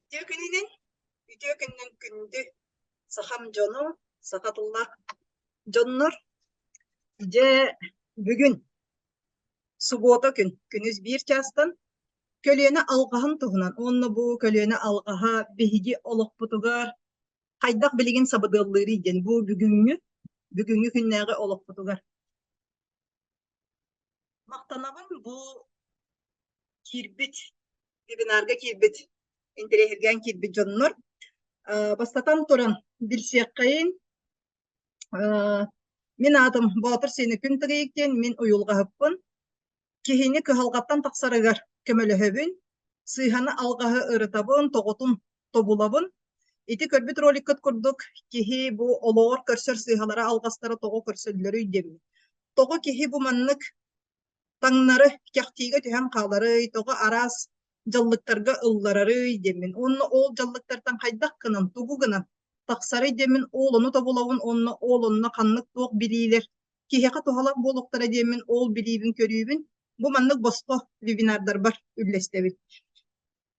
Үтүө күнүнэн, үтүө күнүнэн күндү сахам дьоно, саха тыллаах дьоннор. Дьэ, бүгүн субуота күн, күнүс биир чаастан көлүөнэ алҕаһын туһунан уонна бу көлүөнэ алҕаһа биһиги олохпутугар хайдах билигин сабыдыаллыырый диэн бу бүгүҥҥү бүгүҥҥү күннээҕи олохпутугар. Махтанабын бу киирбит вебинарга киирбит, интэриэһиргээн киирбит дьоннор. Бастатан туран, билсиэххэйин, мин аатым Боотур Сиэнэ Күн Тыгыйык диэн, мин уйулҕаһыппын. Киһини кыһалҕаттан тахсарыгар көмөлөһөбүн, сыыһаны алҕаһы ырытабын, тоҕотун тобулабын. Ити көрбүт роликкыт курдук киһи бу олоҕор көрсөр сыыһалара, алҕастара тоҕо көрсөллөрүй диэммин. Тоҕо киһи бу маннык таҥнары кэхтиигэ түһэн хааларый, тоҕо араас дьаллыктарга ылларарый диэммин уонна ол дьаллыктартан хайдах гынан, тугу гынан тахсарый диэммин ол ону тобулабын уонна ол онно ханнык туох билиилэр киһиэхэ туһалаах буолуохтара диэммин ол билиибин көрүүбүн бу маннык босхо вебинардарбар үллэстэбин.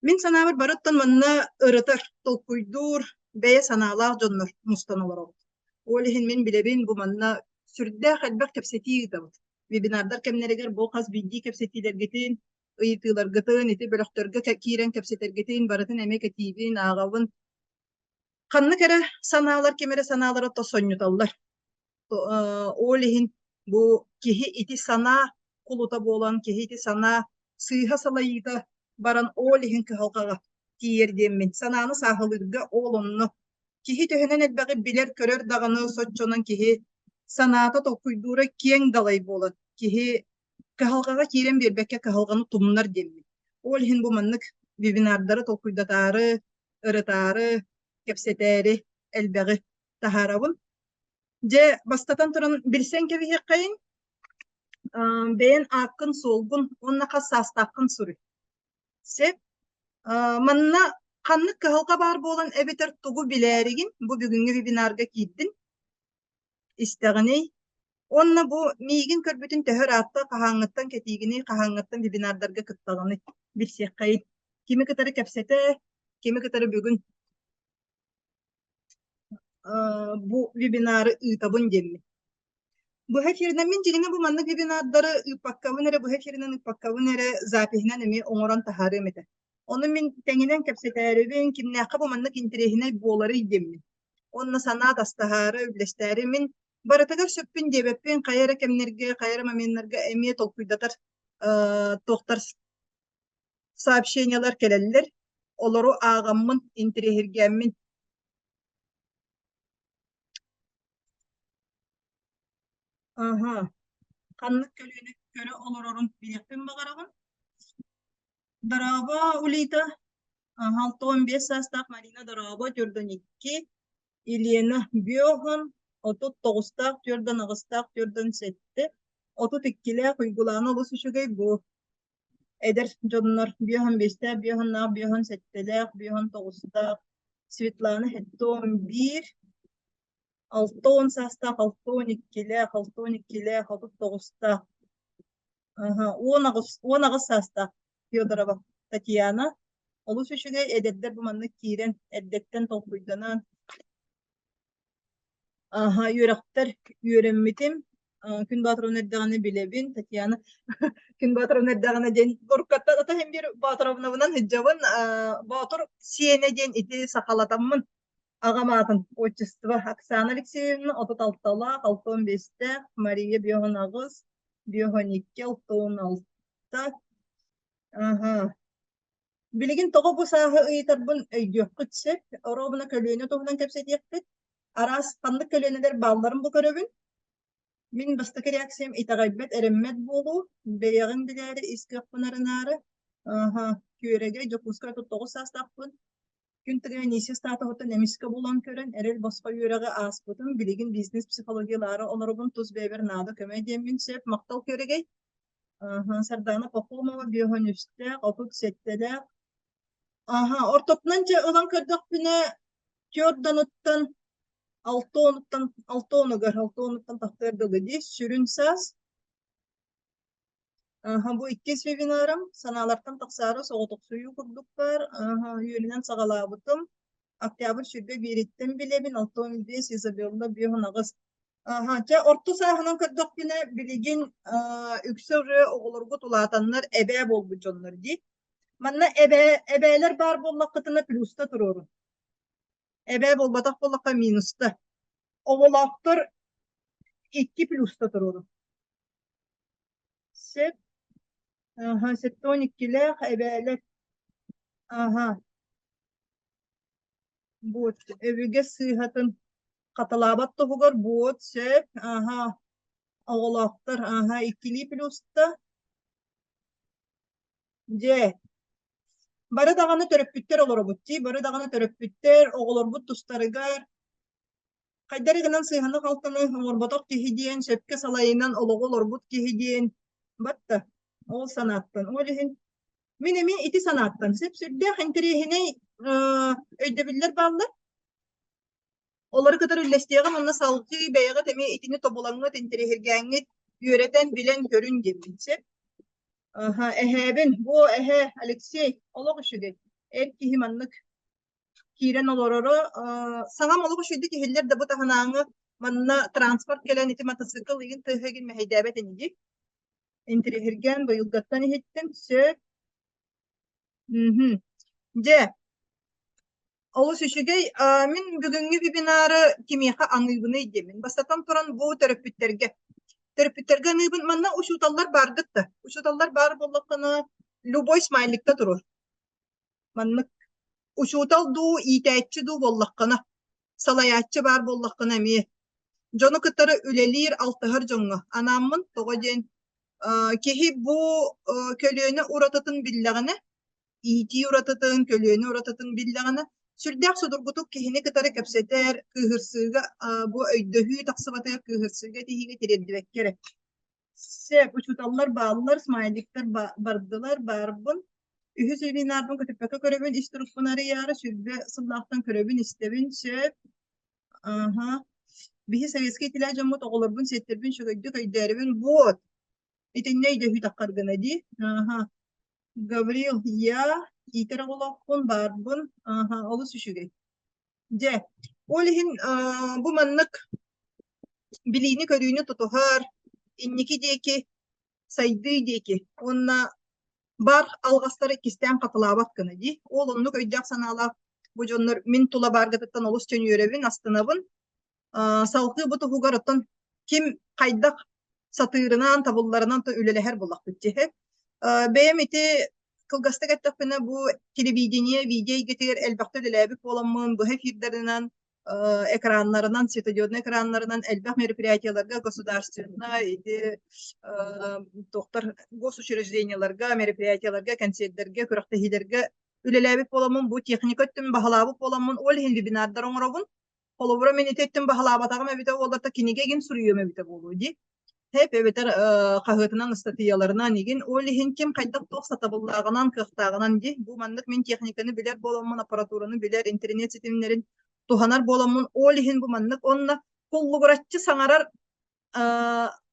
Мин санаабар барыттан манна ырытар, толкуйдуур, бэйэ санаалаах дьоннор мустан олоробут. Ол иһин мин билэбин бу манна сүрдээх элбэх кэпсэтии ыытабыт. Вебинардар кэмнэригэр бу хас биирдии кэпсэтиилэргитин, ыйытыыларгытын, ити бөлөхтөргө киирэн кэпсэтэргитин барытын эмиэ кэтиибин, ааҕабын. Ханнык эрэ санаалар ким эрэ санаалара тосонньуталлар. Ол иһин бу киһи ити санаа кулута буолан, киһи ити санаа сыыһа салайыыта баран ол иһин кыһалҕаҕа тиийэр диэммин санааны сааһылыырга ол онно киһи төһөнөн элбэҕи билэр-көрөр даҕаны соччонон киһи санаата толкуйдуура киэҥ далай буолан киһи кыһалҕаҕа киирэн биэрбэккэ кыһалҕаны тумнар диэммин. Ол иһин бу маннык вебинардары толкуйдатаары, ырытаары, кэпсэтээри элбэҕи таһаарабын. Дьэ, бастатан туран, билсэн кэбиһиэххэйиҥ. Бэйэн ааккын-суолгун уонна хас саастааххын суруй. Сөп. Манна ханнык кыһалҕа баар буолан эбэтэр тугу билээригин бу бүгүҥҥү вебинарга киирдин, истэҕиний. Уонна бу миигин көрбүтүн төһө ыраатта, хаһааҥҥыттан кэтиигиний, хаһааҥҥыттан вебинардарга кыттаҕыный билсиэххэйин. Кими кытары кэпсэтэ, кими кытары бүгүн бу вебинары ыытабын диэммин. Быһа эфиринэн мин дьиҥинэн бу маннык вебинардары ыыппаккабын эрэ, быһа эфиринэн ыыппаккабын эрэ запиһинэн эмиэ оҥорон таһаарыам этэ. Ону мин тэҥинэн кэпсэтээрибин, кимнээххэ бу маннык интэриэһинэй буоларый диэммин. Уонна санаа атастаһаары, үллэстээри мин барытыгар сөппүн диэбэппин, хайа эрэ кэмнэргэ, хайа эрэ моменнарга эмиэ толкуйдатар туохтар сообщениелар кэлэллэр, олору ааҕаммын, интэриэһиргээммин Аһа, ханнык көлүөнэ көрө олорорун билиэхпин баҕараҕын. Дорообо, Улита. Аһа, 65 саастаах Марина Дорообо, 42. Елена Бөһон, 39-таах, 48-таах, 47. 32-лээх Уйгулаана олус үчүгэй бу. Эдэр дьоннор 55-тээх, 50-наах, 57-лээх, 59-таах Светлана 71, 60 саастаах, 62-лээх, 62-лээх, 39-таах, аһа, 18, 18 саастаах Федорова Татьяна. Олус үчүгэй эдэрдэр бу маннык киирэн эрдэттэн толкуйданан Аһа, үөрэхпэр үөрэммитим. Күн Боотуровна эрдэҕинэ билэбин. Татьяна Күн Боотуровна эрдэҕинэ диэн уруккаттан ата иһин биир Боотуровнабынан сылдьабын. Боотур сиэнэ диэн ити сахалатаммын аҕам аатын отчество Оксана Алексеевна 36-лаах, 65-тээх, Мария 58, 52, 66. Аһа. Билигин тоҕо бу сааһы ыйытарбын өйдүөххүт сөп, оруобуна көлүөнэ туһунан кэпсэтиэхпит. Араас ханнык көлүөнэлэр баалларын бу көрөбүн. Мин бастакы реакциям итэҕэйбэт, эрэммэт буолуу, бэйэҕин билээри, ис кыахпын арынаары. Аһа, Күөрэгэй, Дьокуускай 39 саастаахпын. Күн тыгын Анисия статуһуттан эмискэ булан көрөн, эрэл босхо үөрэҕи ааспытым, билигин бизнес-психологиялаары олоробун, тус бэйэбэр наада көмө диэммин сөп. Махтал Күөрэгэй. Аһа, Сардаана Пахомова 53-тээх, 37-лээх. Аһа, ортотунан дьэ ылан көрдөхпүнэ, түөрт донуттан алта уонуттан алта уонугар, алта уонуттан тахсыар дылы дии, сүрүн саас. Аһа, бу иккис вебинарым санаалартан тахсаары соҕотохсуйуу курдук баар. Аһа, үөрэнэн саҕалаабытым. Октябрь 21-иттэн билэбин, 65, Изабелла 58. Аһа, чэ, орто сааһынан көрдөхпүнэ, билигин үксэ уже оҕолоргут улаатаннар эбээ буолбут дьоннор дии. Манна эбээ, эбээлэр баар буоллаххытына плюста туруорун. Эбээ буолбатах буоллахха минуста. Оҕолоохтор икки плюста туруорун. Сөп. Аһа, 72-лээх эбээлэр. Аһа. Буот өбүгэ сыыһатын хатылаабат туһугар буот сөп. Аһа. Оҕолоохтор аһа иккилии плюста. Дьэ, бары даҕаны төрөппүттэр олоробут дии, бары даҕаны төрөппүттэр оҕолорбут тустарыгар хайдары гынан сыыһаны-халтаны оҥорботох киһи диэн, сөпкө салайынан олоҕу олорбут киһи диэн батта ол санааттан. Ол иһин мин эмиэ ити санааттан сөп сүрдээх интэриэһинэй өйдөбүллэр бааллар. Олору кытары үллэстиэҕим уонна салгыы бэйэҕит эмиэ итини тобулаҥҥыт, интэриэһиргээҥҥит, үөрэтэн, билэн, көрүн диэбин сөп. Аха, эһээбин, бу эһээ Алексей олох үчүгэй. Эр киһи маннык киирэн олороро саҥам олох үчүгэйдик иһиллэр да бу таһынааҥы манна транспорт кэлэн ити матасыыкыл игин тыаһа игин мэһэйдээбэт инигий интириэһиргээн быйылгаттан иһиттим сөп мхм дьэ олус үчүгэй мин бүгүҥҥү вебинары кимиэхэ аныыбыный диэммин бастатан туран бу төрөппүттэргэ төрөппүттэргэ аныыбын манна учууталлар баардык да учууталлар баар буоллаххына любой смайликта туруор Маннык учуутал дуу, иитээччи дуу буоллаххына, салайааччы баар буоллаххына эмиэ дьону кытары үлэлиир, алтыһар дьоҥҥо анааммын тоҕо диэн киһи бу көлүөнэ уратытын биллэҕинэ, иитии уратытын, көлүөнэ уратытын биллэҕинэ, сүрдээх судургутук киһини кытары кэпсэтэр, кыыһырсыыга бу өйдөһүү тахсыбатыгар кыыһырсыыга этиһиигэ тириэрдибэккэ эрэ Сөп, учууталлар бааллар, смайликтар бардылар, баарбын. Үһүс вебинарбын көтүппэккэ көрөбүн, ис турукпун арыйаары 20 сыллаахтан көрөбүн, истэбин, сөп. Аха. Биһи советскай тилээ дьоммут оҕолорбун, сиэттэрбин үчүгэйдик өйдөөрүбүн. Вот. Итиннэ өйдөһүү таххар гына дии. Аха. Гаврил, я иитэр оҕолоохпун, баарбын. Аха, олус үчүгэй. Дьэ, ол иһин бу маннык билиини-көрүүнү тутуһар, инники диэки, сайдыы диэки уонна бар алҕастары иккистээн хатылаабат гына дии. Ол оннук өйдөөх-санаалаах бу дьоннор мин тула бааргытыттан олус чөнүөрэбин, астынабын. Салгыы бу туһугар оттон ким хайдах сатыырынан, табылларынан үлэлэһэр буоллахпыт дии. Бэйэм ити кылгастык эттэхпинэ, бу телевидение, видео эйгэтигэр элбэхтэ үлэлээбит буоламмын, быһа эфирдэринэн, экраннарынан, светодиоднай экраннарынан элбэх мероприятиеларга государственнай ити туохтар госучреждениеларга, мероприятиеларга, кэнсиэрдэргэ, күрэхтэһиилэргэ үлэлээбит буоламмын, бу техника өттүн баһылаабыт буоламмын, ол иһин вебинардар оҥоробун. Холобура, мин ити өттүн баһылаабатаҕым эбитэ буоллар, кинигэ игин суруйуом эбитэ буолуо дии. Тэп эбэтэр хаһыатынан, ыстатыйаларынан игин. Ол иһин ким хайдах туох сатабыллааҕынан, кыахтааҕынан дии. Бу маннык мин техниканы билэр буоламмын, аппаратураны билэр, интернет ситимнэрин туһанар буоламмын, ол иһин бу маннык уонна куллугураччы саҥарар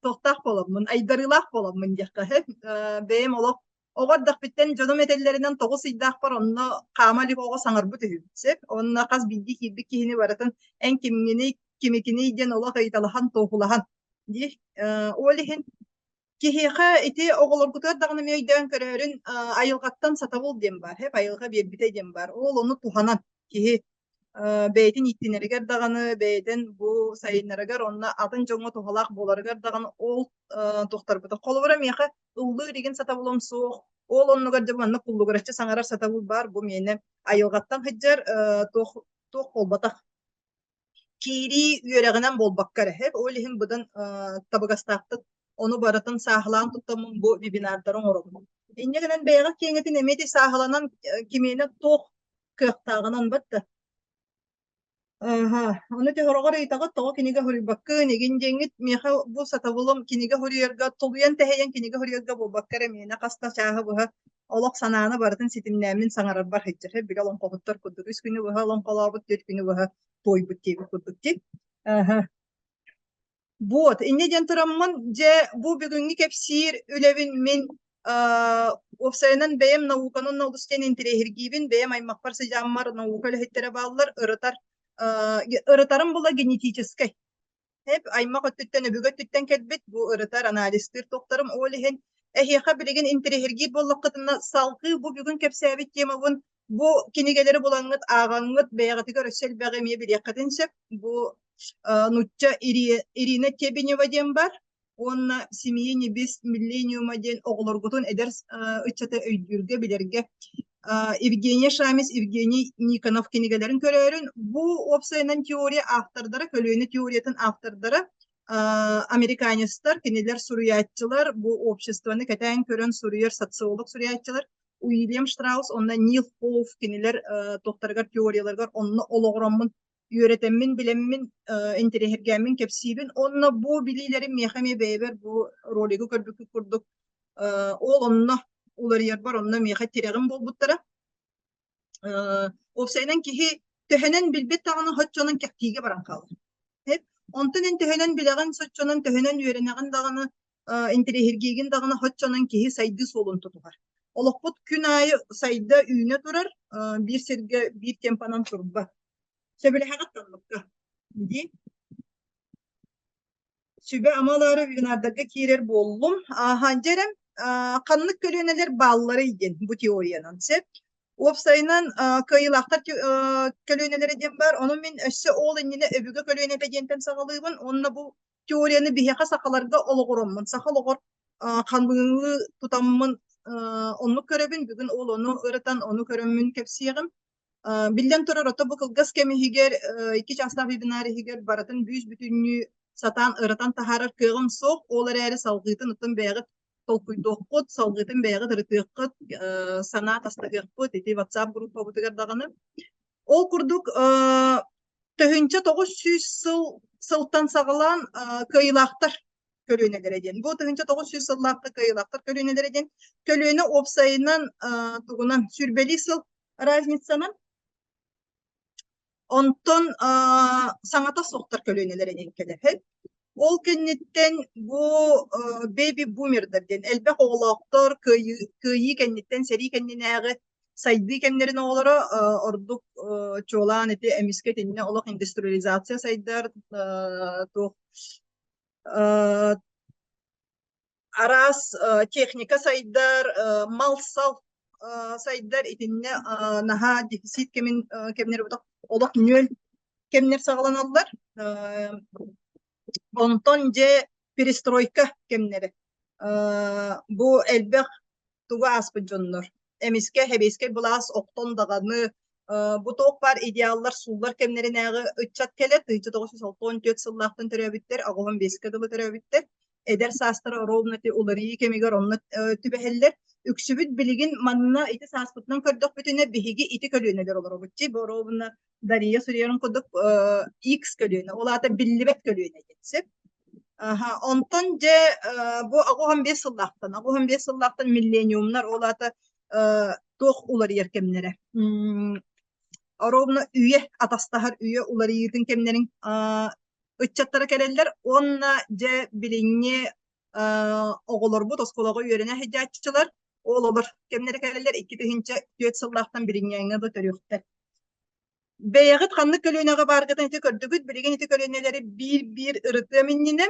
туохтаах буоламмын, айдарыылаах буоламмын диэххэ сөп. Бэйэм олох оҕо эрдэхпиттэн дьонум этэллэринэн 9 ыйдаахпар онно хаама илик оҕо саҥарбыт үһү сөп. Онно хас биирдии киирбит киһини барытын эн кимҥиний, кимикиний диэн олох ыйыталаһан, туоһулаһан дии. Ол иһин киһиэхэ ити оҕолоргутугар даҕаны эмиэ өйдөөн көрөөрүн айылҕаттан сатабыл диэн баар, һэп айылҕа биэрбитэ диэн баар. Ол ону туһанан киһи бэйэтин ииттинэригэр даҕаны, бэйэтин бу сайыннарыгар уонна атын дьоҥҥо туһалаах буоларыгар даҕаны ол туохтарбыта. Холобура, миэхэ ыллыыр игин сатабылым суох, ол оннугар дьэ маннык куллугураччы саҥарар сатабыл баар, бу миэнэ айылҕаттан сылдьар туох туох буолбатах. Киирии үөрэҕинэн буолбакка эрэ, ол иһин быдан табыгастаахтык ону барытын сааһылаан туттаммын бу вебинардары оҥоробун. Инньэ гынан бэйэҕит киэҥэтин эмиэ ити сааһыланан кимиэнэ туох кыахтааҕынан батта. Аха, ону төһөрөҕөр ыйытаҕыт, тоҕо кинигэ суруйбаккын, игин диэҥҥит, миэхэ бу сатабылым кинигэ суруйарга, тулуйан тэһийэн кинигэ суруйарга буолбакка эрэ миэнэ хас да чааһы быһа олох санааны барытын ситимнээммин саҥарарбар сылдьар, били олоҥхоһуттар курдук үс күнү быһа олоҥхолообут, түөрт күнү быһа туойбут диэбит курдук дии. Аха. Вот, инньэ диэн тураммын, дьэ, бу бүгүҥҥү кэпсиир үлэбин мин. Уопсайынан бэйэм науканы олус диэн интэриэһиргиибин, бэйэм аймахпар сыдьааммар наука үлэһиттэрэ бааллар, ырытар ырытарым була генетическэй. Эп аймах өттүттэн, өбүгэ өттүттэн кэлбит бу ырытар, анализтыыр туохтарым ол иһин эһиэхэ билигин интэриэһиргиир буоллаххытына салгыы бу бүгүн кэпсээбит темабын бу кинигэлэри булаҥҥыт, ааҕаҥҥыт бэйэҕитигэр өссө элбэҕи эмиэ билиэххитин сөп. Бу нучча Ирина Тебенева диэн бар уонна «Семьи небес миллениума» диэн оҕолоргутун эдэр ыччаты өйдүүргэ, билэргэ Евгения Шамис, Евгений Никонов кинигэлэрин көрөөрүн, бу уопсайынан теория автордара, көлүөнэ теориятын автордара американецтар, кинилэр суруйааччылар, бу обществоны кэтээн көрөн суруйар социолог суруйааччылар Уильям Штраус уонна Нил Хоуф кинилэр туохтарыгар теорияларыгар онно олоҕураммын үөрэтэммин, билэммин, интэриэһиргээммин кэпсиибин. Уонна бу билиилэрим миэхэ эмиэ бэйэбэр бу ролигы көрбүккүт курдук ол онно уларыйарбар онно миэхэ тирэҕим буолбуттара. Уопсайынан киһи төһөнөн билбит даҕаны соччонон кэхтиигэ баран хаалар. Онтон эн төһөнөн билэҕин, соччонон төһөнөн үөрэнэҕин даҕаны интэриэһиргиигин даҕаны соччонон киһи сайдыы суолун тутуһар. Олохпут күн аайы сайда үүнэ турар, биир сиргэ биир темпанан турбат. Сөбүлэһэҕит оннукка дии. Сүбэ-ама ылаары вебинардарга киирэр буоллум. Ааһа, дьэ эрэ, ханнык көлүөнэлэр баалларый диэн бу теориянан сөп. Уопсайынан кыайыылаахтар көлүөнэлэрэ диэн баар. Ону мин өссө ол иннинэ өбүгэ көлүөнэтэ диэнтэн саҕалыыбын. Уонна бу теорияны биһиэхэ сахаларга олоҕураммын, саха олоҕор ханныгы тутаммын оннук көрөбүн. Бүгүн ол ону ырытан, ону көрөммүн кэпсиэҕим. Биллэн турар, ото бу кылгас кэм иһигэр, 2 чаастаах вебинар иһигэр барытын бүүс-бүтүннүү сатаан ырытан таһаарар кыаҕым суох. Ол эрээри салҕыытын оттон бэйэҕит толкуйдуоххут, салҕыытын бэйэҕит ырытыаххыт, санаа тастаһыахпыт ити WhatsApp группабытыгар даҕаны. Ол курдук, 1900 сыл сылтан саҕалаан кыайыылаахтар көлүөнэлэрэ диэн. Бу 1900 сыллаахта кыайыылаахтар көлүөнэлэрэ диэн көлүөнэ уопсайынан тугунан сүүрбэлии сыл разницанан онтон саҥата суохтар көлүөнэлэрэ диэн кэлэр. Ол кэнниттэн бу бэби бумердар диэн элбэх оҕолоохтор кыайыы кэнниттэн сэрии кэннинээҕи сайдыы кэмнэрин оҕолоро ордук чуолаан ити эмискэ итиннэ олох индустриализация сайдар туох араас техника сайдар, мал-сал сайдар итиннэ наһаа дефицит кэмин кэмнэр олох ньүөл кэмнэр саҕаланаллар. Онтон дьэ перестройка кэмнэрэ. Бу элбэх тугу ааспыт дьоннор эмискэ сэбиэскэй былаас охтон даҕаны бу туох баар идеаллар сууллар кэмнэринээҕи ыччат кэлэр 1964 сыллаахтан төрөөбүттэр 85-кэ дылы төрөөбүттэр эдэр саастара ровно ити уларыйыы кэмигэр онно түбэһэллэр үксүбүт билигин манна ити сааспытынан көрдөхпүтүнэ биһиги ити көлүөнэлэр олоробут дии бу ровно Дария суруйарын курдук X көлүөнэ ол аата биллибэт көлүөнэ диэн сөп Аха, онтон дьэ бу 85 сыллаахтан, 85 сыллаахтан миллениумнар ол аата туох уларыйар кэмнэрэ. Ровно үйэ атастаһар үйэ уларыйыытын кэмнэрин ыччаттара кэлэллэр уонна дьэ билиҥҥи оҕолорбут оскуолаҕа үөрэнэ сылдьааччылар ол олор кэмнэрэ кэлэллэр 2004 сыллаахтан билиҥҥээҥҥэ да төрүөхтэр. Бэйэҕит ханнык көлүөнэҕэ бааргытын ити көрдүгүт, билигин ити көлүөнэлэри биир-биир ырытыам иннинэ,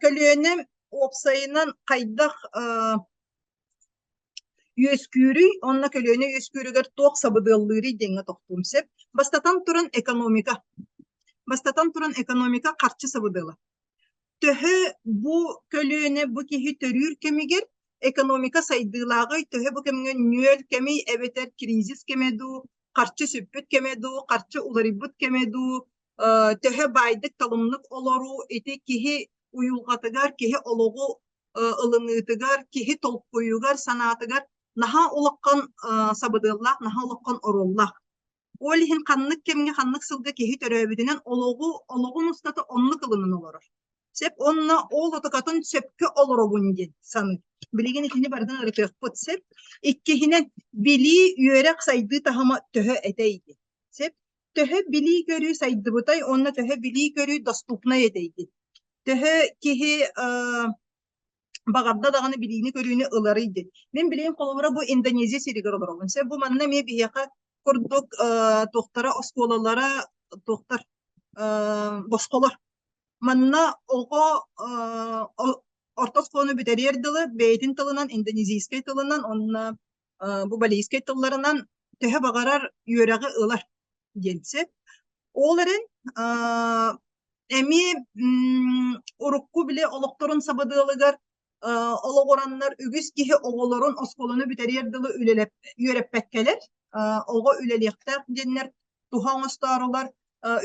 көлүөнэ уопсайынан хайдах үөскүүрүй уонна көлүөнэ үөскүүрүгэр туох сабыдыаллыырый диэҥҥэ тохтуум сөп. Бастатан туран экономика. Бастатан туран экономика харчы сабыдыала. Төһө бу көлүөнэ бу киһи төрүүр кэмигэр экономика сайдыылааҕый, төһө бу кэмҥэ нүөл кэмий эбэтэр кризис кэмэ дуу, харчы сүппүт кэмэ дуу, харчы уларыйбыт кэмэ дуу, төһө баайдык-талымнык олоруу ити киһи уйулҕатыгар, киһи олоҕу ылыныытыгар, киһи толкуйугар, санаатыгар наһаа улахан сабыдыаллаах, наһаа улахан оруоллаах. Ол иһин ханнык кэмҥэ, ханнык сылга киһи төрөөбүтүнэн олоҕу, олоҕун устата оннук ылынан олорор. Сөп уонна ол отокатын сөпкө олоробун диэн саныыр. Билигин итини барытын ырытыахпыт сөп. Иккиһинэн, билии, үөрэх, сайдыы таһыма төһө этэй диэн. Сөп. Төһө билии-көрүү сайдыбытай уонна төһө билии-көрүү доступнай этэй диэн. Төһө киһи Баҕарда даҕаны билиини-көрүүнү ыларый диэн. Мин билигин холобура бу Индонезия сиригэр олоробун. Сэ бу манна эмиэ биһиэхэ курдук туохтара оскуолалара туохтар босхолор. Манна оҕо орто оскуоланы бүтэриэр дылы бэйэтин тылынан индонезийскай тылынан уонна бу балийскай тылларынан төһө баҕарар үөрэҕи ылар диэн сөп. Ол эрэн эмиэ урукку били олохторун сабыдыалыгар олоҕураннар үгүс киһи оҕолорун оскуоланы бүтэриэр дылы үөрэппэккэлэр оҕо үлэлиэхтээх диэннэр туһа оҥостоорулар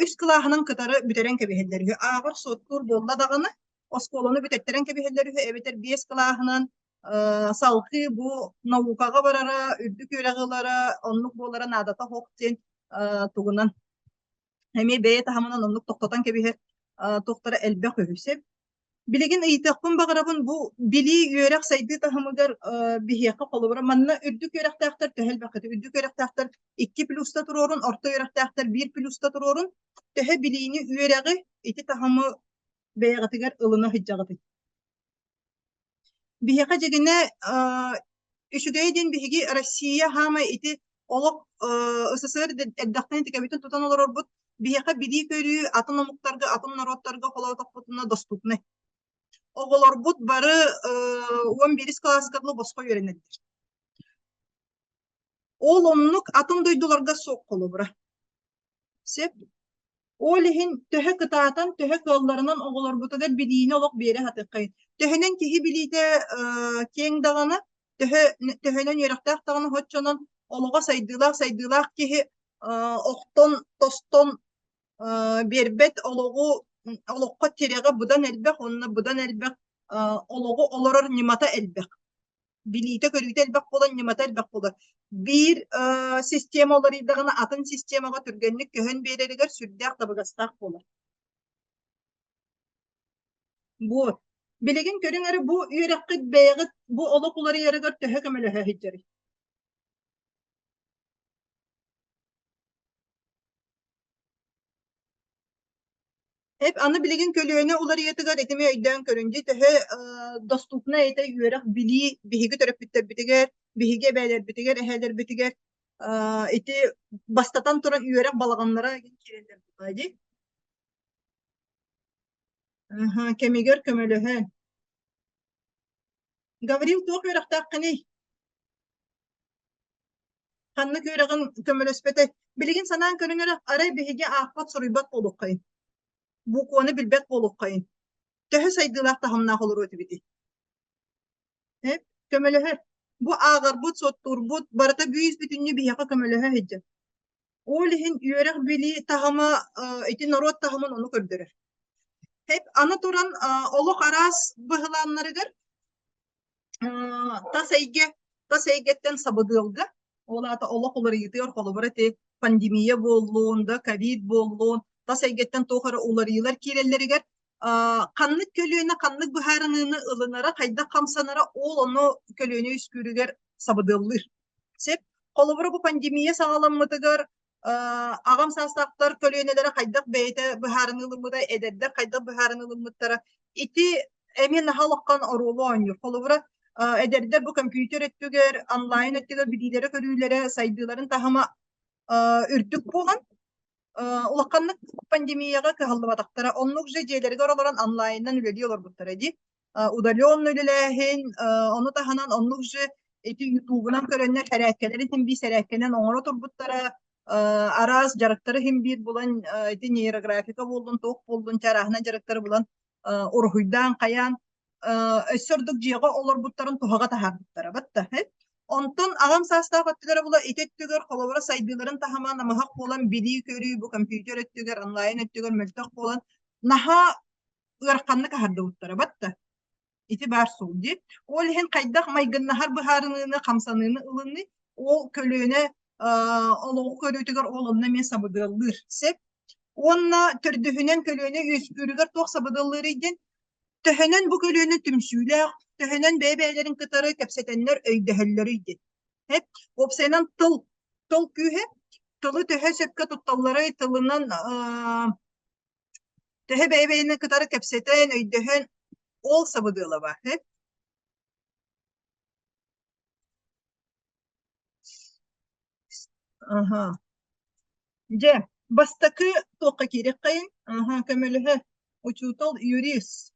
үс кылааһынан кытары бүтэрэн кэбиһэллэр үһү. Ааҕар-суоттуур буолла даҕаны оскуоланы бүтэттэрэн кэбиһэллэр үһү эбэтэр биэс кылааһынан салгыы бу наукаҕа барара, үрдүк үөрэҕи ылара, оннук буолара наадата суох диэн тугунан эмиэ бэйэ таһымынан оннук тохтотон кэбиһэр туохтара элбэх үһү сөп. Билигин ыйытыахпын баҕарабын бу билии үөрэх сайдыы таһымыгар биһиэхэ холобура манна үрдүк үөрэхтээхтэр төһө элбэххит үрдүк үөрэхтээхтэр икки плюста туруорун орто үөрэхтээхтэр биир плюста туруорун төһө билиини үөрэҕи ити таһымы бэйэҕитигэр ылына сылдьаҕытый? Биһиэхэ дьигинэ үчүгэйэ диэн биһиги Россия хаамай ити олох СССР эрдэхтэн итикэбитин тутан олорорбут биһиэхэ билии-көрүү атын омуктарга, атын норуоттарга холоотохпутуна доступнай. Оҕолорбут бары 11 кылааска дылы босхо үөрэнэллэр. Ол оннук атын дойдуларга суох холобура. Сөп. Ол иһин төһө кытаатан, төһө кыалларынан оҕолорбутугар билиини олох биэрэ сатыаххайын. Төһөнөн киһи билиитэ киэҥ даҕаны, төһө төһөнөн үөрэхтээх даҕаны соччонон олоҕо сайдыылаах сайдыылаах киһи охтон, тостон биэрбэт олоҕу олоххо тирэҕэ быдан элбэх уонна быдан элбэх олоҕу олорор ньымата элбэх. Билиитэ-көрүүтэ элбэх буолан, ньымата элбэх буолар. Биир система уларыйдаҕына атын системаҕа түргэнник көһөн биэрэригэр сүрдээх табыгастаах буолар. Бу билигин көрүҥ эрэ бу үөрэххит бэйэҕит бу олох уларыйарыгар төһө көмөлөһө сылдьарый? Эп аны билигин көлүөнэ уларыйыытыгар итими өйдөөн көрүн дии төһө доступнай этэ үөрэх билии биһиги төрөппүттэрбитигэр, биһиги эбээлэрбитигэр, эһээлэрбитигэр ити бастатан туран үөрэх балаҕаннара киирэллэр буолаа дии. Кэмигэр көмөлөһөн. Гаврил туох үөрэхтээххиний? Ханнык үөрэҕин көмөлөспөтөй? Билигин санаан көрүҥ эрэ, арай биһиги аахпат, суруйбат буолуоххайын, букваны билбэт буолуоххайын. Төһө сайдыылаах таһымнаах олоруо этибитий? Э, көмөлөһөр. Бу ааҕарбыт, суоттуурбут барыта бүүс-бүтүннүү биһиэхэ көмөлөһө сылдьар. Ол иһин үөрэх-билии таһыма ити норуот таһымын ону көрдөрөр. Эп аны туран олох араас быһылааннарыгар тас эйгэ тас эйгэттэн сабыдыалга ол аата олох уларыйыытыгар холобура ити пандемия буоллун да ковид буоллун тас эйгэттэн туох эрэ уларыйыылар киирэллэригэр ханнык көлүөнэ ханнык быһаарыныыны ылынара хайдах хамсанара ол ону көлүөнэ үөскүүрүгэр сабыдыаллыыр сөп холобура бу пандемия саҕаламмытыгар аҕам саастаахтар көлүөнэлэрэ хайдах бэйэтэ быһаарыныы ылыммыта, эдэрдэр хайдах быһаарыныы ылыммыттара ити эмиэ наһаа улахан оруолу оонньуур. Холобура, эдэрдэр бу компьютер өттүгэр, онлайн өттүгэр билиилэрэ-көрүүлэрэ, сайдыыларын таһыма үрдүк буолан, улаханнык пандемияҕа кыһаллыбатахтара. Оннук же дьиэлэригэр олорон онлайнынан үлэлии олорбуттара дии. Удаленно үлэлээһин, ону таһынан оннук же ити ютубунан көрөннөр сэрээккэлэрин син биир сэрээккэнэн оҥоро турбуттара, араас дьарыктары син биир булан ити нейрографика буоллун, туох буоллун, чарааһынан дьарыктары булан уруһуйдаан хайаан өссө ордук дьиэҕэ олорбуттарын туһаҕа таһаарбыттара батта. Онтон аҕам саастаах өттүлэрэ була ити өттүгэр холобура сайдыыларын таһыма намыһах буолан билии-көрүү бу компьютер өттүгэр, онлайн өттүгэр мөлтөх буолан наһаа ыараханнык аһардыбыттара батта. Ити баар суол дии. Ол иһин хайдах майгыннаһар быһаарыныыны, хамсаныыны ылыныы, ол көлүөнэ олоҕу көрүүтүгэр ол онно эмиэ сабыдыаллыыр. Сөп. Уонна төрдүһүнэн көлүөнэ үөскүүрүгэр туох сабыдыаллыырый диэн, төһөнөн бу көлүөнэ түмсүүлээх, төһөнөн бэйэ-бэйэлэрин кытары кэпсэтэннэр өйдөһөллөрүй диэн. Эп, уопсайынан тыл, тыл күүһэ, тылы төһө сөпкө тутталларый, тылынан төһө бэйэ-бэйэни кытары кэпсэтэн, өйдөһөн, ол сабыдыала баар. Аха. Дьэ, бастакы туохха киириэххэйин? Аха, көмөлөһө. Учуутал, юрист.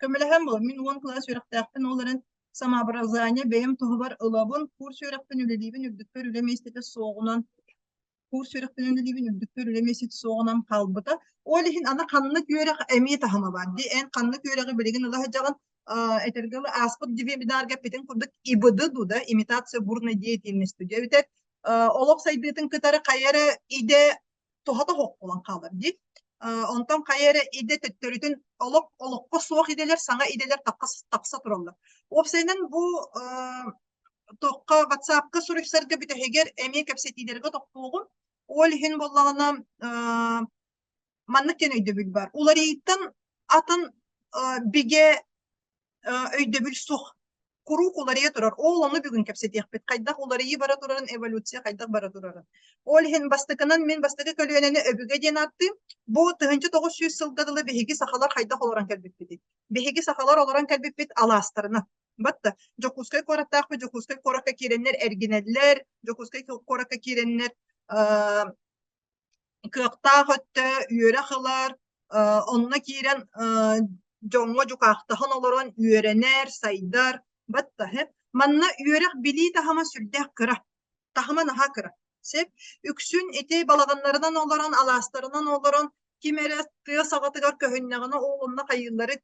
Көмөлөһөн буолан, мин 10 кылаас үөрэхтээхпин, ол эрэн самообразование бэйэм туһубар ылабын, курс үөрэхпин үлэлиибин, үрдүкпэр үлэ миэстэтэ суоҕунан курс үөрэхпин үлэлиибин, үрдүкпэр үлэ миэстэтэ суоҕунан хаалбыта. Ол иһин аны ханнык үөрэх эмиэ таһыма баар дии. Эн ханнык үөрэҕи билигин ыла сылдьаҕын, этэргэ дылы, ааспыт вебинарга эппитин курдук ИБД дуу да, имитация бурной деятельности диэбитэ. Олох сайдыытын кытары хайа эрэ идэ туһата суох буолан хаалар дии. Онтон хайа эрэ идэ төттөрүтүн олох олоххо суох идэлэр саҥа идэлэр тахса тураллар. Уопсайынан бу туохха WhatsApp-ка суруйсарга бүтэһигэр эмиэ кэпсэтиилэргэ тохтуоҕум. Ол иһин буоллаҕына маннык диэн өйдөбүл баар. Уларыйыыттан атын бигэ өйдөбүл суох. Куруук уларыйа турар. Ол ону бүгүн кэпсэтиэхпит. Хайдах уларыйыы бара турарын, эволюция хайдах бара турарын. Ол иһин бастакынан мин бастакы көлүөнэни өбүгэ диэн ааттыым. Бу 1900 сылга дылы биһиги сахалар хайдах олорон кэлбиппитий? Биһиги сахалар олорон кэлбиппит алаастарынан. Батта Дьокуускай куораттаахпыт, Дьокуускай куоракка киирэннэр эргинэллэр, Дьокуускай куоракка киирэннэр кыахтаах өттө үөрэх ылар, онно киирэн дьоҥҥо дьукаахтаһан олорон үөрэнэр, сайдар, баттаһы. Манна үөрэх билии таһыма сүрдээх кыра, таһыма наһаа кыра. Сөп. Үксүн ити балаҕаннарынан олорон, алаастарынан олорон ким эрэ тыа саҕатыгар көһүннэҕинэ ол онно хайыыллары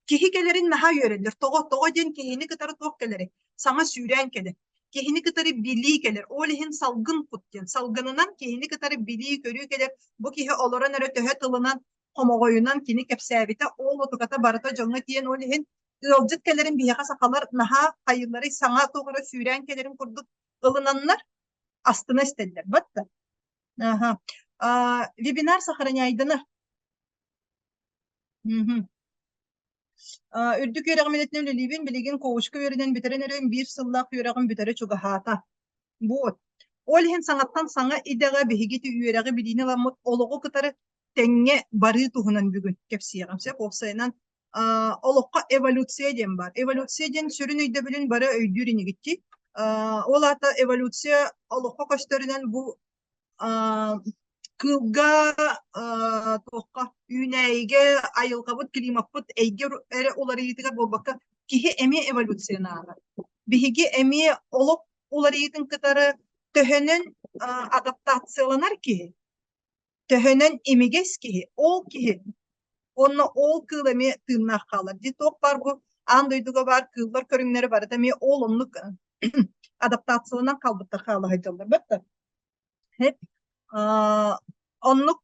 Киһи кэлэрин наһаа үөрэллэр. Тоҕо? Тоҕо диэн киһини кытары туох кэлэрий? Саҥа сүүрээн кэлэр. Киһини кытары билии кэлэр. Ол иһин салгын кут диэн. Салгынынан киһини кытары билии-көрүү кэлэр. Бу киһи олорон эрэ төһө тылынан, хомоҕойунан кини кэпсээбитэ, ол отуката барыта дьоҥҥо тиийэн ол иһин ыалдьыт кэлэрин биһиэхэ сахалар наһаа хайыыларый саҥа туох эрэ сүүрээн кэлэрин курдук ылынаннар астына истэллэр. Батта. Аха. Вебинар сохраняйданар. Мгм. Үрдүк үөрэҕим идэтинэн үлэлиибин, билигин коучка үөрэнэн бүтэрэн эрэбин, биир сыллаах үөрэҕим бүтэрэ чугаһаата. Вот. Ол иһин саҥаттан саҥа идэҕэ биһиги ити үөрэҕи билиини ыламмыт олоҕу кытары тэҥҥэ барыы туһунан бүгүн кэпсиэҕим. Сөп уопсайынан олоххо эволюция диэн баар. Эволюция диэн сүрүн өйдөбүлүн бары өйдүүр инигит дии. Ол аата эволюция олоххо көстөрүнэн бу кыылга, туохха, үүнээйигэ, айылҕабыт, климаппыт эйгэ эрэ уларыйыытыгар буолбакка, киһи эмиэ эволюцияны ааҕар. Биһиги эмиэ олох уларыйыытын кытары төһөнөн адаптацияланар киһи, төһөнөн имигэс киһи, ол киһи уонна ол кыыл эмиэ тыыннаах хаалар. Дии туох баар бу аан дойдуга баар кыыллар көрүҥнэрэ барыта эмиэ ол оннук адаптацияланан хаалбыттар хаала сылдьаллар. Бытта. Хэп. Оннук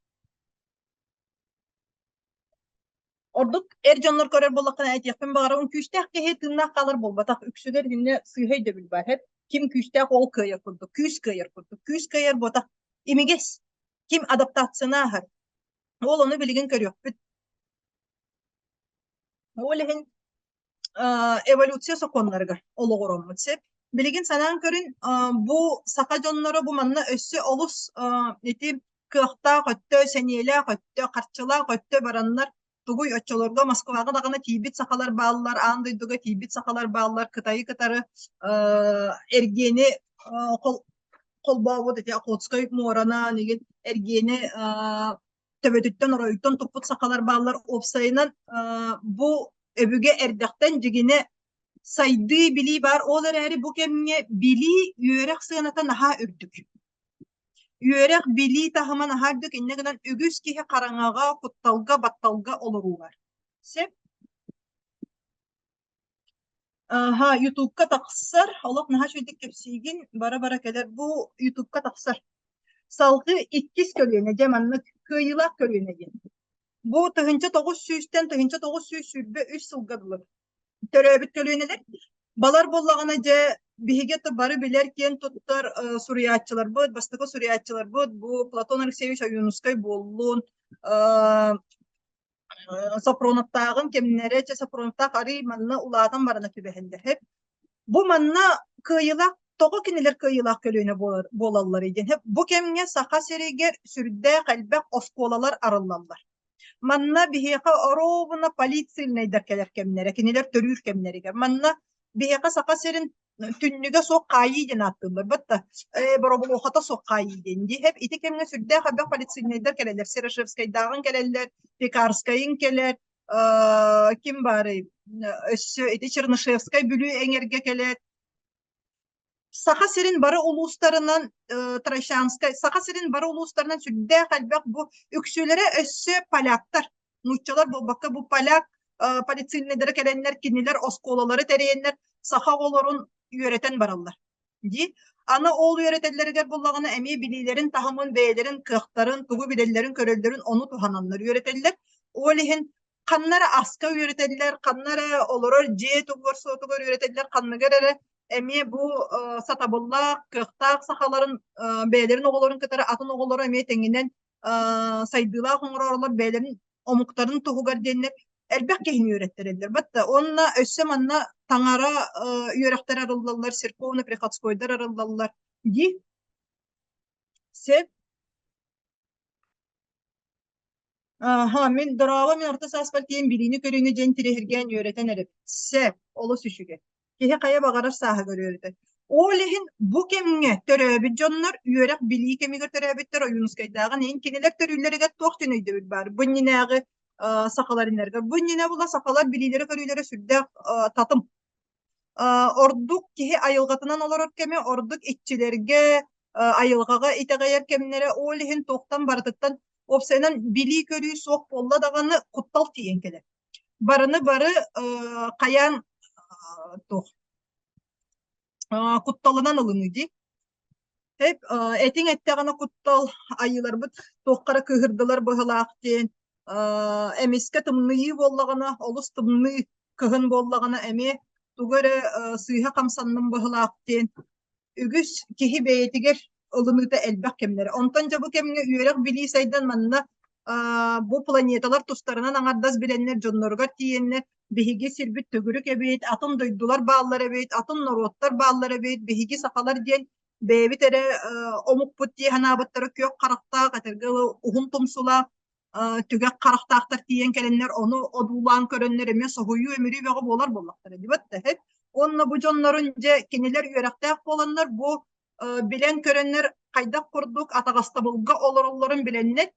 ордук эр дьоннор көрөр буоллаххына этиэхпин баҕарабын күүстээх киһи тыыннаах хаалар буолбатах үксүгэр итиннэ сыыһа өйдөбүл баар хэп ким күүстээх ол кыайар курдук күүс кыайар курдук күүс кыайар буотах имигэс ким адаптацияны ааһар ол ону билигин көрүөхпүт ол иһин эволюция сокуоннарыгар олоҕуроммут сөп. Билигин санаан көрүн, бу саха дьонноро бу манна өссө олус ити кыахтаах өттө, сэниэлээх өттө, харчылаах өттө бараннар тугуй оччолорго Москваҕа даҕаны тиийбит сахалар бааллар, аан дойдуга тиийбит сахалар бааллар, Кытайы кытары эргиэни холбообут ити Охотскай муоранан игин эргиэни төбөтүттэн оройуттан туппут сахалар бааллар. Уопсайынан бу өбүгэ эрдэхтэн дьигинэ сайдыы билии баар. Ол эрээри бу кэмҥэ билии үөрэх сыаната наһаа үрдүк. Үөрэх билии таһыма наһаа үрдүк. Инньэ гынан үгүс киһи хараҥаҕа, кутталга, батталга олоруулар. Сөп. Аха, Ютубка тахсар, олох наһаа үчүгэйдик кэпсиигин, бара-бара кэлэр. Бу Ютубка тахсар. Салгыы иккис көлүөнэ, дьэ маннык кыайыылаах көлүөнэ диэн. Бу 1900-тэн 1923 сылга дылы төрөөбүт көлүөнэлэр. Балар буоллаҕына дьэ биһиги это бары билэр киэн туттар суруйааччыларбыт, бастакы суруйааччыларбыт бу Платон Алексеевич Ойуунускай буоллун, Сопроновтааҕын кэмнэрэ чэ Сопроновтаах арыый манна улаатан барана түбэһэллэр. Бу манна кыайыылаах тоҕо кинилэр кыайыылаах көлүөнэ буолалларый диэн бу кэмҥэ Саха сиригэр сүрдээх элбэх оскуолалар арыллаллар. Манна биһиэхэ оруобуна полицейнайдар кэлэр кэмнэрэ, кинилэр төрүүр кэмнэригэр. Манна биһиэхэ Саха сирин Түннүгэ суох хаайыы диэн ааттыыллар. Батта боробулуохата суох хаайыы диэн. Диэһэп ити кэмҥэ сүрдээх элбэх полицейнайдар кэлэллэр. Серошевскайдааҕын кэлэллэр, Пекарскайын кэлэр, ким баарый? Өссө ити Чернышевскай Бүлүү эҥэргэ кэлэр. Саха сирин бары улуустарынан Трощанскай, Саха сирин бары улуустарынан сүрдээх элбэх бу үксүлэрэ өссө поляктар, нууччалар буолбакка бу поляк полицейнайдара кэлэннэр кинилэр оскуолалары тэрийэннэр саха оҕолорун үөрэтэн бараллар дии. Аны ол үөрэтэллэригэр буллаҕына эмиэ билиилэрин таһымын, бэйэлэрин кыахтарын, тугу билэллэрин-көрөллөрүн ону туһананнар үөрэтэллэр. Ол иһин ханна эрэ аска үөрэтэллэр, ханна эрэ олорор дьиэ тугугар суотугар үөрэтэллэр, ханныгар эрэ эмиэ бу сатабыллаах, кыахтаах сахаларын бэйэлэрин оҕолорун кытары атын оҕолору эмиэ тэҥинэн сайдыылаах оҥороролор бэйэлэрин омуктарын туһугар диэннэр элбэх киһини үөрэттэрэллэр. Батта уонна өссө манна таҥара үөрэхтэр арыллаллар, церковно-приходскойдар арыллаллар дии. Сөп. Аха, мин дорообо, мин орто сааспар тиийэн билиини-көрүүнү диэн тирэһиргээн үөрэтэн эрэбин. Сөп, олус үчүгэй. Киһи хайа баҕарар сааһыгар үөрэтэр. Ол иһин бу кэмҥэ төрөөбүт дьоннор үөрэх-билии кэмигэр төрөөбүттэр Ойуунускайдааҕын иһин кинилэр төрүүллэригэр туох диэн өйдөбүл баар? Бу иннинээҕи сахалар иннилэригэр. Бу иннинэ була сахалар билиилэрэ-көрүүлэрэ сүрдээх татым. Ордук киһи айылҕатынан олорор кэмэ, ордук иччилэргэ, айылҕаҕа итэҕэйэр кэмнэрэ, ол иһин туохтан барытыттан уопсайынан билии-көрүү суох буолла даҕаны куттал тиийэн кэлэр. Барыны бары хайаан туох кутталынан ылыныы дии. Эп, этиҥ эттэҕинэ куттал, айыыларбыт туохха эрэ кыыһырдылар быһыылаах диэн, эмискэ тымныйыы буоллаҕына, олус тымныы кыһын буоллаҕына эмиэ тугу эрэ сыыһа хамсанным быһыылаах диэн үгүс киһи бэйэтигэр ылыныыта элбэх кэмнэрэ. Онтон дьэ бу кэмҥэ үөрэх-билии сайдан манна бу планеталар тустарынан аҥардас билэннэр дьонноругар тиийэннэр биһиги сирбит төгүрүк эбит, атын дойдулар бааллар эбит, атын норуоттар бааллар эбит, биһиги сахалар диэн бэйэбит эрэ омукпут дии санаабыттара күөх харахтаах, этэргэ дылы уһун тумсулаах, түгэх харахтаахтар тиийэн кэлэннэр ону одуулаан көрөннөр эмиэ соһуйуу-өмүрүү бөҕө буолар буоллахтара дибэт да Уонна бу дьоннорун дьэ кинилэр үөрэхтээх буоланнар бу билэн көрөннөр хайдах курдук атаҕастабылга олороллорун билэннэр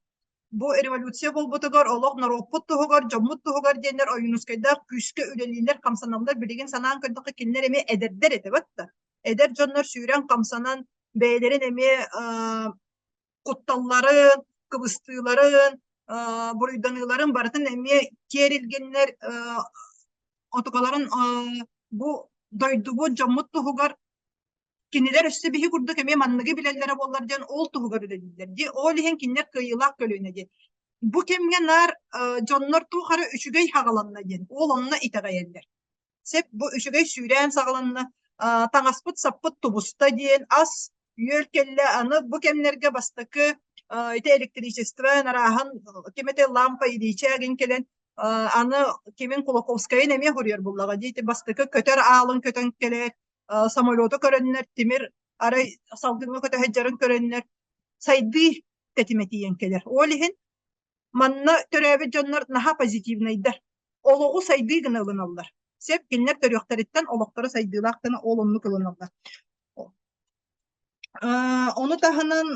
бу революция буолбутугар олох норуоппут туһугар, дьоммут туһугар диэннэр Ойуунускайдаах күүскэ үлэлииллэр, хамсаналлар. Билигин санаан көрдөххө, кинилэр эмиэ эдэрдэр этэ да. Эдэр дьоннор сүүрэн-хамсанан бэйэлэрин эмиэ кутталларын, кыбыстыыларын, буруйданыыларын барытын эмиэ киэр илгиннэр отукаларын бу дойдубут, дьоммут туһугар кинилэр өссө биһи курдук эмиэ манныгы билэллэрэ буоллар диэн ол туһугар үлэлииллэр дии. Ол иһин кинилэр кыайыылаах көлүөнэ диэн. Бу кэмҥэ наар дьоннор туох эрэ үчүгэй хаҕаланна диэн, ол онно итэҕэйэллэр. Сөп, бу үчүгэй сүүрээн саҕаланна, таҥаспыт-саппыт тубуста диэн ас үөл кэллэ. Аны бу кэмнэргэ бастакы ити электричество арааһын ким этэ лампа Ильича игин кэлэн аны кимин Кулаковскайын эмиэ хоруйар буллаҕа дии. Ити бастакы көтөр аалын көтөн кэлэр самолету көрөннөр тимир арай салгыҥҥа көтө сылдьарын көрөннөр сайдыы тэтимэ тиийэн кэлэр. Ол иһин манна төрөөбүт дьоннор наһаа позитивнайдар. Олоҕу сайдыы гына ылыналлар. Сөп кинилэр төрүөхтэриттэн олохторо сайдыылаах гына ол оннук ылыналлар. Ону таһынан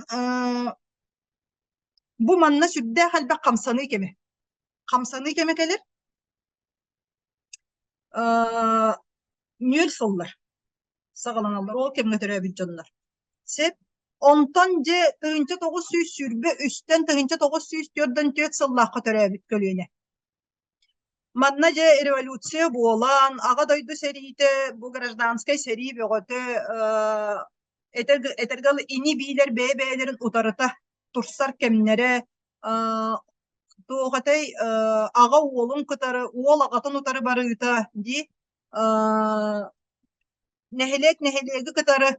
бу манна сүрдээх элбэх хамсаныы кэмэ. Хамсаныы кэмэ кэлэр. Нүөл сыллар саҕаланаллар ол кэмҥэ төрөөбүт дьоннор. Сөп. Онтон дьэ 1923-тэн 1944 сыллаахха төрөөбүт көлүөнэ. Манна дьэ революция буолан, Аҕа дойду сэриитэ, бу гражданскай сэрии бөҕөтө этэргэ дылы ини-биилэр бэйэ-бэйэлэрин утарыта турсар кэмнэрэ, туох этэй аҕа уолун кытары, уол аҕатын утары барыыта дии нэһилиэк нэһилиэги кытары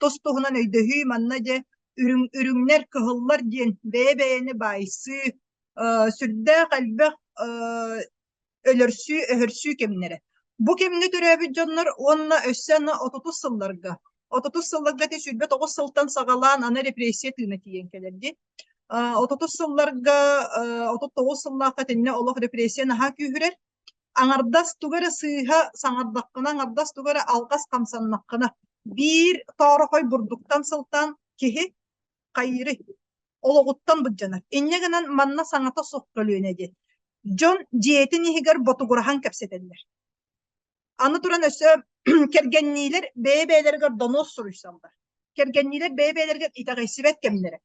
тус-туһунан өйдөһүү манна дьэ үрүҥ үрүҥнэр кыһыллар диэн бэйэ-бэйэни баайсыы сүрдээх элбэх өлөрсүү өһөрсүү кэмнэрэ. Бу кэмҥэ төрөөбүт дьоннор уонна өссө аны отутус сылларга отутус сылларга ити 29 сылтан саҕалаан аны репрессия тыына тиийэн кэлэр дии. Отутус сылларга 39 сыллаахха итиннэ олох репрессия наһаа күүһүрэр. Аҥардас тугу эрэ сыыһа саҥардаххына, аҥардас тугу эрэ алҕас хамсаннаххына, биир тоорохой бурдуктан сылтаан киһи хайыырый? Олоҕуттан былдьанар. Инньэ гынан манна саҥата суох көлүөнэ диэн. Дьон дьиэтин иһигэр ботугураһан кэпсэтэллэр. Аны туран өссө кэргэнниилэр бэйэ-бэйэлэригэр донуос суруйсаллар. Кэргэнниилэр бэйэ-бэйэлэригэр итэҕэйсибэт кэмнэрэ.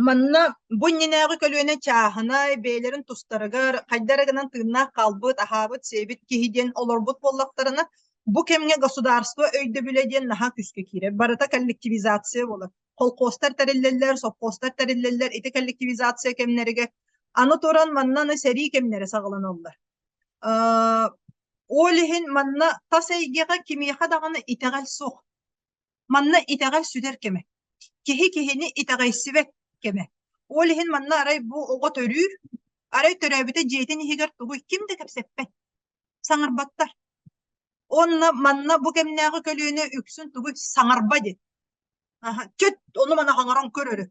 Манна бу иннинээҕи көлүөнэ чааһынай, бэйэлэрин тустарыгар хайда эрэ гынан тыыннаах хаалбыт, аһаабыт-сиэбит киһи диэн олорбут буоллахтарына, бу кэмҥэ государство өйдөбүлэ диэн наһаа күүскэ киирэр. Барыта коллективизация буолар. Колхозтар тэриллэллэр, совхозтар тэриллэллэр ити коллективизация кэмнэригэр. Аны туран манна аны сэрии кэмнэрэ саҕаланаллар. Ол иһин манна тас эйгэҕэ кимиэхэ даҕаны итэҕэл суох. Манна итэҕэл сүтэр кэмэ. Киһи киһини итэҕэйсибэт кэмэ. Ол иһин манна арай бу оҕо төрүүр, арай төрөөбүтэ дьиэтин иһигэр тугуй ким да кэпсэппэт, саҥарбаттар. Уонна манна бу кэмнээҕи көлүөнэ үксүн тугуй саҥарба диэн. Аха, чөт ону-маны хаҥаран көр эрэ.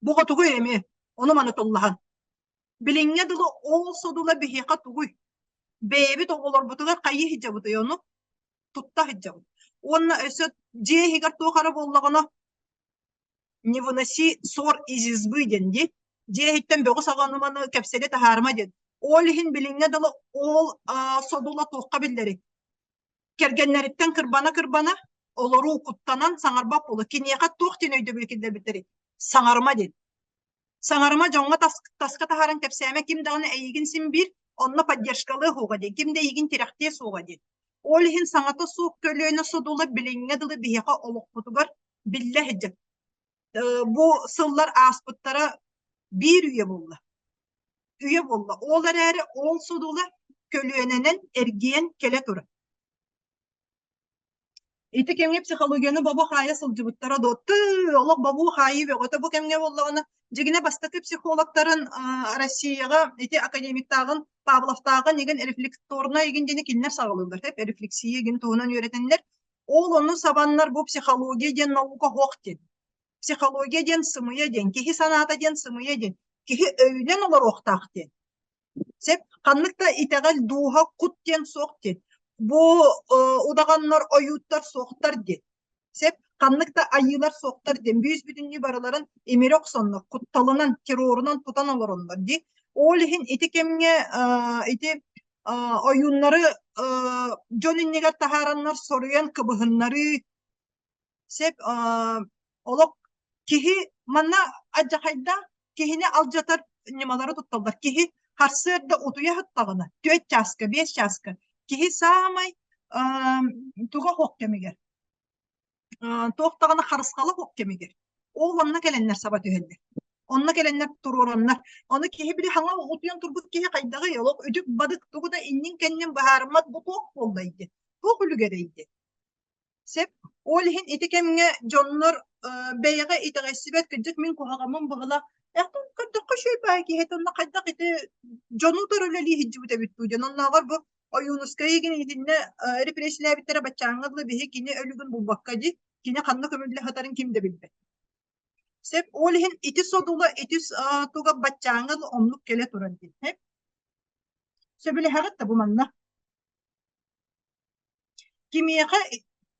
Бу тугуй эмиэ ону-маны тыллаһан. Билиҥҥэ дылы ол содула биһиэхэ тугуй? Бэйэбит оҕолорбутугар хайыы сылдьабытый ону? Тутта сылдьабыт. Уонна өссө дьиэ иһигэр туох эрэ буоллаҕына не выноси ссор из избы диэн дии. Дьиэ иһиттэн бөҕү саҕаны кэпсэли таһаарыма диэн. Ол иһин билиҥҥэ дылы ол содула туохха биллэрий? Кэргэннэриттэн кырбана-кырбана олоруу куттанан саҥарбат буола. Киниэхэ туох диэн өйдөбүлү киллэрбиттэрий? Саҥарыма диэн. Саҥарыма дьоҥҥо таска таһааран кэпсээмэ, ким даҕаны эйигин син биир онно поддержкалыа суоҕа диэн, ким да эйигин тирэхтиэ суоҕа диэн. Ол иһин саҥата суох көлүөнэ содула билиҥҥэ дылы биһиэхэ олохпутугар биллэ сылдьар. Бу сыллар ааспыттара биир үйэ буолла. Үйэ буолла. Ол эрээри ол содула көлүөнэнэн эргийэн кэлэ турар. Ити кэмҥэ психологияны бобо-хаайа сылдьыбыттара дуо? Тыы, олох бобуу-хаайыы бөҕөтө бу кэмҥэ буоллаҕына, дьигинэ бастакы психологтарын Россияҕа ити академиктааҕын, Павловтааҕын игин рефлекторнай игин диэни кинилэр саҕалыыллар, тэп рефлексия игин туһунан үөрэтэннэр, ол ону сабаннар бу психология диэн наука суох диэн. Психология диэн сымыйа диэн, киһи санаата диэн сымыйа диэн, киһи өйүнэн олоруохтаах диэн. Сөп, ханнык да итэҕэл, дууһа, кут диэн суох диэн. Бу удаҕаннар, ойууттар суохтар диэн. Сөп, ханнык да айыылар суохтар диэн. Бүүс-бүтүннүү барыларын имири охсоннор, кутталынан, террорунан тутан олороннор дии. Ол иһин ити кэмҥэ ити ойууннары дьон иннигэр таһаараннар соруйан кыбыһыннарыы Сөп, олох киһи манна алдьархайдаах киһини алдьатар ньымалары тутталлар. Киһи сарсыарда утуйа сыттаҕына, 4 чааска, 5 чааска киһи саамай туга суох кэмигэр, туох даҕаны харысхала суох кэмигэр, ол онно кэлэннэр саба түһэллэр. Онно кэлэннэр туруораннар. Ону киһи били хаҥа утуйан турбут киһи хайдаҕый олох үдүк-бадык тугу да иннин-кэннин быһаарыммат бу туох буоллай диэн, туох үлүгэрэй диэн. Сөп. Ол иһин ити кэмҥэ дьоннор бэйэҕэ итэҕэйсибэт, кырдьык мин куһаҕаммын быһыылаах, Эхтэн көрдөххө үчүгэй баай киһи этэ, онно хайдах ити дьону утары үлэлии сылдьыбыт эбит дуу диэн. Оннооҕор бу Ойуунускайы игин итиннэ репрессилээбиттэрэ баччааҥҥа дылы биһи кини өлүгүн булбакка дии, кини ханна көмүллэ сытарын ким да билбэт. Сөп. Ол иһин ити содула, ити туга баччааҥҥа дылы оннук кэлэ турар диэн. Сөбүлэһэҕит да бу манна? Кимиэхэ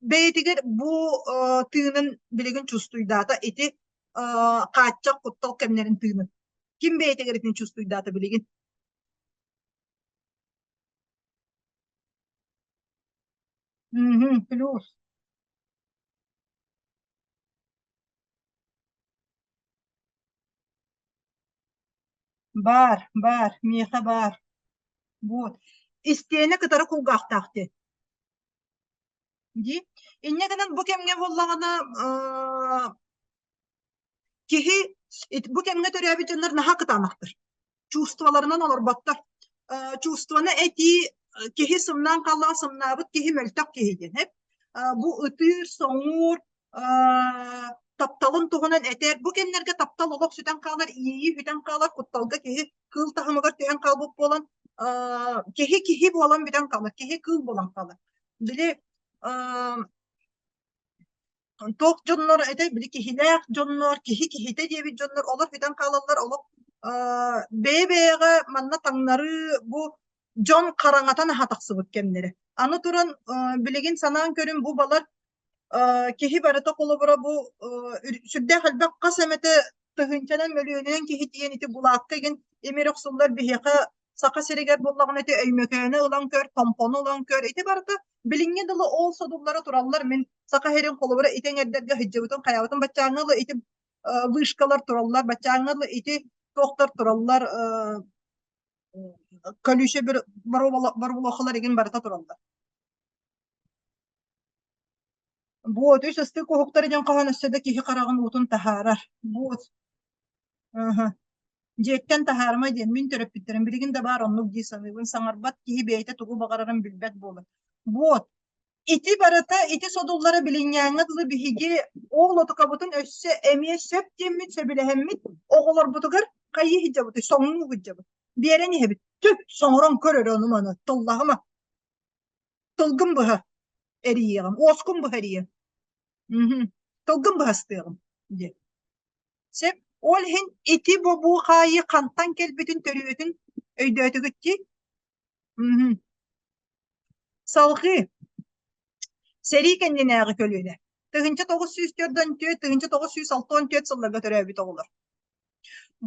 бэйэтигэр бу тыынын билигин чувствуйдаата ити хааччах куттал кэмнэрин тыынын. Ким бэйэтигэр итини чувствуйдаата билигин? Плюс. Баар, баар, миэхэ баар. Вот. Истиэнэ кытары кулгаахтаах диэн. Дии. Инньэ гынан бу кэмҥэ буоллаҕына киһи бу кэмҥэ төрөөбүт дьоннор наһаа кытаанахтар. Чувстволарынан олорботтор. Чувствоны этии киһи сымнаан хааллаҕа сымнаабыт киһи мөлтөх киһи диэн. Бу ытыыр, соҥуур, тапталын туһунан этэр. Бу кэмнэргэ таптал олох сүтэн хаалар, иэйии сүтэн хаалар, кутталга киһи кыыл таһымыгар түһэн хаалбыт буолан, киһи киһи буолан бүтэн хаалар, киһи кыыл буолан хаалар. Били туох дьоннор этэ, били киһилээх дьоннор, киһи киһитэ диэбит дьоннор олох бүтэн хаалаллар, олох Бэйэ-бэйэҕэ манна таҥнарыы бу дьон хараҥатан аһа тахсыбыт кэмнэрэ. Аны туран билигин санаан көрүн бу балар киһи барыта холобура бу сүрдээх элбэх хас эмэтэ тыһыынчанан мөлүйүөнүнэн киһи тиийэн ити булаакка игин имир охсуллар биһиэхэ Саха сиригэр буоллаҕына ити Өймөкөөнү ылан көр, Томпону ылан көр, ити барыта билиҥҥи дылы ол содуллара тураллар. Мин Саха сирин холобура ити эҥэрдэргэ сылдьыбытым, хайаабытым баччааҥҥа дылы ити вышкалар тураллар, баччааҥҥа дылы ити туохтар тураллар, колючий боробулуохалар игин барыта тураллар. Вот, үс ыстык уһуктар диэн хоһоон өссө да киһи хараҕын уутун таһаарар. Вот. Аха. Дьиэттэн таһаарыма диэн мин төрөппүттэрим билигин да баар оннук дии саныыбын. Саҥарбат киһи бэйэтэ тугу баҕарарын билбэт буолар. Вот. Ити барыта, ити содуллара билиҥҥээҥҥэ дылы биһиги ол отукабытын өссө эмиэ сөп диэммит, сөбүлэһэммит оҕолорбутугар хайыы сылдьабытый, соҥнуу сылдьабыт. Биэрэн иһэбит. Түк, соҥорон көр эрэ ону-маны, тыллаһыма. Тылгын быһа эрийиэҕим, уоскун быһа эрийиэм. Мгм. Тылгын быһастыаҕым диэн. Сөп. Ол иһин ити бобуу хаайыы хантан кэлбитин төрүөтүн өйдөөтүгүт дии? Мгм. Салҕыы. Сэрии кэннинээҕи көлүөнэ. 1944, 1964 сылларга төрөөбүт оҕолор.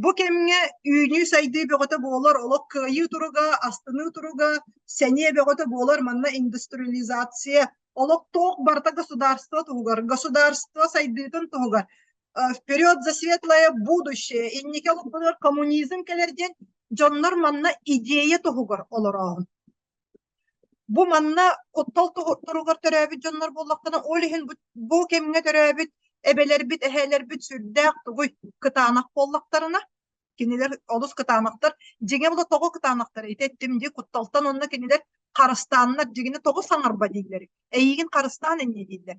Бу кэмҥэ үүнүү-сайдыы бөҕөтө буолар, олох кыайыы туруга, астыныы туруга, сэниэ бөҕөтө буолар, манна индустриализация, олох туох барыта государство туһугар, государство сайдыытын туһугар, вперед за светлое будущее, инники олохпутугар коммунизм кэлэр диэн дьоннор манна идея туһугар олорооһун. Бу манна куттал туругар төрөөбүт дьоннор буоллахтарына, ол иһин бу кэмҥэ төрөөбүт эбэлэрбит, эһээлэрбит сүрдээх тугуй кытаанах буоллахтарына, кинилэр олус кытаанахтар. Дьиҥэ була тоҕо кытаанахтар ити эттим дии, кутталтан уонна кинилэр харыстааннар, дьиҥинэ тоҕо саҥарба дииллэр. Эйиигин харыстаан инньэ дииллэр.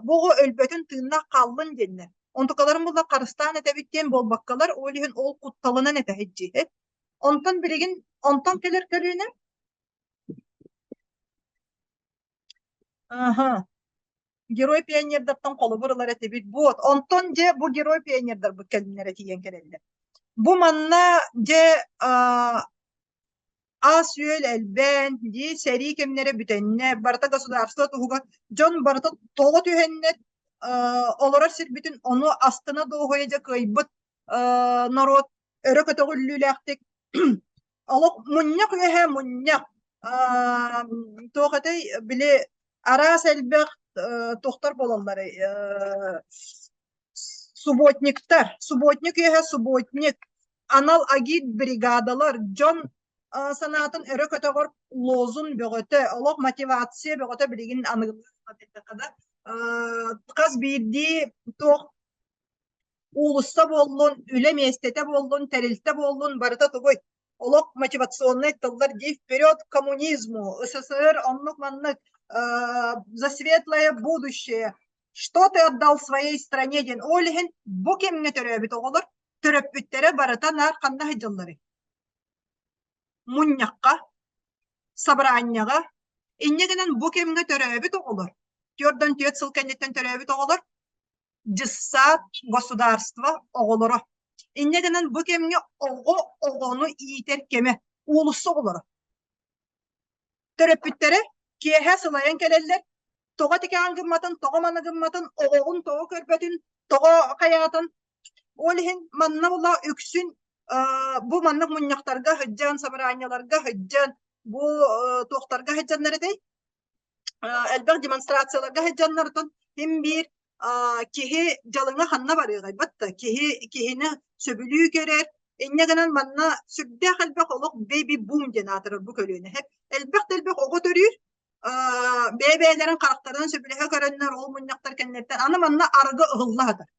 Бу оҕо өлбөтүн тыыннаах хааллын диэннэр. Онтукаларын була харыстаан этэбит диэн буолбаккалар, ол иһин ол кутталынан этэ сылдьыыһы. Онтон билигин онтон кэлэр көлүөнэ Аха. Герой пионердартан холобур ылар этибит. Вот, онтон дьэ бу герой пионердарбыт кэлиннэрэ тиийэн кэлэллэр. Бу манна дьэ ас-үөл элбээн, дии сэрии кэмнэрэ бүтэннэ, барыта государство туһугар дьон барыта тоҕо түһэннэр олорор сирбитин ону астына дуоһуйа дьэ кыайбыт норуот өрө көтөҕүллүүлээхтик олох мунньах үөһэ мунньах туох этэй били араас элбэх туохтар буолалларый субботниктар субботник үөһэ субботник анал агит бригадалар дьон санаатын өрө көтөҕөр лозун бөҕөтө олох мотивация бөҕөтө билигин аныгылыы да хас биирдии туох уулусса буоллун, үлэ миэстэтэ буоллун, тэрилтэ буоллун, барыта тугуй? Олох мотивационнай тыллар дии вперед к коммунизму, СССР оннук-маннык, за светлое будущее, что ты отдал своей стране диэн ол иһин бу кэмҥэ төрөөбүт оҕолор төрөппүттэрэ барыта наар ханна сылдьалларый? Мунньахха, собранияҕа. Инньэ гынан бу кэмҥэ төрөөбүт оҕолор, 44 сыл кэнниттэн төрөөбүт оҕолор дьыссаат государство оҕолоро. Инньэ гынан бу кэмҥэ оҕо оҕону иитэр кэмэ, уулусса оҕолоро. Төрөппүттэрэ киэһэ сылайан кэлэллэр, тоҕо тикэҕин гымматын, тоҕо маны гымматын, оҕоҕун тоҕо көрбөтүн, тоҕо хайаатын. Ол иһин манна була үксүн бу маннык мунньахтарга сылдьан, собраниеларга сылдьан, бу туохтарга сылдьаннар этэй? Элбэх демонстрацияларга сылдьаннар отон син биир киһи дьалыҥа ханна барыаҕай батта киһи киһини сөбүлүү көрөр инньэ гынан манна сүрдээх элбэх олох бэби бум диэн аатырар бу көлүөнэ элбэх да элбэх оҕо төрүүр бэйэ-бэйэлэрин харахтарынан сөбүлэһэ көрөннөр ол мунньахтар кэнниттэн аны манна арыгы ыһылла сытар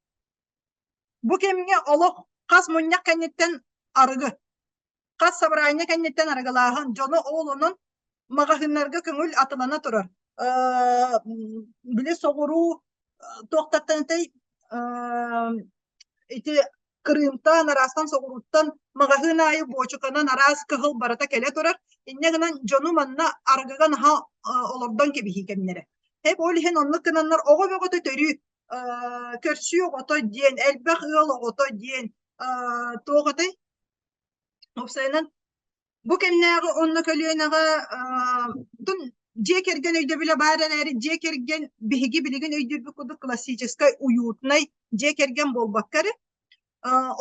бу кэмҥэ олох хас мунньах кэнниттэн арыгы Хас собрание кэнниттэн арыгылааһын, дьону ол онон маҕаһыыннарга көҥүл атылана турар. Били соҕуруу туохтартан этэй ити Крымтан, араастан соҕурууттан маҕаһыын аайы буочуканан араас кыһыл барыта кэлэ турар. Инньэ гынан дьону манна арыгыга наһаа олордон кэбиһии кэмнэрэ. Эп ол иһин оннук гынаннар оҕо бөҕөтө төрүү көрсүү оҕото диэн, элбэх ыал оҕото диэн туох этэй? Уопсайынан, бу кэмнээҕи онно көлүөнэҕэ тун дьиэ кэргэн өйдөбүлэ баар эрээри, дьиэ кэргэн биһиги билигин өйдүүрбүт курдук классическай уютнай дьиэ кэргэн буолбакка эрэ,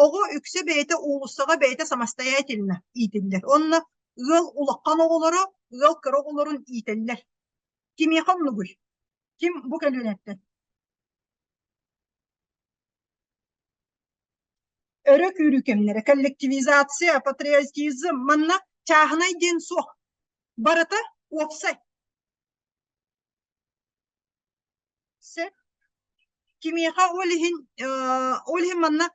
оҕо үксэ бэйэтэ уулуссаҕа бэйэтэ самостоятельно иитиллэр. Онно ыал улахан оҕолоро ыал кыра оҕолорун иитэллэр. Кимиэхэ оннугуй? Ким бу көлүөнэттэн? Өрө күүрүү кэмнэрэ, коллективизация, патриотизм, манна чааһынай диэн суох. Барыта уопсай. Сөп. Кимиэхэ ол иһин, ол иһин манна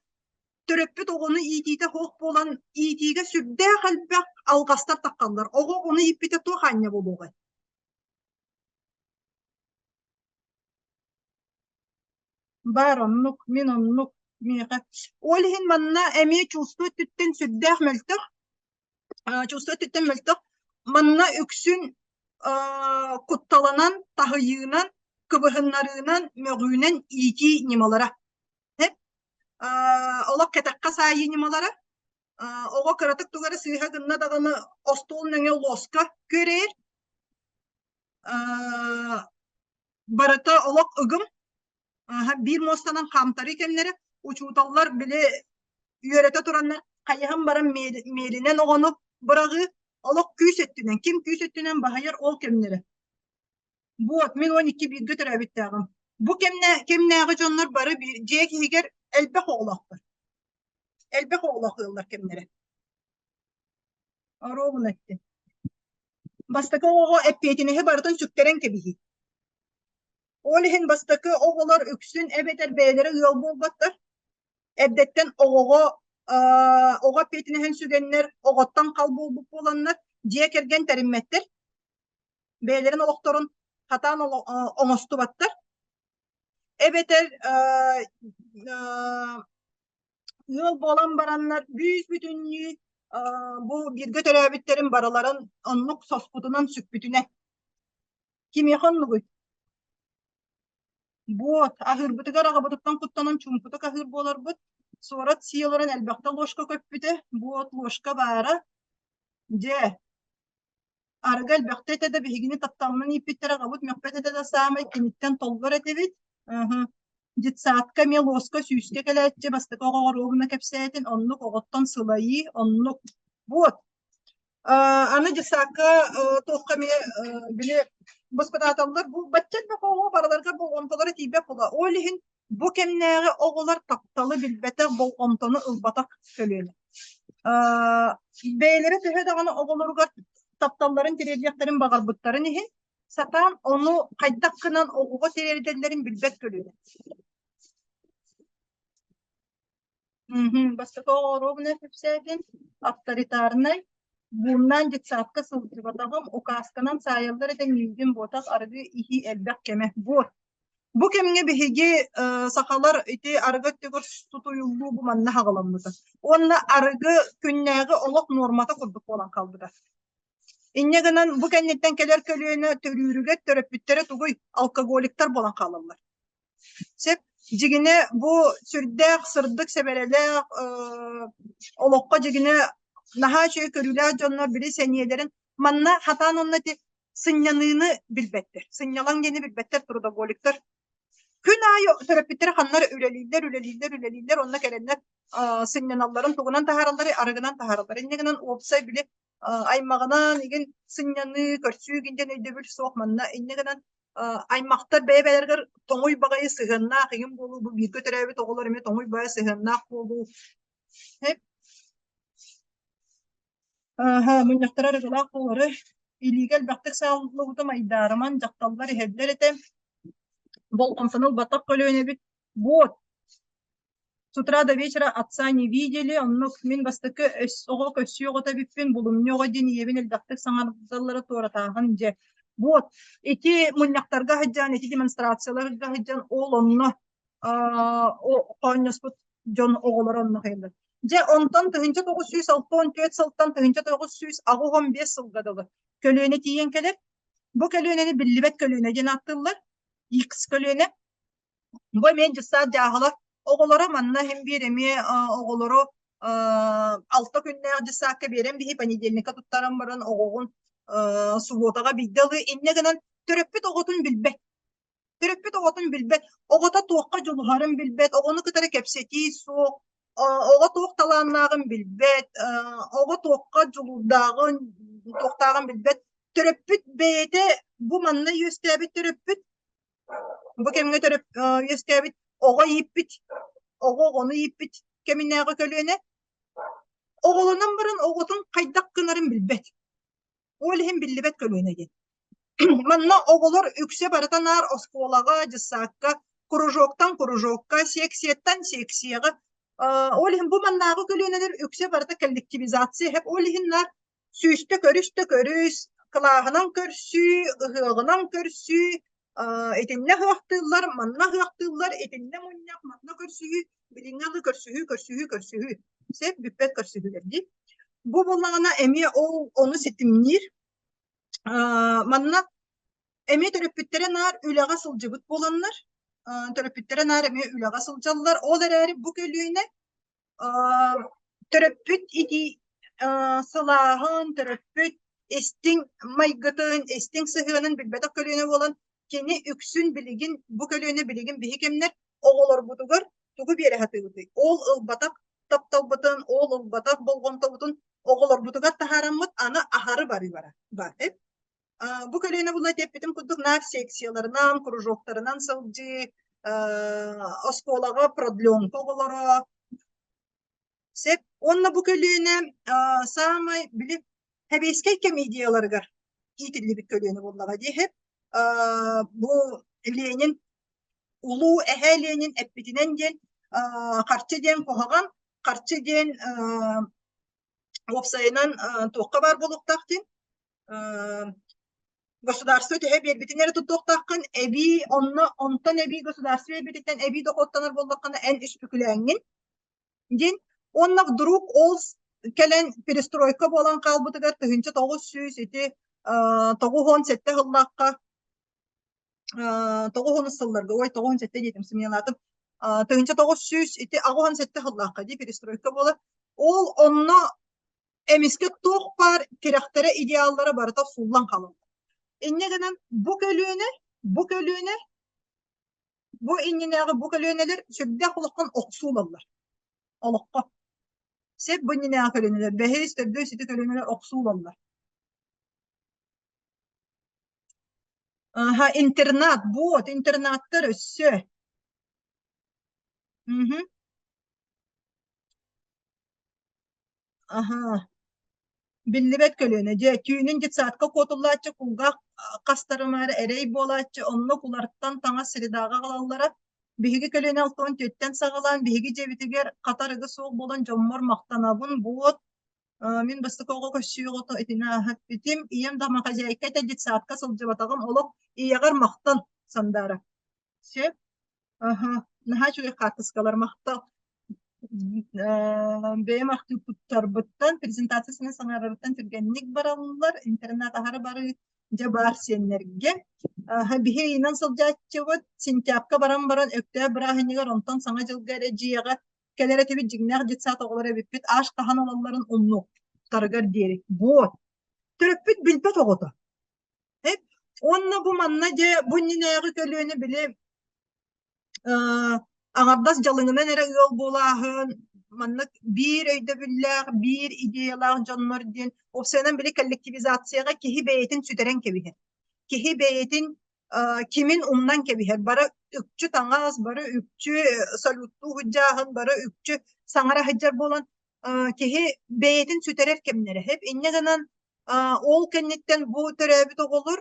төрөппүт оҕону иитиитэ суох буолан иитиигэ сүрдээх элбэх алҕастар таххаллар. Оҕо оҕону ииппитэ туох аанньа буолуоҕай? Баар оннук, мин оннук, миэхэ. Ол иһин манна эмиэ чувство өттүттэн сүрдээх мөлтөх, чувство өттүттэн мөлтөх. Манна үксүн кутталанан, таһыйыынан, кыбыһыннарыынан, мөҕүүнэн иитии ньымалара. Олох кэтэххэ саайыы ньымалара. Оҕо кыратык тугу эрэ сыыһа гынна даҕаны остуол нөҥүө луоска күөрэйэр. Барыта олох ыгым, биир муостанан хаамтарыы кэмнэрэ учууталлар били үөрэтэ тураннар хайыһан баран миэлинэн оҕону быраҕыы олох күүс өттүнэн ким күүс өттүнэн баһыйар ол кэмнэрэ. Вот мин 12 бииргэ төрөөбүттээҕим. Бу кэмнэ кэмнээҕи дьоннор бары дьиэ иһигэр элбэх оҕолоохтор. Элбэх оҕолоох ыаллар кэмнэрэ. Оруобуна эттин. Бастакы оҕоҕо эппиэтинэһи барытын сүктэрэн кэбиһии. Ол иһин бастакы оҕолор үксүн эбэтэр бэйэлэрэ ыал буолбаттар, эрдэттэн оҕоҕо оҕо эппиэтинэһин сүгэннэр, оҕоттон хал буолбут буоланнар, дьиэ кэргэн тэриммэттэр, бэйэлэрин олохторун хатаан оҥостубаттар. Эбэтэр ыал буолан бараннар бүүс-бүтүннүү бу бииргэ төрөөбүттэрин барыларын оннук соспутунан сүкпүтүнэн. Кимиэхэ оннугуй? Буот, аһыырбытыгар аҕабытыттан куттанан чуумпутук аһыыр буоларбыт. Суорат сии олорон элбэхтэ ложка көппүтэ. Буот, ложка баара. Дьэ, Арыгы элбэхтэ этэ да биһигини тапталынан ииппиттэрэ аҕабыт мөхпөт этэ да саамай киниттэн толлор этибит. Ыһы. Детсадка эмиэ луоска сүүскэ кэлээччи бастакы оҕо оруобуна кэпсээтин оннук оҕоттон сылайыы оннук. Вот. Аны детсадка туохха эмиэ били баспытааталлар бу бачча элбэх оҕо барыларыгар болҕомтолоро тиийбэт буола. Ол иһин Бу кэмнээҕи оҕолор тапталы билбэтэх, болҕомтону ылбатах көлүөнэ. Бэйэлэрэ төһө даҕаны оҕолоругар тапталларын тириэрдиэхтэрин баҕарбыттарын иһин, сатаан ону хайдах гынан оҕоҕо тириэрдэллэрин билбэт көлүөнэ. Бастакы оҕо оруобуна кэпсээтин, авторитарнай, бууннаан детсадка сылдьыбатаҕым, указканан саайаллар этэ миигин буотах арыгы иһии элбэх кэмэ. Вот. Бу кэмҥэ биһиги сахалар ити арыгы өттүгэр сутуйуллуу бу манна хаҕаламмыта. Уонна арыгы күннээҕи олох нуормата курдук буолан хаалбыта. Инньэ гынан бу кэнниттэн кэлэр көлүөнэ төрүүрүгэр төрөппүттэрэ тугуй? Алкоголиктар буолан хаалаллар. Сөп. Дьигинэ бу сүрдээх сырдык сэбэрэлээх олоххо дьигинэ наһаа үчүгэй көрүүлээх дьоннор били сэниэлэрин манна хатаан онно ити сынньаныыны билбэттэр. Сынньалаҥ диэни билбэттэр трудоголиктар. Күн аайы төрөппүттэрэ ханна эрэ үлэлииллэр, үлэлииллэр, үлэлииллэр, онно кэлэннэр сынньаналларын тугунан таһааралларый? Арыгынан таһаараллар. Инньэ гынан уопсай били аймаҕынан игин сынньаныы, көрсүү игин диэн өйдөбүл суох манна. Инньэ гынан аймахтар бэйэ-бэйэлэригэр тоҥуй баҕайы сыһыаннаах игин буолуу, бу бииргэ төрөөбүт оҕолор эмиэ тоҥуй баҕайы сыһыаннаах буолуу. Ааһа, мунньахтара арыгылаах буолары, илиигэ элбэхтик сааллыбытым айдаарыман, дьахталлар иһэллэр этэ. Болҕомтону ылбатах көлүөнэбит. Вот, с утра до вечера отца не видели, оннук мин бастакы өс оҕо көссүү оҕото эбиппин, булумньу оҕо диэн ийэбин элбэхтик саҥардаллара туоратааҕын дьэ. Вот, ити мунньахтарга сылдьан, ити демонстрацияларга сылдьан ол онно хоонньоспут дьон оҕолоро онно хайаллар. Дьэ, онтон 1964 сылтан 1985 сылга дылы көлүөнэ тиийэн кэлэр. Бу көлүөнэни биллибэт көлүөнэ диэн ааттыыллар. X көлүөнэ. Бу эмиэ дьыссаат дьааһыла оҕолоро манна иһин биир эмиэ оҕолору 6 күннээх дьыссаакка биэрэн биһи понедельникка туттаран баран оҕоҕун субуотаҕа биирдэ ылыы инньэ гынан төрөппүт оҕотун билбэт. Төрөппүт оҕотун билбэт, оҕото туохха дьулуһарын билбэт, оҕону кытары кэпсэтии суох, оҕо туох талааннааҕын билбэт, оҕо туохха дьулуурдааҕын, туохтааҕын билбэт. Төрөппүт бэйэтэ бу манна үөскээбит төрөппүт, бу кэмҥэ үөскээбит оҕо ииппит, оҕо оҕону ииппит кэминээҕи көлүөнэ оҕолонон баран оҕотун хайдах гынарын билбэт. Ол иһин биллибэт көлүөнэ диэн. Манна оҕолор үксэ барыта наар оскуолаҕа, дьыссаакка, кружоктан кружокка, секцияттан секцияҕа. Ол иһин бу маннааҕы көлүөнэлэр үксэ барыта коллективизация иһэп. Ол иһин наар сүүстэ көрүс да көрүс, кылааһынан көрсүү, ыһыаҕынан көрсүү, итиннэ ыһыахтыыллар, манна ыһыахтыыллар, итиннэ мунньах, манна көрсүһүү, билиҥҥи алы көрсүһүү, көрсүһүү, көрсүһүү. Сөп бүппэт көрсүһүүлэр дии. Бу буоллаҕына эмиэ ол ону ситимниир. Манна эмиэ төрөппүттэрэ наар үлэҕэ сылдьыбыт буоланнар, төрөппүттэрэ наар эмиэ үлэҕэ сылдьаллар. Ол эрээри бу көлүөнэ төрөппүт ити сылааһын, төрөппүт истиҥ майгытын, истиҥ сыһыанын билбэтэх көлүөнэ буолан, кини үксүн билигин бу көлүөнэ билигин биһи кэмнэр оҕолорбутугар тугу биэрэ сатыыбытый? Ол ылбатах тапталбытын, ол ылбатах болҕомтобутун оҕолорбутугар таһаараммыт аны аһары барыы бара бар. Бу көлүөнэ була эппитим курдук наар секцияларынан, кружоктарынан сылдьыы, оскуолаҕа продленка оҕолоро Сөп. Уонна бу көлүөнэ саамай били сэбиэскэй кэм идеяларыгар иитиллибит көлүөнэ буоллаҕа дии иһит. Бу Ленин улуу эһээ Ленин эппитинэн диэн харчы диэн куһаҕан, харчы диэн уопсайынан туохха баар буолуохтаах диэн государство төһө биэрбитин эрэ туттуохтааххын, эбии онно онтон эбии государство биэрбититтэн эбии дохуоттанар буоллаххына эн үспүкүлээҥҥин диэн уонна вдруг ол кэлэн перестройка буолан хаалбытыгар 1900 ити 97 сыллаахха 90 сылларга ой 97 диэтим сымыйалаатым 1900 ити 87 сыллаахха дии перестройка буолар ол онно эмискэ туох баар тирэхтэрэ идеаллара барыта сууллан хаалаллар инньэ гынан бу көлүөнэ бу көлүөнэ Бу иннинээҕи бу көлүөнэлэр сүрдээх улахан охсуу ылаллар олоххо. Сөп бу иннинээҕи көлүөнэлэр бэһис, төрдүс ити көлүөнэлэр охсуу ылаллар. Аха, интернат, вот, интернаттар өссө. Мгм. Аһаа, биллибэт көлүөнэ дьэ түүнүн детсадка куотуллааччы кулгаах хастарымаары эрэй буолааччы онно кулартан таҥас средаҕа аҕалаллара биһиги көлүөнэ 64-тэн саҕалаан биһиги дьиэбитигэр хатарыгы суох буолан дьоммор махтанабын буот мин бастакы оҕо көссүү оҕото итини ааһа эппитим ийэм домохозяйка этэ детсадка сылдьыбатаҕым олох ийэҕэр махтан Сандаара сөп Аһа, наһаа үчүгэй хаартыскалар махтал. Бэйэм ахтыыппыттарбыттан, презентациясынан саҥарарыттан түргэнник бараллар. Интернат аһара барыы дьэ баар сиэннэргэ. Аһа, биһи ыйынан сылдьааччыбыт. Сентябрьга баран баран Өктөөп бырааһынньыгар, онтон Саҥа дьылга эрэ дьиэҕэ кэлэр этибит. Дьиҥнээх детсад оҕолоро эбиппит. Аш хаһан ылалларын умнуохтарыгар диэри. Вот. Төрөппүт билбэт оҕото. Уонна бу манна дьэ бу иннинээҕи көлүөнэ били аҥардас дьалыҥынан эрэ ыал буолааһын, маннык биир өйдөбүллээх, биир идеялаах дьоннор диэн уопсайынан били коллективизацияҕа киһи бэйэтин сүтэрэн кэбиһэр. Киһи бэйэтин кимин умнан кэбиһэр. Бары үкчү таҥас, бары үкчү салюттуу сылдьааһын, бары үкчү саҥара сылдьар буолан киһи бэйэтин сүтэрэр кэмнэрэ. Инньэ гынан ол кэнниттэн бу төрөөбүт оҕолор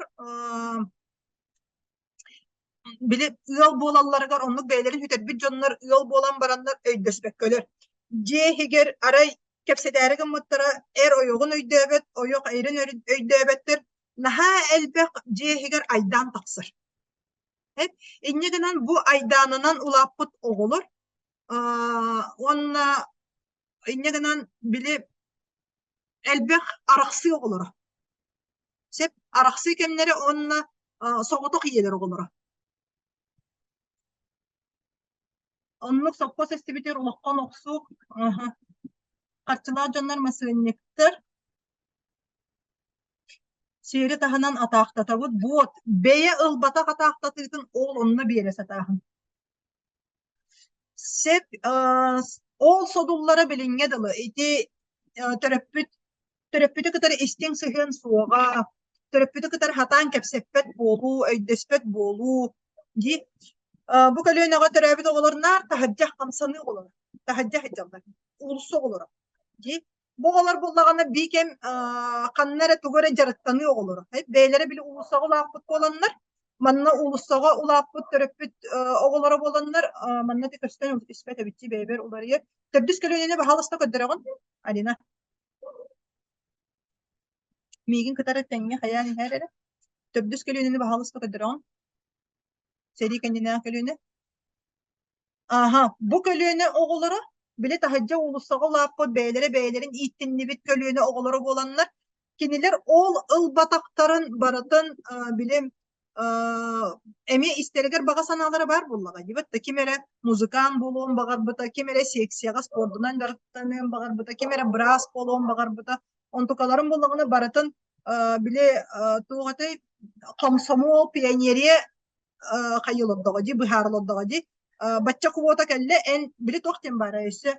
били ыал буолалларыгар оннук бэйэлэрин сүтэрбит дьоннор ыал буолан бараннар өйдөспөккөлөр. Дьиэ иһигэр арай кэпсэтээри гыммыттара эр ойоҕун өйдөөбөт, ойох эрин өйдөөбөттөр наһаа элбэх дьиэ иһигэр айдаан тахсар. Инньэ гынан бу айдаанынан улааппыт оҕолор уонна инньэ гынан били элбэх арахсыы оҕолоро. Сөп арахсыы кэмнэрэ уонна соҕотох ийэлэр оҕолоро. Оннук сопхуос эстибитигэр улахан охсуу. Харчылаах дьоннор масыанньыктар сиэри таһынан атаахтатабыт буот бэйэ ылбатах атаахтатыытын ол онно биэрэ сатааһын. Сөп ол содуллара билиҥҥэ дылы ити төрөппүт төрөппүтү кытары истиҥ сыһыан суоҕа, төрөппүтү кытары сатаан кэпсэппэт буолуу, өйдөспөт буолуу дии. Бу көлүөнэҕэ төрөөбүт оҕолор наар таһырдьа хамсаныы оҕолоро, таһырдьа сылдьаллар, уулусса оҕолоро дии. Бу оҕолор буоллаҕына биир кэм ханна эрэ тугу эрэ дьарыктаныы оҕолоро. Бэйэлэрэ били уулуссаҕа улааппыт буоланнар, манна уулуссаҕа улааппыт төрөппүт оҕолоро буоланнар, манна ити көстөн испэт эбит бэйэбэр уларыйар. Төрдүс көлүөнэни баһаалыста көрдөрөҕүн, Алина? Миигин кытары тэҥҥэ хайаан иһэр эрэ. Төрдүс көлүөнэни баһаалыста көрдөрөҕүн? Сэрии кэннинээҕи көлүөнэ. Ааһа, бу көлүөнэ оҕолоро били таһырдьа уулуссаҕа улааппыт бэйэлэрэ бэйэлэрин ииттиннибит көлүөнэ оҕолоро буоланнар, кинилэр ол ылбатахтарын барытын били эмиэ истэригэр баҕа санаалара баар буоллаҕа дии да ким эрэ музыкант буолуон баҕарбыта, ким эрэ секцияҕа спордунан дьарыктаныан баҕарбыта, ким эрэ быраас буолуон баҕарбыта. Онтукаларын буоллаҕына барытын били туох этэй комсомол, пионерия хайыы олордоҕо дии, быһаара олордоҕо дии. Бачча квота кэллэ, эн били туох диэн баара өссө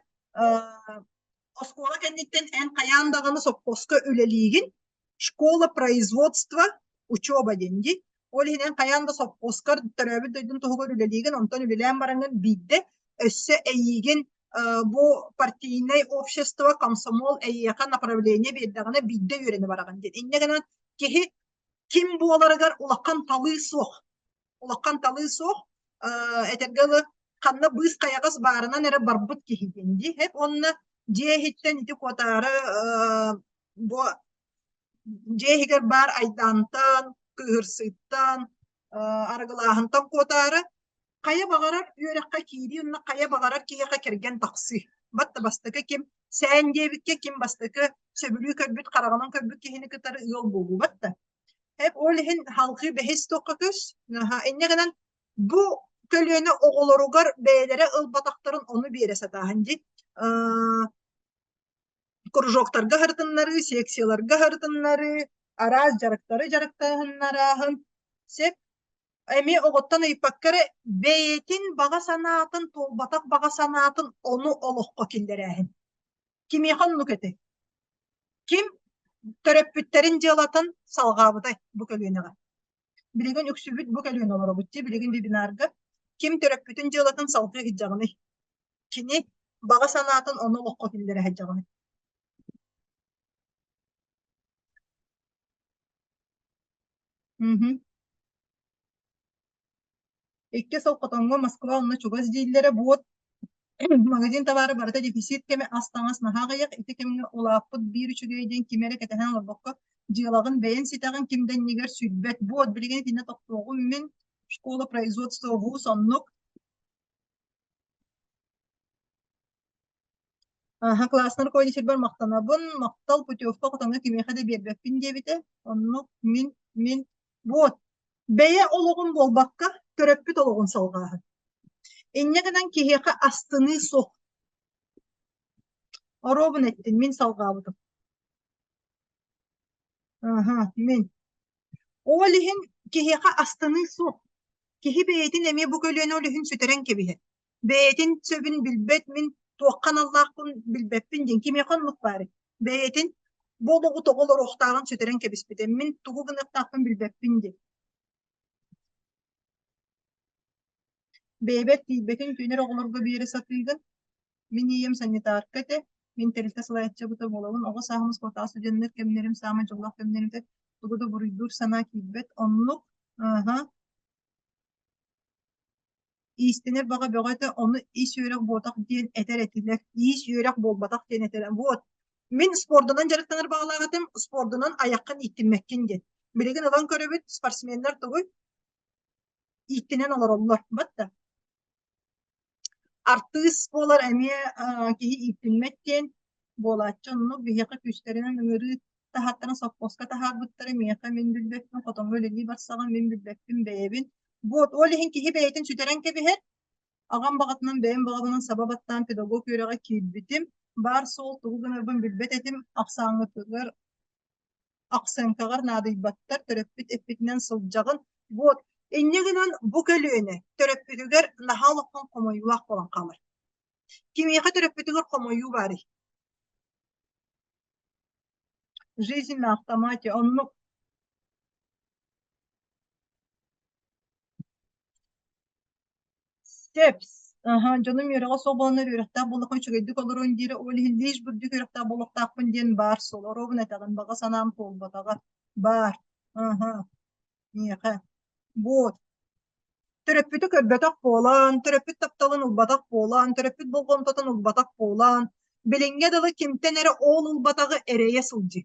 оскуола кэнниттэн эн хайаан даҕаны сопхуоска үлэлиигин, школа производства, учеба диэн дии. Ол иһин эн хайаан да сопхуоскар төрөөбүт дойдун туһугар үлэлиигин, онтон үлэлээн бараҥҥын биирдэ өссө эйиигин бу партийнай общество, комсомол эйиэхэ направление биэрдэҕинэ биирдэ үөрэнэ бараҕын диэн. Инньэ гынан киһи ким буоларыгар улахан талыы суох. Улахан талыы суох. Этэргэ дылы, ханна быыс хайаҕас баарынан эрэ барбыт киһи диэн дии. Эп уонна дьиэ иһиттэн ити куотаары бу дьиэ иһигэр баар айдаантан, кыыһырсыыттан, арыгылааһынтан куотаары хайа баҕарар үөрэххэ киирии уонна хайа баҕарар киһиэхэ кэргэн тахсыы. Батта бастакы ким сээн диэбиккэ ким бастакы сөбүлүү көрбүт хараҕынан көрбүт киһини кытары ыал буолуу батта. Эп ол иһин халҕыы бэһис туохха көс. Инньэ гынан бу көлүөнэ оҕолоругар бэйэлэрэ ылбатахтарын ону биэрэ сатааһын дии. Кружоктарга сырытыннарыы, секцияларга сырытыннарыы, араас дьарыктары дьарыктаһыннарааһын сеп эмиэ оҕоттон ыйыппакка эрэ бэйэтин баҕа санаатын, туолбатах баҕа санаатын ону олоххо киллэрээһин. Кимиэхэ оннук этэй? Ким төрөппүттэрин дьыалатын салҕаабытай бу көлүөнэҕэ? Билигин үксүбүт бу көлүөнэ олоробут дии, билигин вебинарга ким төрөппүтүн дьыалатын салгыы сылдьаҕыный? Кини баҕа санаатын ону олоххо киллэрэ сылдьаҕыный? Мгм. Икки сыл хотоҥҥо Москва онно чугас дииллэрэ буот магазин товара барыта дефицит кэмэ ас-таҥас наһаа аҕыйах ити кэмҥэ улааппыт биир үчүгэй диэн кими эрэ кэтэһэн олорбокко дьыалаҕын бэйэн ситэҕин ким да иннигэр сүүрбэт буот билигин итиннэ тохтуоҕум мин школа производства вуз оннук Аха, классный руководительбар махтанабын, махтал путевка хотоҥҥо кимиэхэ да биэрбэппин диэбитэ. Оннук мин, мин, вот, бэйэ олоҕун буолбакка, төрөппүт олоҕун салҕааһын. Инньэ гынан киһиэхэ астыныы суох. Оруобун эттин, мин салҕаабытым. Аха, мин. Ол иһин киһиэхэ астыныы суох. Киһи бэйэтин эмиэ бу көлүөнэ ол иһин сүтэрэн кэбиһэр. Бэйэтин сөбүн билбэт, мин туохха аналлаахпын билбэппин диэн кимиэхэ оннук баарый? Бэйэтин бу олоҕу тоҕо олоруохтааҕын сүтэрэн кэбиспитэ. Мин тугу гыныахтаахпын билбэппин диэн. Бэйэбэр тиийбэтин түүнэр оҕолорго биэрэ сатыыгын. Мин ийэм санитарка этэ, мин тэрилтэ салайааччыбыта буолабын. Оҕо сааһым оскуолатааҕы студеннар кэмнэрим саамай дьоллоох кэмнэрим этэ. Тугу да буруйдуур санаа киирбэт. Оннук, ааһа, иистэнэр баҕа бөҕө этэ, ону ис үөрэх буотах диэн этэр этилэр. Иис үөрэх буолбатах диэн этэр. Вот. Мин спордунан дьарыктанар баҕалаах этим, спордунан айаххын ииттиммэккин диэн. Билигин ылан көрөбүт, спортсменнар тугуй? Ииттинэн олороллор. Батта. Артыыс буолар эмиэ киһи ииттиммэт диэн буолааччы оннук биһиэхэ күүстэринэн ыҥырыы таһааттаран совхозка таһаарбыттара миэхэ мин билбэппин хотоҥҥо үлэлии барсаҕын мин билбэппин бэйэбин вот ол иһин киһи бэйэтин сүтэрэн кэбиһэр аҕам баҕатынан бэйэм баҕабынан саба баттаан педагог үөрэҕэ киирбитим. Баар суол тугу гынарбын билбэт этим, ахсааҥҥытыгар ахсыаҥкаҕар наадыйбаттар, төрөппүт эппитинэн сылдьаҕын. Вот, инньэ гынан бу көлүөнэ төрөппүтүгэр наһаа улахан хомойуулаах буолан хаалар. Кимиэхэ төрөппүтүгэр хомойуу баарый? Жизнь на автомате. Оннук Steps. Аһа, дьонум үөрэҕэ суох буоланнар үөрэхтээх буоллахха үчүгэйдик олоруон диирэ, ол иһин лишь бурдук үөрэхтээх буолуохтаахпын диэн баар суол. Оруобуна этэҕин, баҕа санаам туолбатаҕа. Баар. Аһа, миэхэ. Вот. Төрөппүтү көрбөтөх буолан, төрөппүт тапталын ылбатах буолан, төрөппүт болҕомтотун ылбатах буолан, билиҥҥэ дылы кимтэн эрэ ол ылбатаҕы эрэйэ сылдьыы.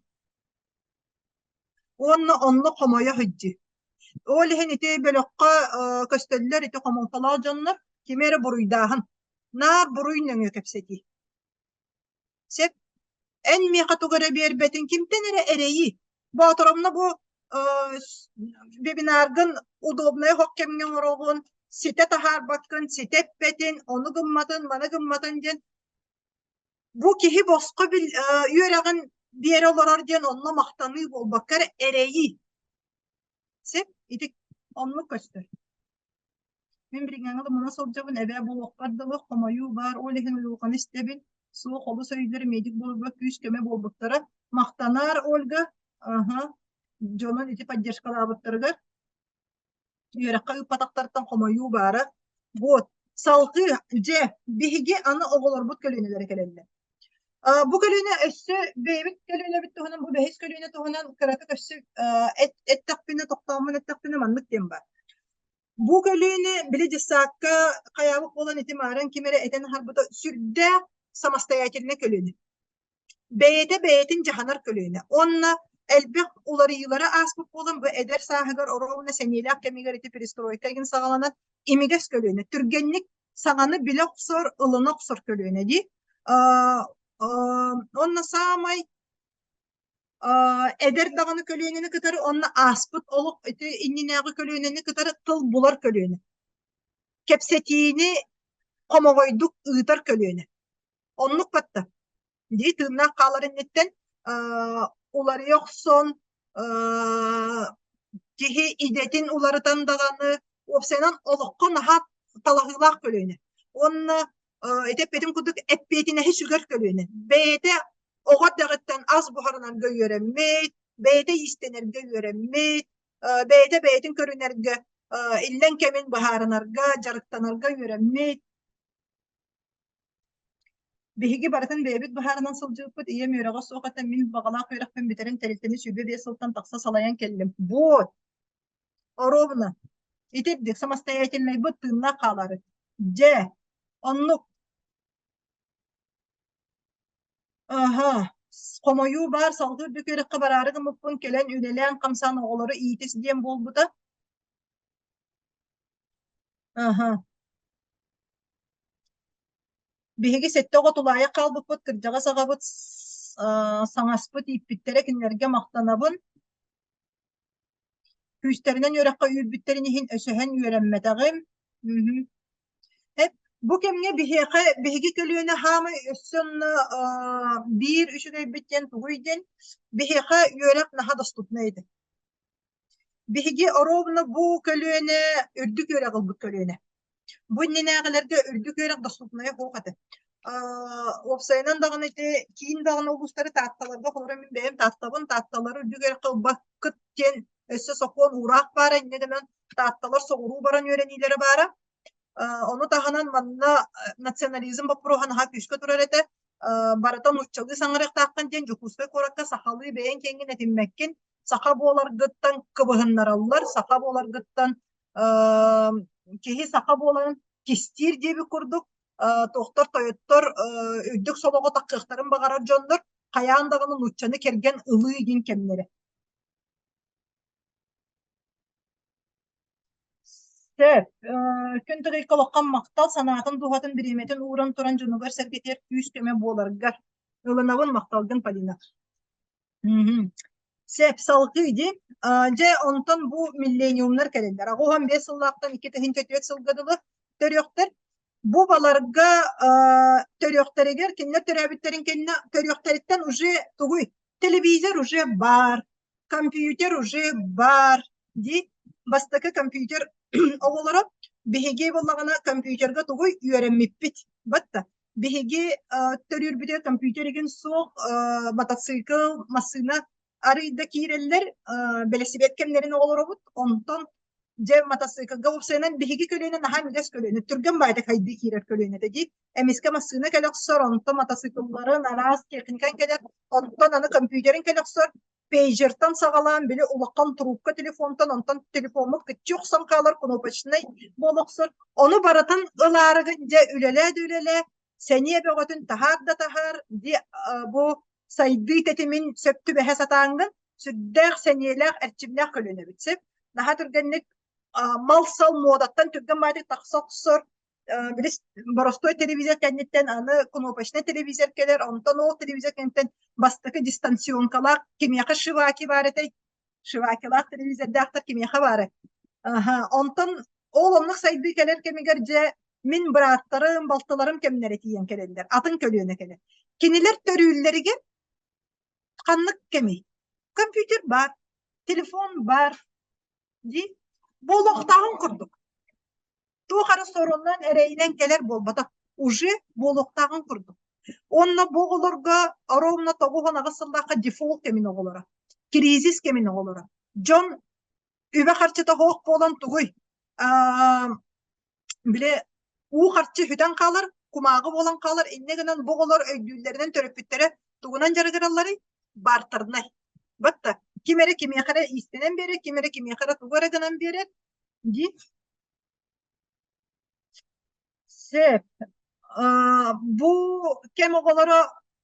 Уонна онно хомойо сылдьыы. Ол иһин ити бөлөххө көстөллөр ити хомолтолоох дьоннор кими эрэ буруйдааһын. Наар буруй нөҥүө кэпсэтии. Сөп. Эн миэхэ тугу эрэ биэрбэтин кимтэн эрэ эрэйии. Боотуромна бу вебинаргын удобнай оһох кэмҥэ оҥороҕун, ситэ таһаарбаккын, ситэ эппэтин, ону гымматын, маны гымматын диэн бу киһи босхо үөрэҕин биэрэ олорор диэн онно махтаныы буолбакка эрэ эрэйии. Сөп, ити оннук көстөр. Мин билиҥҥээҥҥэ да муна сылдьабын, эбээ буолуохпар дылы хомойуу баар, ол иһин уйулҕаны истэбин, суох олус өйдүүр медик буоларбар күүс-көмө буолбуттара. Махтанаар Ольга, аһа, дьонун ити поддержкалаабыттарыгар үөрэххэ ыыппатахтарыттан хомойуу баара. Вот, салгыы, дьэ, биһиги аны оҕолорбут көлүөнэлэрэ кэлэллэр. Бу көлүөнэ өссө бэйэбит көлүөнэбит туһунан, бу бэһис көлүөнэ туһунан кыратык өссө эттэхпинэ, тохтооммун эттэхпинэ маннык диэн баар. Бу көлүөнэ били дьыссаакка хайаабыт буолан ити мааран ким эрэ этэн аһарбыта сүрдээх самостоятельнай көлүөнэ. Бэйэтэ бэйэтин дьаһанар көлүөнэ. Уонна элбэх уларыйыылары ааспыт буолан бу эдэр сааһыгар оруобуна сэниэлээх кэмигэр ити перестройка игин саҕаланан имигэс көлүөнэ. Түргэнник саҥаны билэ охсор, ылына охсор көлүөнэ дии. Уонна саамай эдэр даҕаны көлүөнэни кытары уонна ааспыт олох ити иннинээҕи көлүөнэни кытары тыл булар көлүөнэ. Кэпсэтиини хомоҕойдук ыытар көлүөнэ. Оннук батта. Дии тыыннаах хаалар инниттэн уларыйа охсон киһи идэтин уларытан даҕаны уопсайынан олоххо наһаа талаһыылаах көлүөнэ. Уонна ити эппитим курдук эппиэтинэһи сүгэр көлүөнэ. Бэйэтэ оҕо эрдэҕиттэн ас буһарынарга үөрэммит, бэйэтэ иистэнэргэ үөрэммит, бэйэтэ бэйэтин көрүнэргэ, иллэҥ кэмин быһаарынарга, дьарыктанарга үөрэммит. Биһиги барытын бэйэбит быһаарынан сылдьыбыппыт, ийэм үөрэҕэ суох этэ, мин баҕалаах үөрэхпин бүтэрэн тэрилтэни 25 сылтан тахса салайан кэллим. Вот! Оруобуна. Итирдик, самостоятельнайбыт тыыннаах хаалаары. Дьэ, оннук. Аһа, хомойуу баар, салгыы үрдүк үөрэххэ бараары гыммыппын кэлэн үлэлээн-хамсаан оҕолору иитис диэн буолбута. Аһа. Биһиги сэттэ оҕо тулаайах хаалбыппыт, кырдьаҕас аҕабыт саҥаспыт ииппиттэрэ, кинилэргэ махтанабын. Күүстэринэн үөрэххэ үүрбүттэрин иһин өсөһөн үөрэммэтэҕим. Мм. Бу кэмҥэ биһиэхэ биһиги көлүөнэ хаамай өссө онно биир үчүгэйбит диэн тугуй диэн биһиэхэ үөрэх наһаа доступнай этэ. Биһиги оруобуна бу көлүөнэ үрдүк үөрэх ылбыт көлүөнэ. Бу иннинээҕилэргэ үрдүк үөрэх доступнайа суох этэ. Уопсайынан даҕаны ити киин даҕаны улуустары Таатталарга холобура мин бэйэм Тааттабын, Таатталары үрдүк үөрэххэ ылбаккыт диэн өссө сокуон уураах баара, инньэ гынан Таатталар соҕуруу баран үөрэниилэрэ баара. Ону таһынан манна национализм боппуруоһа наһаа күүскэ турар этэ. Барыта нууччалыы саҥарыахтааххын диэн Дьокуускай куоракка сахалыы бэйэҥ киэҥҥин этиммэккин, саха буоларгыттан кыбыһыннараллар, саха буоларгыттан киһи саха буоларын кистиир диэбит курдук туохтар тойоттор үрдүк солоҕо таххыахтарын баҕарар дьоннор хайаан даҕаны нууччаны кэргэн ылыы диэн кэмнэрэ. Сөп. Күн тыгыйка олоххо махтал, санаатын, дууһатын, бириэмэтин ууран туран дьонугар-сэргэтигэр күүс-көмө буоларгар. Ылынабын махталгын, Полина. Мгм. Сөп, салгыы дии. Дьэ, онтон бу миллениумнар кэлэллэр. 85 сыллаахтан 2004 сылга дылы төрүөхтэр. Бу баларга төрүөхтэригэр, кинилэр төрөөбүттэрин кэннэ төрүөхтэриттэн уже тугуй? Телевизор уже баар, компьютер уже баар дии. Бастакы компьютер оҕолоро биһиги буоллаҕына компьютерга тугуй үөрэммиппит. Батта биһиги төрүүрбүтүгэр компьютер игин суох, мотоцикл, массыына арыый да киирэллэр, бэлэсипиэт кэмнэрин оҕолоробут. Онтон дьэ матасыыкылга уопсайынан биһиги көлүөнэ наһаа имигэс көлүөнэ, түргэн баайдык хайдыы киирэр көлүөнэ этэ дии. Эмискэ массыына кэлэ охсор, онтон матасыыкылларын араас техникаҥ кэлэр, онтон аны компьютерин кэлэ охсор, пейджертан саҕалаан били улахан трубка телефонтан, онтон телефоммут кыччыы охсон хаалар, кнопочнай буола охсор. Ону барытын ылаарыгын дьэ үлэлээ да үлэлээ, сэниэ бөҕөтүн таһаар да таһаар, дии бу сайдыы тэтимин сөп түбэһэ сатааҥҥын сүрдээх сэниэлээх, эрчимнээх көлүөнэбит сөп. Наһаа түргэнник мал-сал муодаттан түргэн баайдык тахса охсор. Били боростуой телевизор кэнниттэн аны кнопочнай телевизор кэлэр, онтон ол телевизор кэнниттэн бастакы дистанционкалаах кимиэхэ шиваки баар этэй? Шивакилаах телевизордаахтар кимиэхэ баары? Аха, онтон ол оннук сайдыы кэлэр кэмигэр дьэ мин бырааттарым, балтыларым кэмнэрэ тиийэн кэлэллэр, атын көлүөнэ кэлэр. Кинилэр төрүүллэригэр ханнык кэмий? Компьютер баар, телефон баар дии. Буолуохтааҕын курдук. Туох эрэ сорунан, эрэйинэн кэлэр буолбатах. Уже буолуохтааҕын курдук. Уонна бу оҕолорго ровно 98 сыллаахха дефолт кэмин оҕолоро, кризис кэмин оҕолоро. Дьон үбэ-харчыта суох буолан тугуй? Били уу харчы сүтэн хаалар, кумааҕы буолан хаалар. Инньэ гынан бу оҕолор өйдүүллэринэн төрөппүттэрэ тугунан дьарыгыралларый? Бартернай. Батта ким эрэ кимиэхэ эрэ иистэнэн биэрэр, ким эрэ кимиэхэ эрэ тугу эрэ гынан биэрэр дии. Сөп. Бу кэм оҕолоро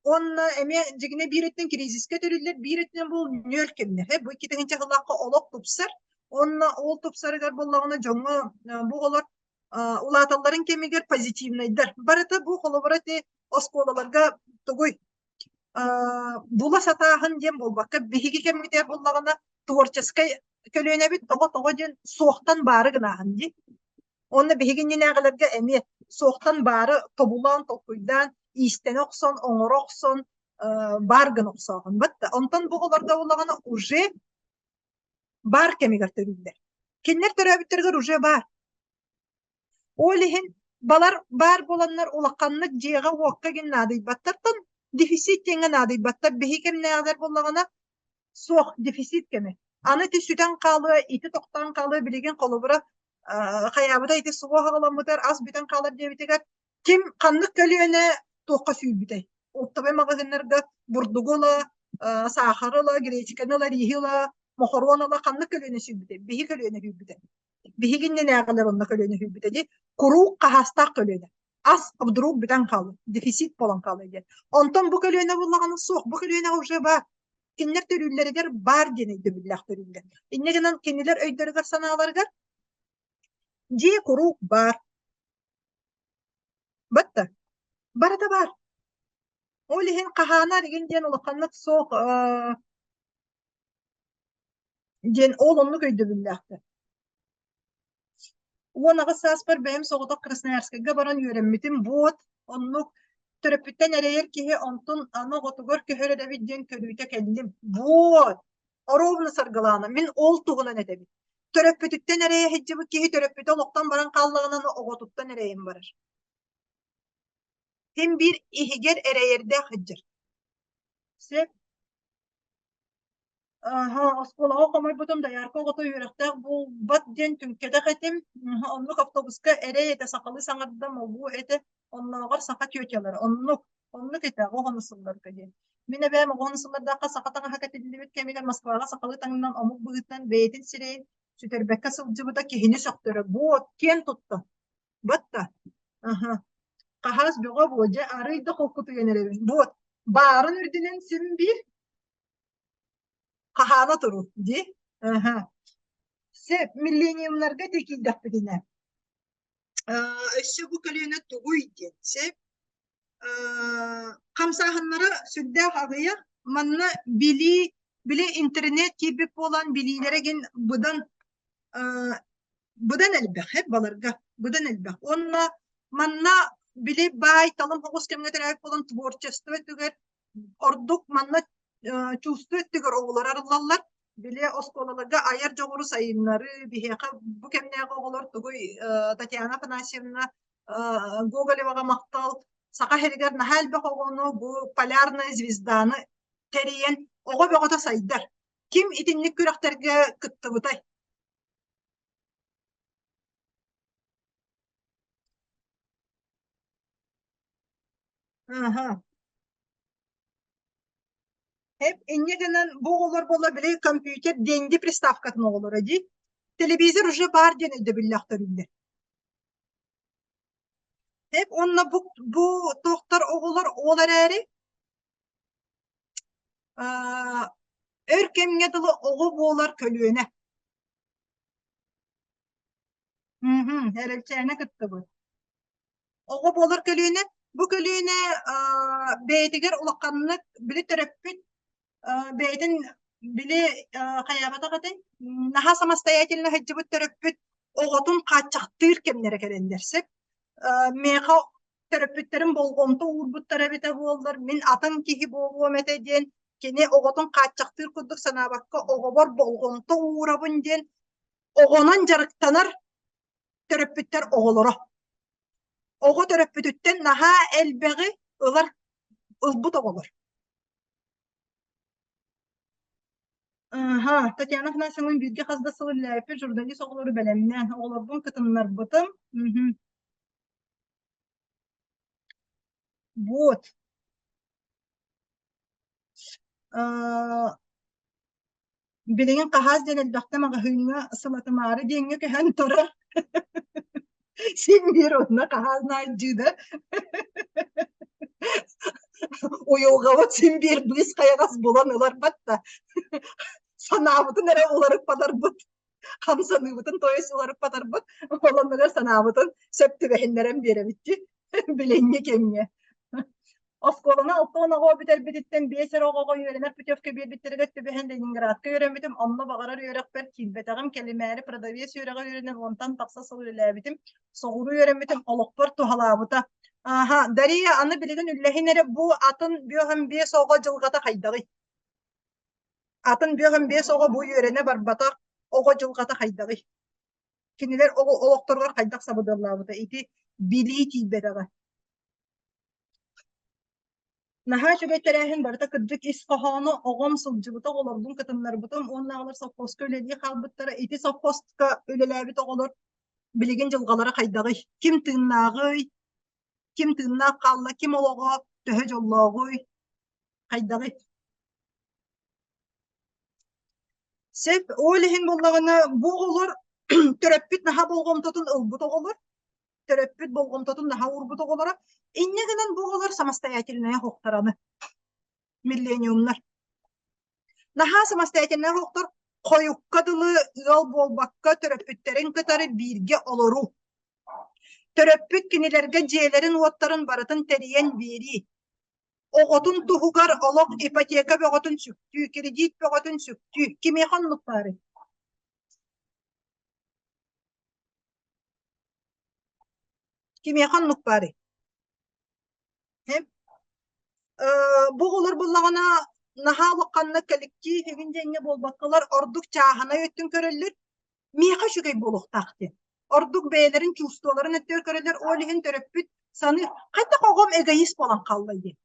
уонна эмиэ дьигинэ биир өттүнэн кризискэ төрүүллэр, биир өттүнэн бу нүөл кэмнэр. Бу 2 сыллаахха олох тупсар. Уонна ол тупсарыгар буоллаҕына дьоҥҥо бу оҕолор улааталларын кэмигэр позитивнайдар. Барыта бу холобура ити оскуолаларга тугуй була сатааһын диэн буолбакка, биһиги кэммитигэр буоллаҕына творческай көлүөнэбит тоҕо-тоҕо диэн суохтан баары гынааһын дии. Уонна биһиги иннинээҕилэргэ эмиэ суохтан баары тобулаан, толкуйдаан, иистэнэ охсон, оҥоро охсон, баар гына охсооһун. Батта онтон бу оҕолорго буоллаҕына уже баар кэмигэр төрүүллэр. Кинилэр төрөөбүттэригэр уже баар. Ол иһин балар баар буоланнар улаханнык дьиэҕэ-уокка гин наадыйбаттартан дефицит диэҥҥэ наадыйбаттар. Биһи кэмнээҕилэр буоллаҕына суох дефицит кэмэ. Аны ити сүтэн хаалыа, ити тохтоон хаалыа билигин холобура хайаабыта ити суох аҕаламмытыгар ас бүтэн хаалар диэбитигэр ким ханнык көлүөнэ туохха сүүйбүтэй? Оптовай маҕаһыыннарга бурдугу ыла, саахары ыла, гречканы ыла, риһи ыла, мохоруон ыла ханнык көлүөнэ сүүйбүтэй? Биһи көлүөнэ сүүйбүтэ. Биһиги иннинээҕилэр онно көлүөнэ сүүйбүтэ дии. Куруук хаһаастаах көлүөнэ. Ас вдруг бүтэн хаалар, дефицит буолан хаалар диэн. Онтон бу көлүөнэ буоллаҕына суох, бу көлүөнэҕэ уже баар. Кинилэр төрүүллэригэр баар диэн өйдөбүллээх төрүүллэр. Инньэ гынан кинилэр өйдөрүгэр-санааларыгар дьиэ куруук баар. Батта. Барыта баар. Ол иһин хаһаанар игин диэн улаханнык суох диэн ол оннук өйдөбүллээхтэр. 18 сааспар бэйэм соҕотох Красноярскайга баран үөрэммитим. Буот, оннук төрөппүттэн эрэйэр киһи онтун аны оҕотугар көһөр эрэбит диэн көрүүтэ кэллим. Буот! Оруобуна Саргылаана, мин ол туһунан этэбин. Төрөппүтүттэн эрэйэ сылдьыбыт киһи төрөппүтэ олохтон баран хааллаҕына оҕотуттан эрэйэн барар. Син биир иһигэр эрэйэрдээх сылдьар. Сөп. Аһа, оскуолаҕа хомойбутум доярка оҕото үөрэхтээх буолбат диэн түҥкэтэх этим. Оннук автобуска эрэй этэ, сахалыы саҥарда молуо этэ, оннооҕор саха тетялара оннук, оннук этэ оҕону сылларга диэн. Мин эбээм оҕону сыллардаахха саха таҥаһа кэтиллибит кэмигэр Москваҕа сахалыы таҥнан омук быһыытынан бэйэтин сирэйин сүтэрбэккэ сылдьыбыта киһини сөхтөрө. Буот, киэн тутта. Батта. Аһа. Хаһаас бөҕө буо, дьэ арыый да холкутуйан эрэбин. Буот, баарын үрдүнэн син биир хаһаана туру дии. Аһа. Сөп, миллениумнарга ити киирдэхпитинэ. Өссө бу көлүөнэ тугуй диэн сөп. Хамсааһыннара сүрдээх аҕыйах. Манна билии, били интернет киирбит буолан билиилэрэ гин быдан быдан элбэх, баларга быдан элбэх. Уонна Манна били баай талым оҕус кэмҥэ төрөөбүт буолан творчество өттүгэр ордук манна чувство өттүгэр оҕолор арыллаллар. Били оскуолаларга айар дьоҕуру сайыннарыы, биһиэхэ бу кэмнээҕи оҕолор тугуй Татьяна Афанасьевна Гоголеваҕа махтал, Саха сиригэр наһаа элбэх оҕону бу полярная звезданы тэрийэн оҕо бөҕөтө сайдар. Ким итинник күрэхтэргэ кыттыбытай? Аха. Эп инньэ гынан бу оҕолор буолла били компьютер деньги приставкатын оҕолоро дии. Телевизор уже баар диэн өйдөбүллээх төрүүллэр. Эп уонна бу, бу туохтар оҕолор ол эрээри аа, өр кэмҥэ дылы оҕо буолар көлүөнэ. Мгм, эрэлчээнэ кыттыбыт. Оҕо буолар көлүөнэ, бу көлүөнэ аа, бэйэтигэр улаханнык били төрөппүт аа, бэйэтин били аа, хайаабатах этэй, наһаа самостоятельно сылдьыбыт төрөппүт оҕотун хааччахтыыр кэмнэрэ кэлэллэр сөп. Аа, миэхэ төрөппүттэрим болҕомто уурбуттара эбитэ буоллар, мин атын киһи буолуом этэ диэн кини оҕотун хааччахтыыр курдук санаабакка оҕобор болҕомто уурабын диэн оҕонон дьарыктанар төрөппүттэр оҕолоро. Оҕо төрөппүтүттэн наһаа элбэҕи ылар ылбыт оҕолор. Аха, Татьяна Афанасьевна бииргэ хас да сыл үлэлээбиппит журналист оҕолору бэлэмнээн, оҕолорбун кытыннарбытым. Мгм. Вот. Аа, Билигин хаһаас диэн элбэхтэ маҕаһыыҥҥа сылатымаары диэҥҥэ көһөн турар. Син биир онно хаһаас наадьыыда. Уйулҕабыт син биир быыс хайаҕас булан ыларбат да. Санаабытын эрэ уларыппатарбыт, хамсаныыбытын то есть уларыппатарбыт, ол оннугар санаабытын сөп түбэһиннэрэн биэрэбит дии билиҥҥи кэмҥэ. Оскуоланы 60 оҕо бүтэрбититтэн биэс эрэ оҕоҕо үөрэнэр путевка биэрбиттэригэр түбэһэн Ленинградка үөрэммитим. Онно баҕарар үөрэхпэр киирбэтэҕим. Кэлимээри продавец үөрэҕэр үөрэнэн уонтан тахса сыл үлэлээбитим. Соҕуруу үөрэммитим олохпор туһалаабыта. Аха, Дария, аны билигин үллэһин эрэ бу атын бүөһүн биэс оҕо дьылҕата хайдаҕый? Атын бүөһүн биэс оҕо бу үөрэнэ барбатах оҕо дьылҕата хайдаҕый? Кинилэр оҕо олохторугар хайдах сабыдыаллаабыта ити билии тиийбэтэҕэ. Наһаа үчүгэй тэрээһин барыта кырдьык ис хоһооно оҕом сылдьыбыта, оҕолорбун кытыннарбытым уонна оҕолор совхозка үлэлии хаалбыттара. Ити совхозка үлэлээбит оҕолор билигин дьылҕалара хайдаҕый? Ким тыыннааҕый? Ким тыыннаах хаалла? Ким олоҕо төһө дьоллооҕуй? Хайдаҕый? Сөп, ол иһин буоллаҕына бу оҕолор төрөппүт наһаа болҕомтотун ылбыт оҕолор төрөппүт болҕомтотун наһаа уурбут оҕолоро. Инньэ гынан бу оҕолор самостоятельная хоктараны миллениумнар. Наһаа самостоятельная хоктор хойукка дылы ыал буолбакка төрөппүттэрин кытары бииргэ олоруу. Төрөппүт кинилэргэ дьиэлэрин-уоттарын барытын тэрийэн биэрии. Оҕотун туһугар олох ипотека бөҕөтүн сүктүү, кредит бөҕөтүн сүктүү. Кимиэхэ оннук баарый? Кимиэхэ оннук баарый? Бу оҕолор буллаҕына наһаа улаханнык кэлликтиип игин диэҥҥэ буолбаккалар ордук чааһынай өттүн көрөллөр. Миэхэ үчүгэй буолуохтаах диэн. Ордук бэйэлэрин чувстволарын өттүгэр көрөллөр. Ол иһин төрөппүт саныыр, хайдах оҕом эгоист буолан хаалла диэн.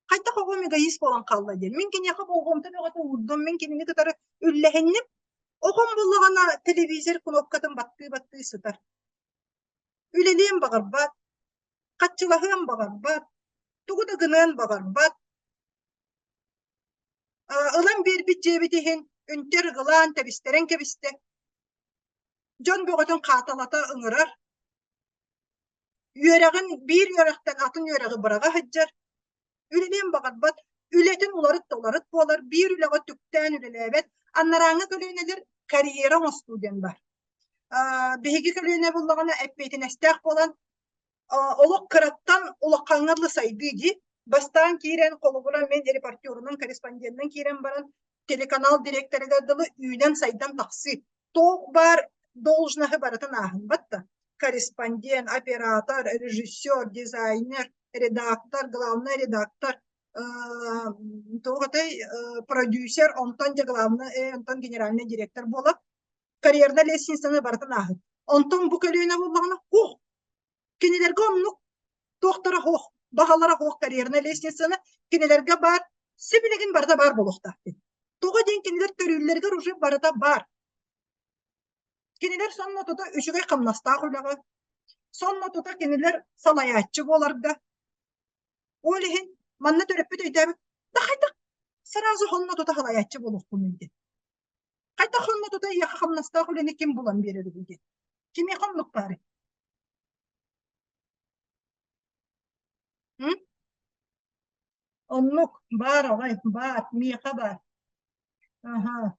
Хайдах оҕом эгоист буолан хаалла диэн. Мин киниэхэ болҕомто бөҕөтө уурдум, мин кинини кытары үллэһинним. Оҕом буоллаҕына телевизор кнопкатын баттыы-баттыы сытар. Үлэлиэн баҕарбат, хаччылаһыан баҕарбат, тугу да гыныан баҕарбат. Ылан биэрбит дьиэбит иһин үнтэр ыгылаан тэбистэрэн кэбистэ. Дьон бөҕөтүн хааталата ыҥырар. Үөрэҕин биир үөрэхтэн атын үөрэҕи быраҕа сылдьар. Үлэлиэн баҕарбат, үлэтин уларыт да уларыт буолар, биир үлэҕэ түктээн үлэлээбэт. Анарааҥҥы көлүөнэлэр карьера оҥостуу диэн баар. Биһиги көлүөнэ буллаҕына эппиэтинэстээх буолан олох кыраттан улахаҥҥа дылы сайдыы дии. Бастаан киирэн, холобура, мин репортерунан, корреспонденынан киирэн баран, телеканал дириэктэригэр дылы үүнэн-сайдан тахсыы. Туох баар должноһы барытын ааһынбат да. Корреспондент, оператор, режиссер, дизайнер, редактор, главный редактор, туох этэй, продюсер, онтон дьэ главный, онтон генеральный директор буолар. Карьернай лестницаны барытын ааһыт. Онтон бу көлүөнэ буоллаҕына, ух, кинилэргэ оннук туохтара суох, баҕалара суох карьернай лестницаны кинилэргэ баар, сибилигин барыта баар буолуохтаах диэн. Тоҕо диэн кинилэр төрүүллэригэр уже барыта баар. Кинилэр сонно тута үчүгэй хамнастаах үлэҕэ, сонно тута кинилэр салайааччы буоларга. Ол иһин манна төрөппүт өйдөөбүт, да хайдах сразу сонно тута салайааччы буолуохпунуй диэн. Хайдах онно тута эйиэхэ хамнастаах үлэни ким булан биэрэр үһү диэн. Кимиэхэ оннук баарый? М? Оннук баар аҕай, баар, миэхэ баар. Аһа.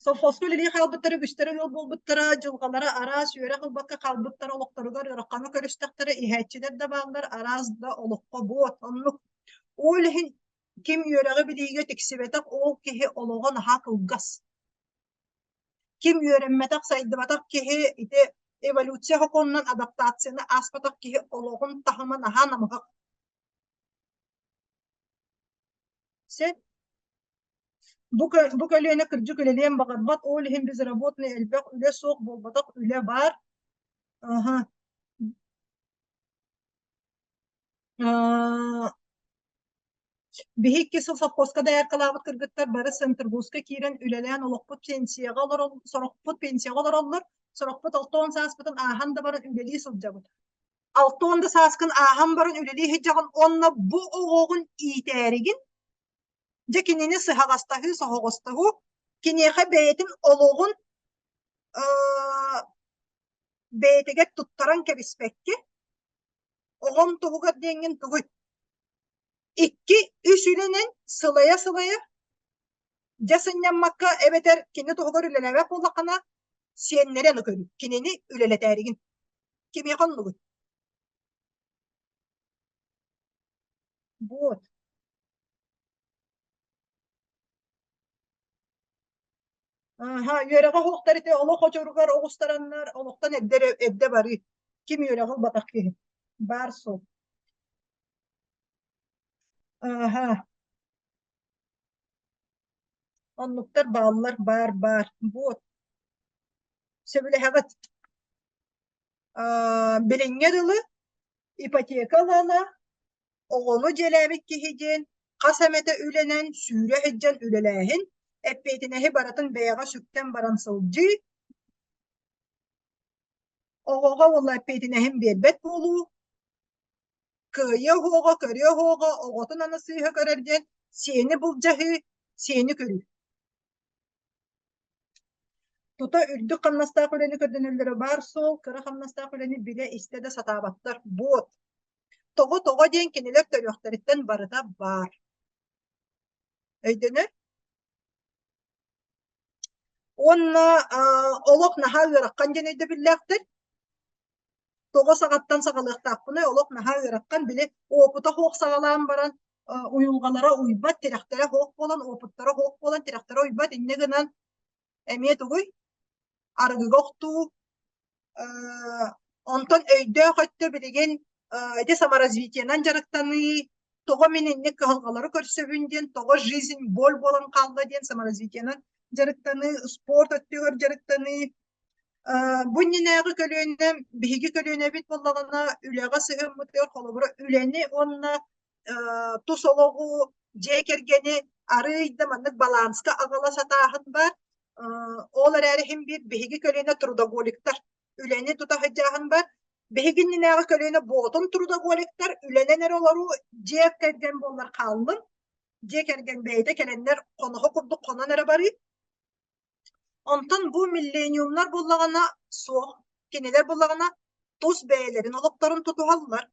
Совхозка үлэлии хаалбыттара үгүстэрэ ыал буолбуттара, дьылҕалара араас үөрэх ылбакка хаалбыттара олохторугар ыараханы көрүстэхтэрэ, иһээччилэр да бааллар, араас да олоххо буот, оннук. Ол иһин Ким үөрэҕи билиигэ тиксибэтэх ол киһи олоҕо наһаа кылгас. Ким үөрэммэтэх, сайдыбатах киһи ити эволюция сокуонунан адаптацияны ааспатах киһи олоҕун таһыма наһаа намыһах. Сөп. Бу, бу көлүөнэ кырдьык үлэлиэн баҕарбат, ол иһин безработный элбэх үлэ суох буолбатах, үлэ баар. Аха. Биһи икки сыл совхозка дояркалаабыт кыргыттар бары Центрбуска киирэн үлэлээн олохпут пенсияҕа олорол сорохпут пенсияҕа олороллор, сорохпут 60 сааспытын ааһан да баран үлэлии сылдьабыт. 60 да сааскын ааһан баран үлэлии сылдьаҕын уонна бу оҕоҕун иитээригин, дьэ кинини сыһаҕастаһыы, соһоҕостоһуу, киниэхэ бэйэтин олоҕун бэйэтигэр туттаран кэбиспэккэ, оҕом туһугар диэҥҥин тугуй? Икки, үс үлэнэн сылайа-сылайа, дьэ сынньаммакка эбэтэр кини туһугар үлэлээбэт буоллаххына, сиэннэри аны көрүү, кинини үлэлэтээригин. Кимиэхэ оннугуй? Вот. Аһа, үөрэҕэ суохтар ити олох очуругар оҕустараннар олохтон эрдэ эрдэ барыы. Ким үөрэҕи ылбатах киһи. Баар суол. Аһа. Оннуктар бааллар, баар, баар. Вот. Сөбүлэһэҕит. Аа, билиҥҥэ дылы ипотека ылана Оҕону дьиэлээбит киһи диэн хас эмэтэ үлэнэн сүүрэ сылдьан үлэлээһин, эппиэтинэһи барытын бэйэҕэ сүктэн баран сылдьыы, оҕоҕо уонна эппиэтинэһин биэрбэт буолуу, кыайыа уһуоҕа, көрүө уһуоҕа, оҕотун аны сыыһа көрөр диэн сиэни былдьаһыы, сиэни көрүү. Тута үрдүк хамнастаах үлэни көрдөнөллөрө баар суол, кыра хамнастаах үлэни билэ-истэ да сатаабаттар. Буот. Тоҕо-тоҕо диэн кинилэр төрүөхтэриттэн барыта баар. Өйдөнөр? Уонна олох наһаа ыарахан диэн өйдөбүллээхтэр. Тоҕо саҕаттан саҕалыахтаахпыный? Олох наһаа ыарахан. Били опыта суох саҕалаан баран уйулҕалара уйбат, тирэхтэрэ суох буолан, опыттара суох буолан, тирэхтэрэ уйбат. Инньэ гынан эмиэ тугуй? Арыгыга охтуу, Онтон өйдөөх өттө билигин ити саморазвитиенан дьарыктаныы, тоҕо мин инник кыһалҕалары көрсөбүн диэн, тоҕо жизнь боль буолан хаалла диэн саморазвитиенан дьарыктаныы, спорт өттүгэр дьарыктаныы. Бу иннинээҕи көлүөнэ, биһиги көлүөнэбит буоллаҕына үлэҕэ сыһыаммытыгар холобура үлэни уонна тус олоҕу, дьиэ кэргэни арыый да маннык баланска аҕала сатааһын баар. Ол эрээри иһин биир биһиги көлүөнэ трудоголиктар үлэни тута сылдьааһын бар. Биһиги иннинээҕи көлүөнэ буотун трудоголиктар үлэнэн эрэ олоруу дьиэ кэргэн буоллар хааллын. Дьиэ кэргэн бэйэтэ кэлэннэр хоноһо курдук хонон эрэ барыы. Онтон бу миллениумнар буоллаҕына суох. Кинилэр буоллаҕына тус бэйэлэрин олохторун тутуһаллар.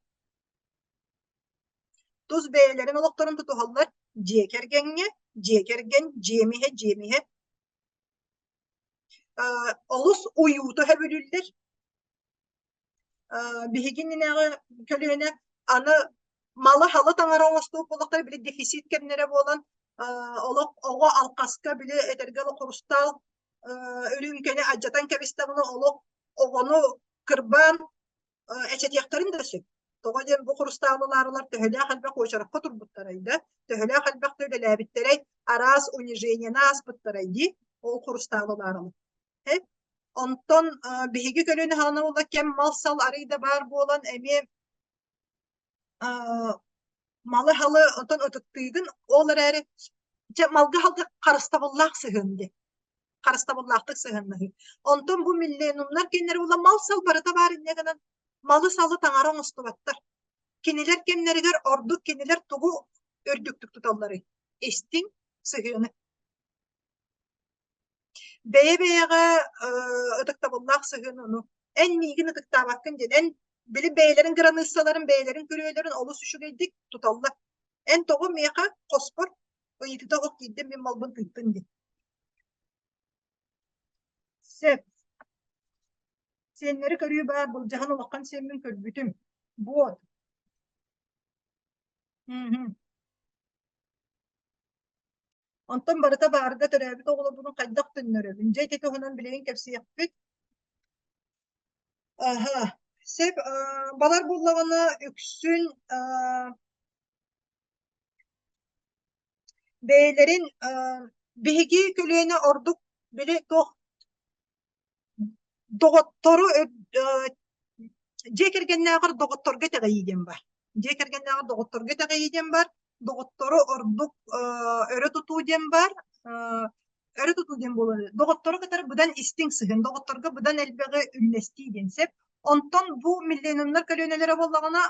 Тус бэйэлэрин олохторун тутуһаллар дьиэ кэргэҥҥэ, дьиэ кэргэн, дьиэмиһэ, дьиэмиһэ. Олус уйуута сөбүлүүллэр. Биһиги иннинээҕи көлүөнэ аны малы-халы таҥара оҥостубут буоллахтара били дефицит кэмнэрэ буолан олох оҕо алҕаска били этэргэ дылы хурустаал үрүүмкэни алдьатан кэбистэҕинэ олох. Оҕону кырбаан эчэтиэхтэрин да сөп. Тоҕо диэн бу хурустаалылаарылар төһөлөөх элбэх уочаракка турбуттарай да, төһөлөөх элбэх үлэлээбиттэрэй, араас унижениены ааспыттарай дии, ол хурустаалылаарылар. Онтон биһиги көлүөнэ хаана буолла кэм мал-сал арый да баар буолан эмиэ малы-халы онтон ытыктыыгын, ол эрээри дьэ малга-халга харыстабыллаах сыһыан диэн харыстабыллаахтык сыһыаннаһыы. Онтон бу миллионумнар кинилэр була мал-сал барыта баар инньэ гынан малы-салы таҥара оҥостубаттар. Кинилэр кэмнэригэр ордук кинилэр тугу үрдүктүк туталларый? Истиҥ сыһыаны. Бэйэ-бэйэҕэ ытыктабыллаах сыһыан ону эн миигин ытыктаабаккын диэн эн били бэйэлэрин кыраныыссаларын бэйэлэрин күрүөлэрин олус үчүгэйдик туталлар. Эн тоҕо миэхэ хоспор ыйытыта оһох киирдим мин малбын тыыттын диэн. Сөп. Сиэннэри көрүү баар былдьаһан улахан сиэммин көрбүтүм. Буот. Мм. Онтон барыта баарга төрөөбүт оҕолорбунун хайдах төннөрөбүн? Дьэ ити туһунан билигин кэпсиэхпит. Аһа, сөп. Балар буоллаҕына үксүн бэйэлэрин биһиги көлүөнэ ордук били туох доҕоттору дьиэ кэргэннээҕэр доҕотторго итэҕэйии диэн баар. Дьиэ кэргэннээҕэр доҕотторго итэҕэйии диэн баар. Доҕоттору ордук өрө тутуу диэн баар. Өрө тутуу диэн буолар. Доҕоттору кытары быдан истиҥ сыһыан, доҕотторго быдан элбэҕи үллэстии диэн сөп. Онтон бу миллионнар көлүөнэлэрэ буоллаҕына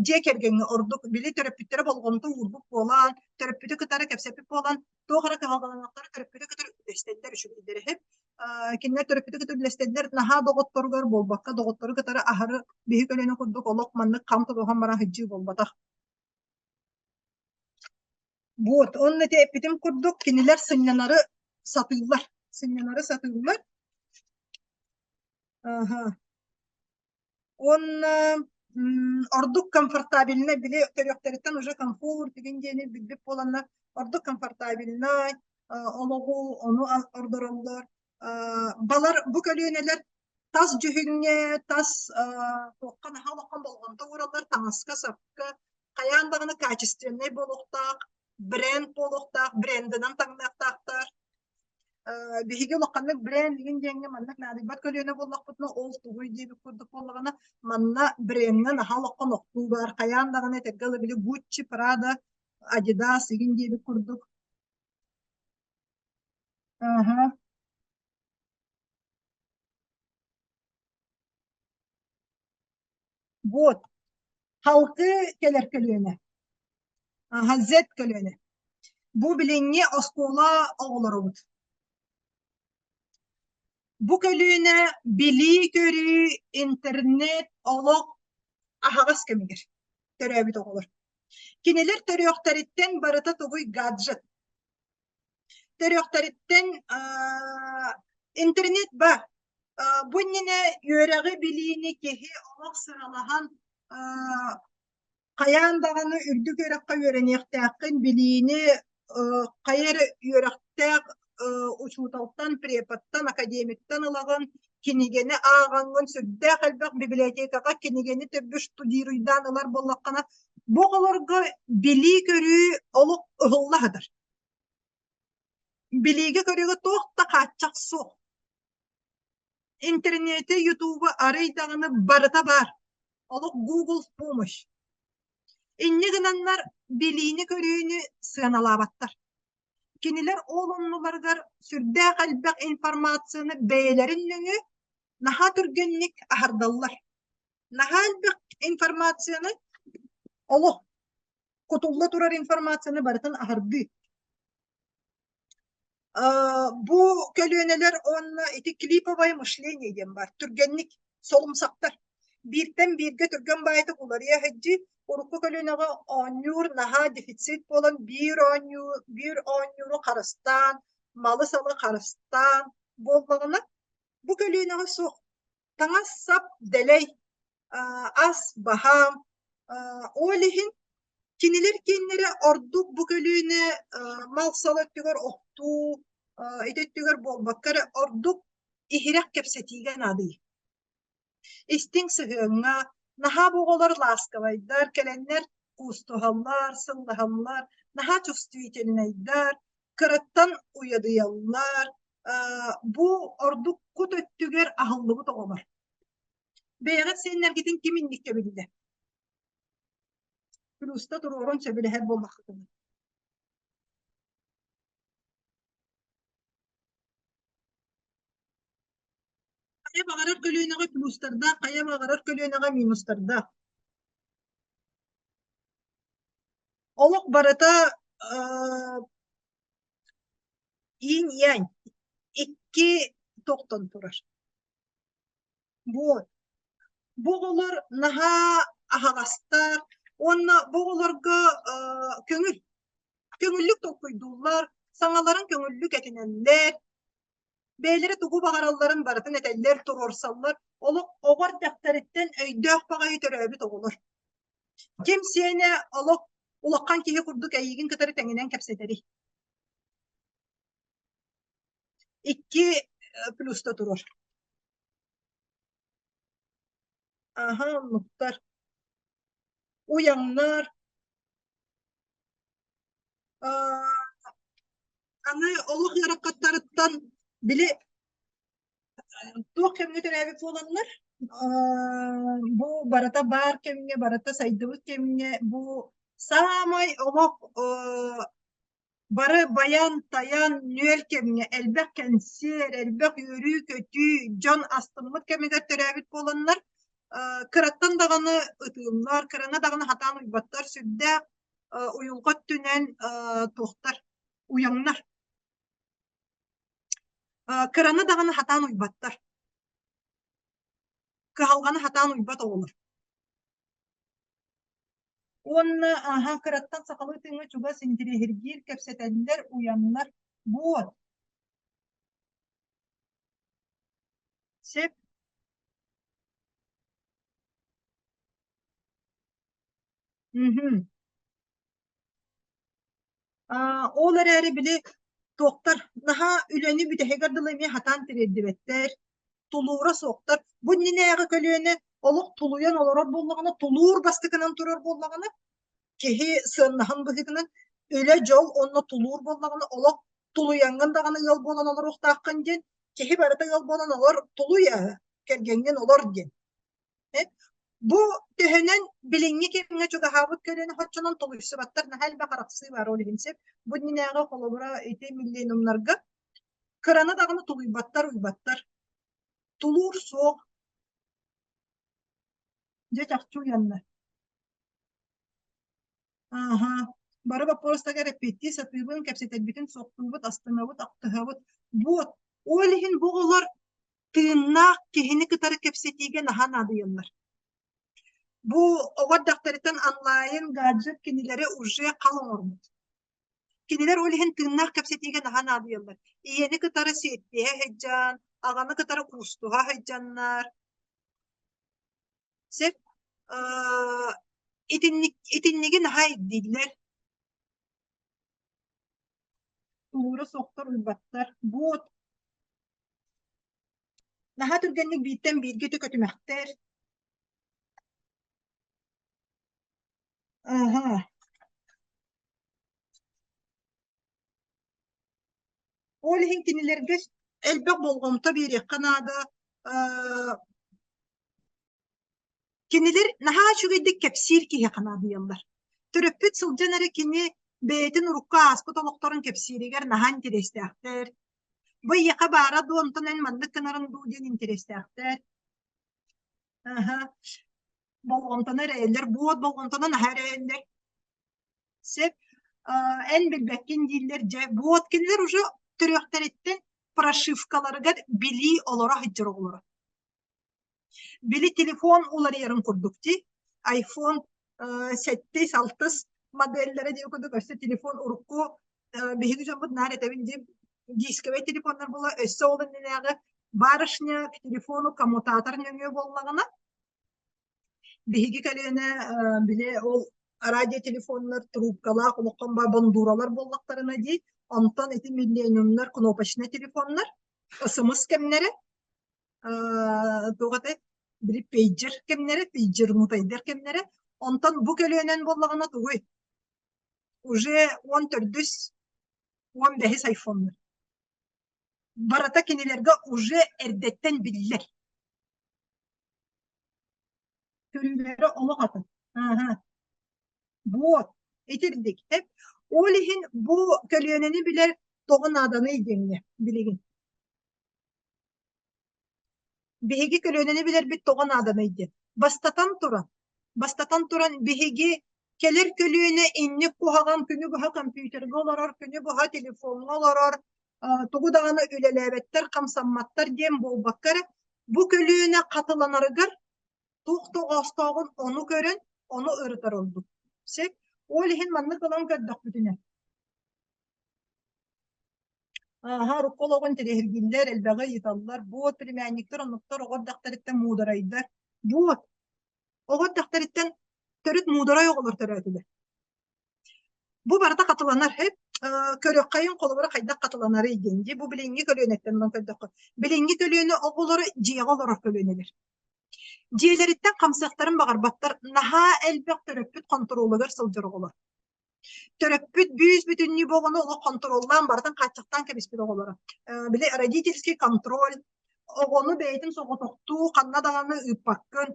дьиэ кэргэҥҥэ ордук били төрөппүттэрэ болҕомто уурбут буолан, төрөппүтү кытары кэпсэппит буолан, туох эрэ кыһалҕаланыахтара төрөппүтү кытары үллэстэллэр үчүгэйдэр иһин. Кинилэр төрөппүтү кытары үллэстэллэр наһаа доҕотторугар буолбакка, доҕоттору кытары аһары биһи көлүөнэ курдук олох маннык хам тутуһан баран сылдьыы буолбатах. Вот, онно ити эппитим курдук кинилэр сынньанары сатыыллар. Сынньанары сатыыллар. Аха. Уонна ордук комфортабельнай, били төрүөхтэриттэн уже комфорт игин диэни билбит буоланнар, ордук комфортабельнай олоҕу ону ордороллор. Балар бу көлүөнэлэр тас дьүһүҥҥэ, тас туохха наһаа улахан болҕомто уураллар, таҥаска-сапка хайаан даҕаны качественнай буолуохтаах, бренд буолуохтаах, брендынан таҥныахтаахтар. Биһиги улаханнык бренд игин диэҥҥэ маннык наадыйбат көлүөнэ буоллахпытына, ол тугуй диэбит курдук буоллаҕына, манна брендҥэ наһаа олоххо охтуу баар. Хайаан даҕаны этэргэ дылы били Gucci, Prada, Adidas игин диэбит курдук. Аха. Вот. Халкы кэлэр көлүөнэ. Аха, Z көлүөнэ. Бу билиҥҥи оскуола оҕолоробут. Бу көлүөнэ билии-көрүү, интернет, олох аһаҕас кэмигэр төрөөбүт оҕолор. Кинилэр төрүөхтэриттэн барыта тугуй гаджет. Төрүөхтэриттэн интернет баар. Бу иннинэ үөрэҕи билиини киһи олох сыралаһан хайаан даҕаны үрдүк үөрэххэ үөрэниэхтээххин, билиини хайа эрэ үөрэхтээх учууталтан, преподтан, академиктан ылаҕын, кинигэни ааҕаҥҥын сүрдээх элбэх библиотекаҕа кинигэни төрдү штудируйдаан ылар буоллаххына, бу оҕолорго билии-көрүү олох ыһылла сытар. Билиигэ-көрүүгэ туох да хааччах суох. Интернети, ютубу арый даҕаны барыта баар. Олох Google в помощь. Инньэ гынаннар билиини-көрүүнү сыаналаабаттар. Кинилэр ол оннуларыгар сүрдээх элбэх информацияны бэйэлэрин нөҥүө наһаа түргэнник аһардаллар. Наһаа элбэх информацияны олох кутулла турар информацияны барытын аһардыы. Бу көлүөнэлэр уонна ити клиповое мышление диэн баар. Түргэнник солумсахтар. Бииртэн бииргэ түргэн баайытык уларыйа сылдьыы. Урукку көлүөнэҕэ оонньуур наһаа дефицит буолан биир оонньуу биир оонньууру харыстаан, малы-салы харыстаан буоллаҕына, бу көлүөнэҕэ суох. Таҥас-сап дэлэй, ас баһаам. Ол иһин кинилэр кииннэрэ ордук бу көлүөнэ мал-сал өттүгэр охтуу, ити өттүгэр буолбакка эрэ ордук Иһирэх кэпсэтиигэ наадыйыы. Истиҥ сыһыаҥҥа наһаа бу оҕолор ласковайдар, кэлэннэр куустуһаллар, сыллаһаллар, наһаа чувствительнайдар, кыраттан уйадыйаллар. Бу ордук кут өттүгэр аһыллыбыт оҕолор. Бэйэҕит сиэннэргитин ким инниккэ биллэ? Плюста туруорун сөбүлэһэр буоллаххытына. Хайа баҕарар көлүөнэҕэ плюстардаах, хайа баҕарар көлүөнэҕэ минустардаах. Олох барыта инь-янь икки тохтон турар. Вот. Бу оҕолор наһаа аһаҕастар уонна бу оҕолорго көҥүл көҥүллүк толкуйдууллар, саҥаларын көҥүллүк этинэллэр, бэйэлэрэ тугу баҕаралларын барытын этэллэр, туруорсаллар. Олох оҕо эрдэхтэриттэн өйдөөх баҕайы төрөөбүт оҕолор. Ким сиэнэ олох улахан киһи курдук эйигин кытары тэҥинэн кэпсэтэрий? Икки плюста турар. Аһа, оннуктар. Уйаҥнар. Аны олох ыарахаттарыттан били туох кэмҥэ төрөөбүт буоланнар бу барыта баар кэмҥэ, барыта сайдыбыт кэмҥэ бу саамай олох Бары байан-тайан, нүөл кэмҥэ элбэх кэнсиэр, элбэх үөрүү-көтүү, дьон астыммыт кэмигэр төрөөбүт буоланнар, кыраттан даҕаны ытыыллар, кыраны даҕаны сатаан уйбаттар, сүрдээх уйулҕа өттүнэн туохтар, уйаҥнар. Кыраны даҕаны сатаан уйбаттар. Кыһалҕаны сатаан уйбат оҕолор. Уонна аһа кыраттан сахалыы тыыҥҥа чугас интириэһиргиир, кэпсэтэллэр, уйаннар. Вот. Сөп. Мгм. Ол эрээри били туохтар наһаа үлэни бүтэһигэр дылы эмиэ сатаан тириэрдибэттэр, тулуура суохтар. Бу иннинээҕи көлүөнэ олох тулуйан олорор буоллаҕына, тулуур бастакынан турар буоллаҕына, киһи сыаннаһын быһыытынан үлэ, дьол уонна тулуур буоллаҕына, олох тулуйаҥҥын даҕаны ыал буолан олоруохтааххын диэн, киһи барыта ыал буолан олор, тулуй ээ, кэргэҥҥин олор диэн. Бу төһөнөн билиҥҥи кэмҥэ чугаһаабыт көлүөнэ хоччонон толуйсубаттар наһаа элбэх арахсыы баар ол иһин сөп. Бу иннинээҕи холобура ити миллениумнарга кыраны даҕаны тулуйбаттар уйбаттар. Тулуур суох. Дьэ чахчы уйанна. Ааһа. Бары боппуруостарга эппиэттии сатыыбын, кэпсэтэрбитин суохтуубут, астынабыт, ахтыһабыт. Вот. Ол иһин бу оҕолор тыыннаах киһини кытары кэпсэтиигэ наһаа наадыйаллар. Бу оҕо эрдэхтэриттэн онлайн гаджет кинилэри уже хал оҥорбут. Кинилэр ол иһин тыыннаах кэпсэтиигэ наһаа наадыйаллар. Ийэни кытары сиэттиһэ сылдьан, аҕаны кытары куустуһа сылдьаннар. Сөп. Итинник, итинниги наһаа ирдииллэр. Тулуура суохтар уйбаттар. Вот Наһаа түргэнник бииртэн бииргэ көтүмэхтэр. Аһа. Ол иһин кинилэргэ элбэх болҕомто биэриэххэ наада. Кинилэр наһаа үчүгэйдик кэпсиир киһиэхэ наадыйаллар. Төрөппүт сылдьан эрэ кини бэйэтин урукку ааспыт олохторун кэпсииригэр наһаа интэриэстээхтэр. Бу эйиэхэ баара дуо, онтон эн маннык гынарын дуу диэн интэриэстээхтэр. Аһа. Болҕомтону эрэйэллэр, буот болҕомтону наһаа эрэйэллэр. Сөп. Эн билбэккин дииллэр дьэ. Буот кинилэр уже төрүөхтэриттэн прошивкаларыгар билии олоро сылдьар оҕолоро. Били телефон уларыйарын курдук дии. Айфон сэттис, алтыс моделлэрэ диэн курдук өссө телефон урукку биһиги дьоммут наар этэбин дии дисковай телефоннар буола өссө ол иннинээҕи барышня к телефону коммутатор нөҥүө буоллаҕына биһиги көлүөнэ били ол радиотелефоннар трубкалаах олоххон бондуралар буоллахтарына дии онтон ити миллениумнар кнопочнай телефоннар СМС кэмнэрэ. Туох этэй? Били пейджер кэмнэрэ, пейджернутайдар кэмнэрэ. Онтон бу көлүөнэн буоллаҕына тугуй? Уже 14-үс, 15-ис айфоннар. Барыта кинилэргэ уже эрдэттэн биллэр. Көрүүлэрэ олох атын. Аһа. Вот, итирдик. Ол иһин бу көлүөнэни билэр тоҕо нааданый диэҥҥэ билигин. Биһиги көлүөнэни билэрбит тоҕо нааданый диэн. Бастатан туран, бастатан туран биһиги кэлэр көлүөнэ инник куһаҕан күнү быһа компьютерга олорор, күнү быһа телефоҥҥа олорор, тугу даҕаны үлэлээбэттэр, хамсамматтар диэн буолбакка эрэ, бу көлүөнэ хатыланарыгар туох тоҕоостооҕун ону көрөн, ону ырытар ордук. Сөп. Ол иһин маннык ылан көрдөхпүтүнэ, Ааһа, урукку олоҕу интэриэһиргииллэр, элбэҕи ыйыталлар. Буот, племянниктар, оннуктар оҕо эрдэхтэриттэн муударайдар. Буот, оҕо эрдэхтэриттэн төрүт муударай оҕолор төрөөтүлэр. Бу барыта хатыланар. Эп, көрүөххэйин холобура хайдах хатыланарый диэн дии. Бу билиҥҥи көлүөнэттэн ылан көрдөххө. Билиҥҥи көлүөнэ оҕолоро дьиэҕэ олорор көлүөнэлэр. Дьиэлэриттэн хамсыахтарын баҕарбаттар. Наһаа элбэх төрөппүт хонтуруолугар сылдьар оҕолор. Төрөппүт бүүс-бүтүннүү бу оҕону олох хонтуруоллаан барытын хааччахтаан кэбиспит оҕолоро. Били родительский контроль оҕону бэйэтин соҕотохтуу ханна даҕаны ыыппаккын,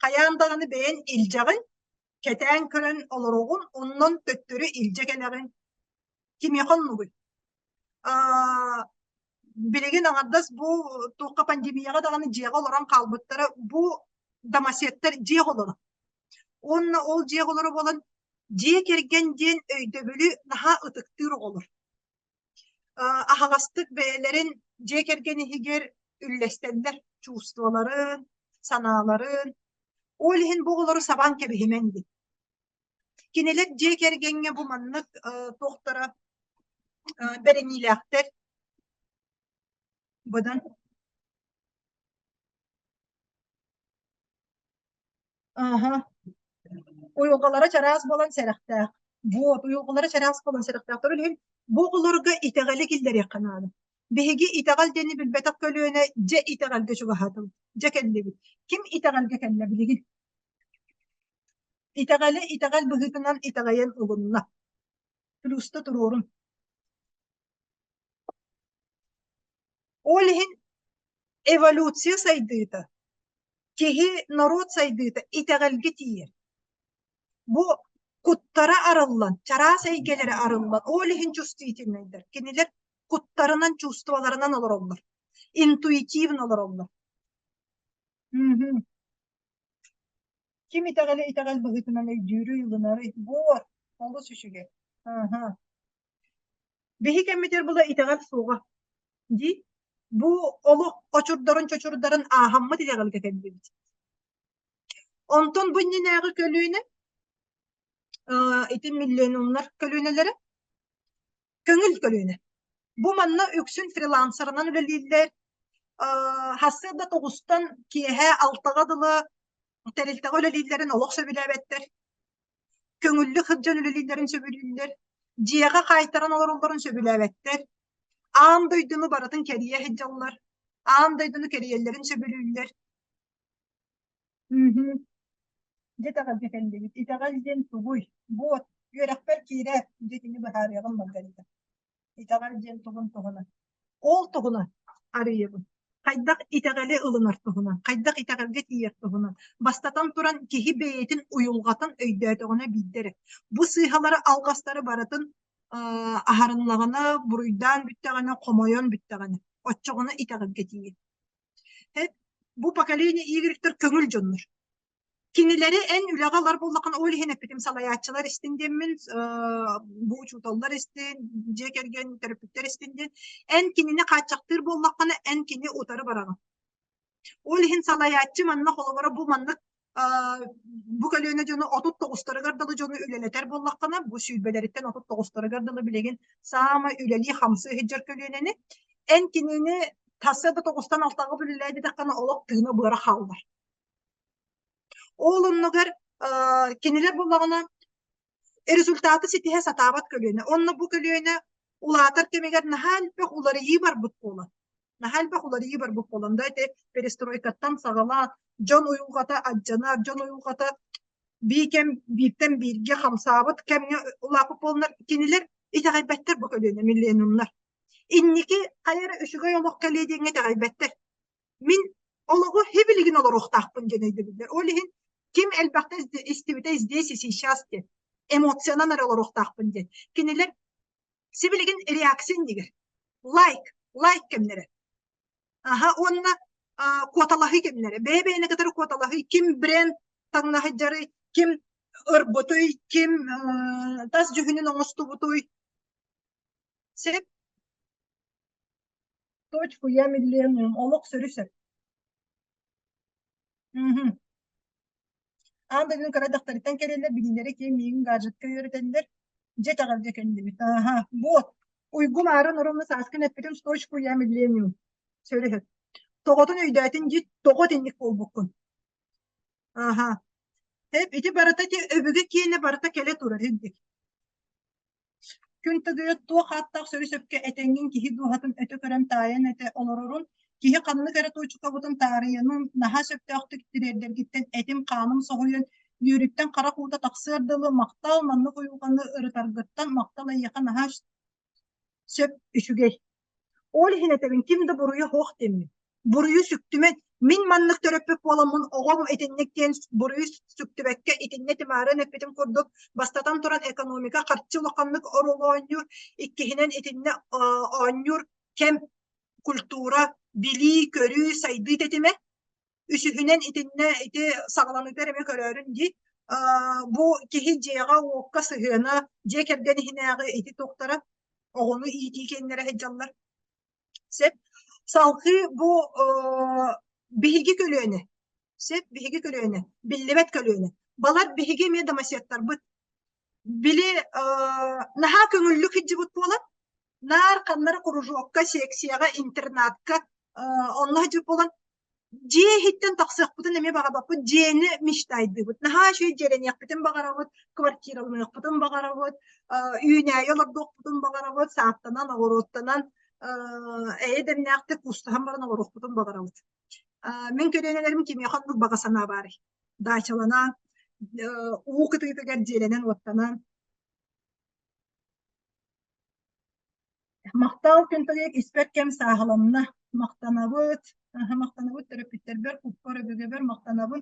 хайаан даҕаны бэйэн илдьэҕин, кэтээн көрөн олороҕун, оннон төттөрү илдьэ кэлэҕин. Кимиэхэ оннугуй? Билигин аҥардас бу туохха пандемияҕа даҕаны дьиэҕэ олорон хаалбыттара бу домоседтар дьиэ оҕолоро. Уонна ол дьиэ оҕолоро буолан дьиэ кэргэн диэн өйдөбүлү наһаа ытыктыыр оҕолор. Аһаҕастык бэйэлэрин дьиэ кэргэн иһигэр үллэстэллэр чувстволарын, санааларын. Ол иһин бу оҕолору сабан кэбиһимэҥ диэн. Кинилэр дьиэ кэргэҥҥэ бу маннык туохтара бэриниилээхтэр быдан Ааһа. Уйулҕалара чараас буолан сэрэхтээх. Вот, уйулҕалара чараас буолан сэрэхтээх. Ол иһин бу оҕолорго итэҕэли киллэриэххэ наада. Биһиги итэҕэл диэни билбэтэх көлүөнэ дьэ итэҕэлгэ чугаһаатыбыт, дьэ кэллибит. Ким итэҕэлгэ кэллэ билигин? Итэҕэли итэҕэл быһыытынан итэҕэйэн ылынна. Плюста туруорун. Ол иһин эволюция сайдыыта, киһи, норуот сайдыыта итэҕэлгэ тиийэр. Бу куттара арыллан, чараас эйгэлэрэ арыллан, ол иһин чувствительнайдар. Кинилэр куттарынан, чувстволарынан олороллор. Интуитивно олороллор. Мгм. Ким итэҕэли итэҕэл быһыытынан өйдүүрүй, ылынарый? Буор, олус үчүгэй. Аһа. Биһи кэммитигэр була итэҕэл суоҕа дии. Бу олох очурдарын-чочурдарын ааһаммыт итэҕэлгэ кэллибит. Онтон бу иннинээҕи көлүөнэ, ити миллионнар көлүөнэлэрэ көҥүл көлүөнэ. Бу манна үксүн фрилансерынан үлэлииллэр. Сарсыарда 9-тан киэһэ 6-ҕа дылы тэрилтэҕэ үлэлииллэрин олох сөбүлээбэттэр. Көҥүллүк сылдьан үлэлииллэрин сөбүлүүллэр. Дьиэҕэ хаайтаран олороллорун сөбүлээбэттэр. Аан дойдуну барытын кэрийэ сылдьаллар. Аан дойдуну кэрийэллэрин сөбүлүүллэр. Мгм. Дьэ итэҕэлгэ кэллибит. Итэҕэл диэн тугуй? Вот, үөрэхпэр киирээт, дьэ итини быһаарыаҕым Маргарита. Итэҕэл диэн тугун туһунан. Ол туһунан арыйабын. Хайдах итэҕэли ылынар туһунан, хайдах итэҕэлгэ тиийэр туһунан. Бастатан туран, киһи бэйэтин уйулҕатын өйдөөтөҕүнэ биирдэ эрэ. Бу сыыһалары, алҕастары барытын аһарыннаҕына, буруйдаан бүттэҕинэ, хомойон бүттэҕинэ, оччоҕуна итэҕэлгэ тиийэр. Бу поколение Y-тар көҥүл дьоннор. Кинилэри эн үлэҕэ ылар буоллаххына, ол иһин эппитим салайааччылар истин диэммин, бу учууталлар истин, дьиэ кэргэн төрөппүттэр истин диэн, эн кинини хааччахтыыр буоллаххына, эн кини утары бараҕын. Ол иһин салайааччы манна холобура бу маннык бу көлүөнэ дьону 39-тарыгар дылы дьону үлэлэтэр буоллаххына, бу сүүрбэлэриттэн 39-тарыгар дылы билигин саамай үлэлии-хамсыы сылдьар көлүөнэни, эн кинини тахса да тоҕустан алтаҕа үлэлээбэтэххинэ олох тыына-быара хааллар. Ол оннугар кинилэр буоллаҕына результаты ситиһэ сатаабат көлүөнэ. Онно бу көлүөнэ улаатар кэмигэр наһаа элбэх уларыйыы барбыт буолан. Наһаа элбэх уларыйыы барбыт буолан да ити перестройкаттан саҕалаан дьон уйулҕата алдьанар, дьон уйулҕата биир кэм бииртэн бииргэ хамсаабыт кэмҥэ улааппыт буоланнар кинилэр итэҕэйбэттэр бу көлүөнэ миллениумнар. Инники хайа эрэ үчүгэй олох кэлиэ диэҥҥэ итэҕэйбэттэр. Мин олоҕу һибилигин олоруохтаахпын диэн өйдөбүллэр. Ол иһин ким элбэхтэ истибитэ здесь и сейчас диэн эмоциянан эрэ олоруохтаахпын диэн. Кинилэр сибилигин реакция иннигэр лайк, лайк кэмнэрэ. Аха уонна куоталаһыы кэмнэрэ. Бэйэ-бэйэни кытары куоталаһыы. Ким бренд таҥнаһыдьарый, ким ырбытый, ким тас дьүһүнүн оҥостубутуй. Сөп. Точку я миллениум. Олох сөрү сөп. Мгм. Аан дойдуну кыра дьахтарыттан кэлэллэр, билиилэрэ киэҥ миигин гаджетка үөрэтэллэр. Дьэ итэҕэлгэ кэллибит. Аха, вот. Уйгу маарын оромно сааскын эппитим точку я миллениум. Сөрү Тоҕотун өйдөөтүн дии, тоҕо итинник буолбуккун. Аха. Эп ити барыта ити өбүгэ киэнэ барыта кэлэ турар ирдик. Күн тыгыйа туох ааттаах сөрү-сөпкө этэҥҥин киһи дууһатын өтө көрөн таайан этэ олорорун, киһи ханнык эрэ туочукабытын таарыйанын наһаа сөптөөхтүк тириэрдэргиттэн этим-хааным соһуйан, үөрүүттэн харах уута тахсыар дылы махтал маннык уйулҕаны ырытаргыттан махтал эйиэхэ наһаа сөп үчүгэй. Ол иһин этэбин ким да буруйа суох диэммин. Буруйу сүктүмэн, мин маннык төрөппүт буоламмын оҕом итинник диэн буруйу сүктүбэккэ итиннэ тимааран эппитим курдук, бастатан туран экономика харчы улаханнык оруолу оонньуур, иккиһинэн итиннэ оонньуур кэм, культура, билии-көрүү, сайдыы тэтимэ. Үсүһүнэн итиннэ ити саҕаланыытыгар эмиэ көрөөрүн дии, бу киһи дьиэҕэ-уокка сыһыана, дьиэ кэргэн иһинээҕи ити туохтара оҕону иитии кэннэрэ сылдьаллар. Сөп. Салгыы бу биһиги көлүөнэ, сөп биһиги көлүөнэ, биллибэт көлүөнэ. Балар биһиги эмиэ домоседтарбыт. Били наһаа көҥүллүк сылдьыбыт буолан, наар ханна эрэ кружокка, секцияҕа, интернатка онно сылдьыбыт буолан Дьиэ иһиттэн тахсыахпытын эмиэ баҕарбаппыт, дьиэни мечтайдыыбыт. Наһаа үчүгэй дьиэлэниэхпитин баҕарабыт, квартираланыахпытын баҕарабыт, үүнээйи олордуохпутун баҕарабыт, сааттанан, оҕуруоттанан, эйэ дэмнээхтик куустаһан баран олоруохпутун баҕарабыт. Мин көлүөнэлэрим кимиэхэ оннук баҕа санаа баарый? Даачаланан, уу кытыытыгар дьиэлэнэн-уоттанан. Махтал күн испэр кэм сааһыланна. Махтанабыт, махтанабыт төрөппүттэрбэр, куппар, өбүгэбэр махтанабын.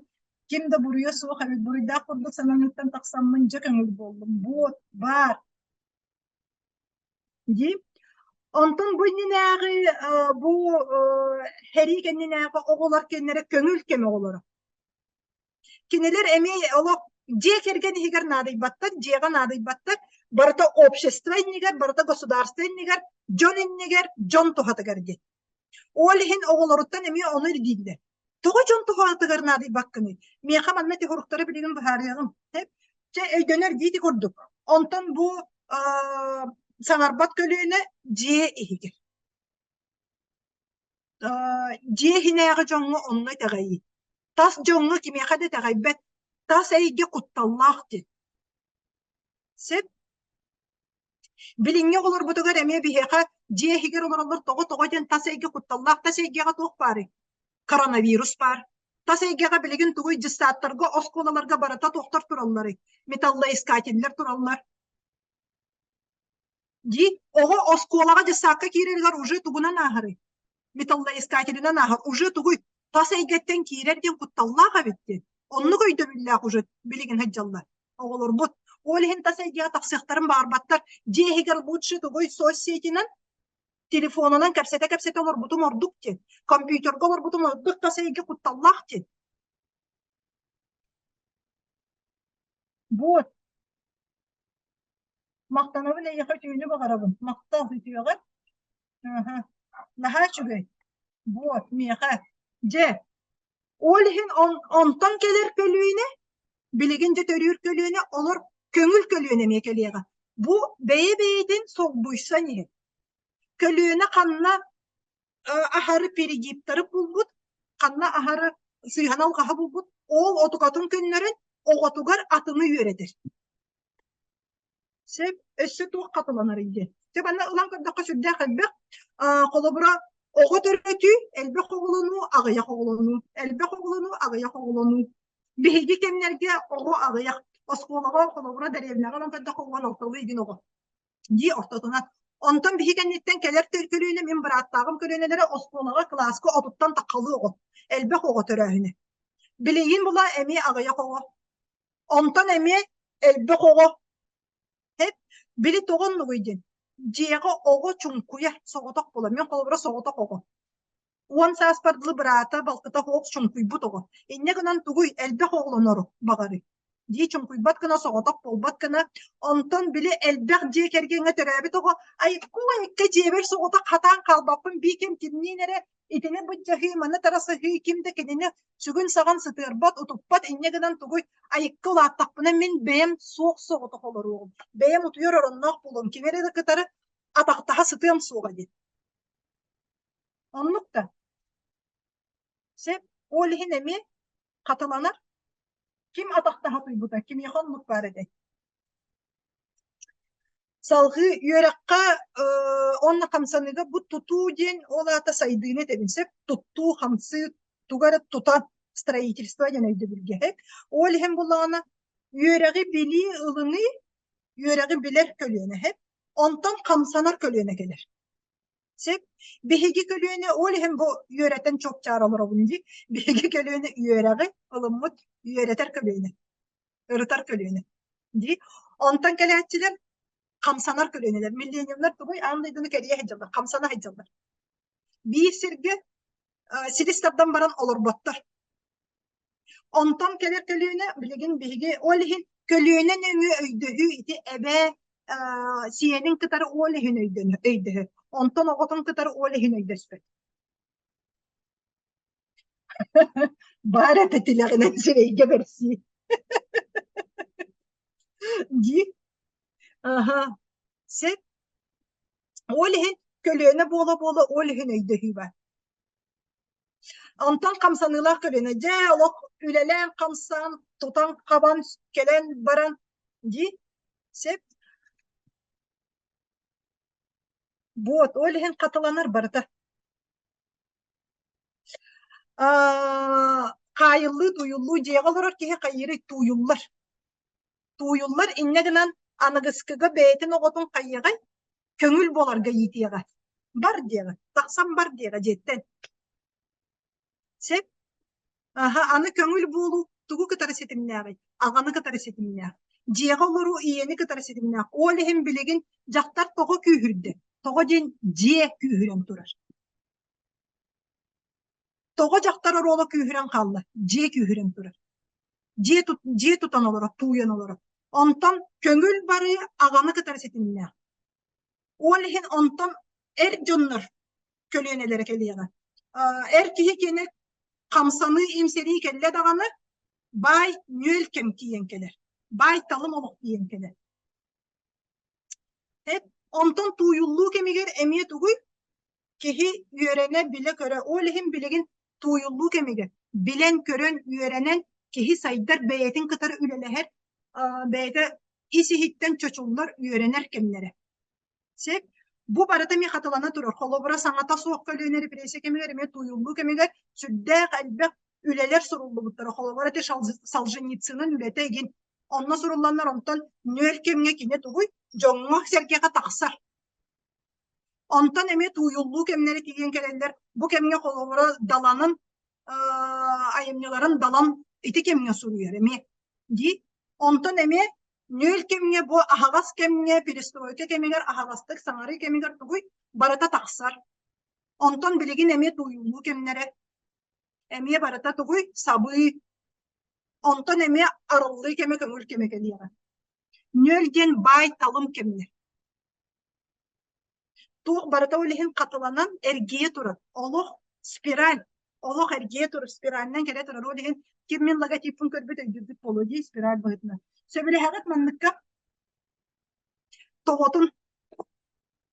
Ким да буруйа суох эбит, буруйдаах курдук сананыттан тахсаммын дьэ көҥүл буоллум. Буот, баар. Дии. Онтон бу иннинээҕи бу сэрии кэннинээҕи оҕолор кэннэрэ көҥүл кэм оҕолоро. Кинилэр эмиэ олох дьиэ кэргэн иһигэр наадыйбаттар, дьиэҕэ наадыйбаттар, барыта общество иннигэр, барыта государство иннигэр, дьон иннигэр, дьон туһатыгар диэн. Ол иһин оҕолоруттан эмиэ ону ирдииллэр. Тоҕо дьон туһатыгар наадыйбаккыный? Миэхэ манна ити уруктары билигин быһаарыаҕым. Чэ, өйдөнөр диити курдук. Онтон бу саҥарбат көлүөнэ дьиэ иһигэр. Дьиэ иһинээҕи дьоҥҥо онно итэҕэйии. Тас дьоҥҥо кимиэхэ да итэҕэйбэт, тас эйгэ кутталлаах диэн. Сөп. Билиҥҥи оҕолорбутугар эмиэ биһиэхэ дьиэ иһигэр олороллор тоҕо-тоҕо диэн тас эйгэ кутталлаах, тас эйгэҕэ туох баарый? Коронавирус баар. Тас эйгэҕэ билигин тугуй дьыссааттарга, оскуолаларга барыта туохтар туралларый? Металлоискателлэр тураллар. Дии, оҕо оскуолаҕа дьыссаакка киирэригэр уже тугунан ааһарый? Металлоискателинэн ааһар. Уже тугуй? Тас эйгэттэн киирэр диэн кутталлаах эбит диэн. Оннук өйдөбүллээх уже билигин сылдьаллар оҕолорбут. Ол иһин тас эйгэҕэ тахсыахтарын баҕарбаттар. Дьиэ иһигэр лучше тугуй соцсетинэн, телефонунан кэпсэтэ-кэпсэтэ олорбутум ордук диэн. Компьютерга олорбутум ордук тас эйгэ кутталлаах диэн. Вот. Махтанабын эйиэхэ үтүөнү баҕарабын. Махтал үтүөҕэ. Аһа. Наһаа үчүгэй. Вот, миэхэ. Дьэ, ол иһин онтон кэлэр көлүөнэ, билигин дьэ төрүүр көлүөнэ, олор көҥүл көлүөнэ эмиэ кэлиэҕэ. Бу бэйэ-бэйэтин солбуйсан иһэр. Көлүөнэ ханна аһары перегибтары булбут, ханна аһары сыыһаны-алҕаһы булбут, ол отукатын көннөрөн оҕотугар атыны үөрэтэр. Сөп, өссө туох хатыланарый диэн. Дьэ, манна ылан көрдөххө сүрдээх элбэх. Холобура, Оҕо төрөтүү, элбэх оҕолонуу, аҕыйах оҕолонуу, элбэх оҕолонуу, аҕыйах оҕолонуу. Биһиги кэмнэргэ оҕо аҕыйах. Оскуолаҕа, холобура, дэриэбинэҕэ олорон көрдөххө, уон алталыы игин оҕо дии ортотунан. Онтон биһи кэнниттэн кэлэр көлүөнэ мин бырааттааҕым көлүөнэлэрэ оскуолаҕа кылааска отуттан таххалыы оҕо. Элбэх оҕо төрөөһүнэ. Билигин була эмиэ аҕыйах оҕо. Онтон эмиэ элбэх оҕо. Эп били тоҕо оннугуй диэн дьиэҕэ оҕо чуҥкуйар соҕотох буолар. Мин холобура соҕотох оҕо. Уон сааспар дылы быраата, балтыта суох чуҥкуйбут оҕо. Инньэ гынан тугуй элбэх оҕолонору баҕарый дии чуҥкуйбат гына соҕотох буолбат гына онтон били элбэх дьиэ кэргэҥҥэ төрөөбүт оҕо айыкку айыкка дьиэбэр соҕотох хатаан хаалбаппын биикэм кимниин эрэ итини былдьаһыы маны тарасыһыы ким да кинини сүгүн-саҕан сытыарбат утуппат инньэ гынан тугуй айыкка улааттахпына мин бэйэм суох соҕотох олоруоҕум бэйэм утуйар оронноох буолуом кими эрэ да кытары атахтаһа сытыам суоҕа диэн оннук да сөп ол иһин эмиэ хатыланар ким атахтаһа утуйбута кимиэхэ оннук баар этэй Салҕыы үөрэххэ уонна хамсаныыга бу тутуу диэн ол аата сайдыыны этэбин сөп туттуу, хамсыы тугу эрэ тутан строительство диэн өйдөбүлгэ Ол иһин буллаҕына үөрэҕи билии ылыныы үөрэҕи билэр көлүөнэ онтон хамсанар көлүөнэ кэлэр. Сөп. Биһиги көлүөнэ ол иһин бу үөрэтэн чуопчаара олоробун дии. Биһиги көлүөнэ үөрэҕи ылыммыт үөрэтэр көлүөнэ. Ырытар көлүөнэ дии. Онтон кэлээччилэр хамсанар көлүөнэлэр. Миллениумнар тугуй аан дойдуну кэрийэ сылдьаллар, хамсана сылдьаллар. Биир сиргэ силис тардан баран олорботтор. Онтон кэлэр көлүөнэ билигин биһиги ол иһин көлүөнэ нөҥүө өйдөһүү ити эбээ сиэнин кытары ол иһин өйдөһөр. Онтон оҕотун кытары ол иһин өйдөспөт. Баар этэ тилэҕинэн сирэйгэ бэрсии. Дии. Аха. Сөп. Ол иһин көлүөнэ буола-буола ол иһин өйдөһүү бар. Онтон хамсаныылаах көлүөнэ дьэ олох үлэлээн хамсаан, тутан-хабан кэлэн баран дии. Сөп. Вот, ол иһин хатыланар барыта. Хаайыллыы, тууйуллуу дьиэҕэ олорор киһи хайыырый тууйуллар. Тууйуллар инньэ гынан аныгыскыга бэйэтин оҕотун хайыаҕай көҥүл буоларга иитиэҕэ. Бар диэҕэ, тахсан бар диэҕэ дьиэттэн. Сөп? Аһа, аны көҥүл буолуу тугу кытары ситимнээҕий? Аҕаны кытары ситимнээх. Дьиэҕэ олоруу ийэни кытары ситимнээх. Ол иһин билигин дьахтар тоҕо күүһүрдэ? Тоҕо диэн дьиэ күүһүрэн турар. Тоҕо дьахтар оруола күүһүрэн хаалла? Дьиэ күүһүрэн турар. Дьиэ, тут, дьиэ тутан олорор, тууйан олорор. Онтон көҥүл барыы аҕаны кытары ситимнээх. Ол иһин онтон эр дьоннор көлүөнэлэрэ кэлиэҕэ. Эр киһи кини хамсаныы имсэрии кэллэ даҕаны баай нүөл кэм тиийэн кэлэр. Баай талым олох тиийэн кэлэр. Онтон тууйуллуу кэмигэр эмиэ тугуй? Киһи үөрэнэ, билэ-көрө. Ол иһин билигин тууйуллуу кэмигэр билэн-көрөн, үөрэнэн киһи сайдар, бэйэтин кытары үлэлэһэр, бэйэтэ ис-иһиттэн чочуллар, үөрэнэр кэмнэрэ. Сөп. Бу барыта эмиэ хатылана турар. Холобура, саҥата суох көлүөнэ репрессия кэмигэр эмиэ тууйуллуу кэмигэр сүрдээх элбэх үлэлэр суруллубуттара. Холобура, ити Солженицынын үлэтэ игин онно сурулланнар, онтон нүөл кэмҥэ кини тугуй дьоҥҥо-сэргэҕэ тахсар. Онтон эмиэ тууйуллуу кэмнэрэ тиийэн кэлэллэр. Бу кэмҥэ холобура Даланын айымньыларын Далан ити кэмҥэ суруйар эмиэ дии. Онтон эмиэ нүөл кэмҥэ бу аһаҕас кэмҥэ перестройка кэмигэр аһаҕастык саҥарыы кэмигэр тугуй барыта тахсар. Онтон билигин эмиэ тууйуллуу кэмнэрэ эмиэ барыта тугуй сабыы. Онтон эмиэ арыллыы кэмэ көҥүл кэмэ кэлиэҕэ. Нүөл диэн баай талым кэмнэр. Туох барыта ол иһин хатыланан эргийэ турар. Олох спираль. Олох эргийэ турар, спиральынан кэлэ турар. Ол иһин ким мин логотиппын көрбүт өйдүүрбүт буолуо дии спираль быһыытынан. Сөбүлэһэҕит манныкка? Тоҕотун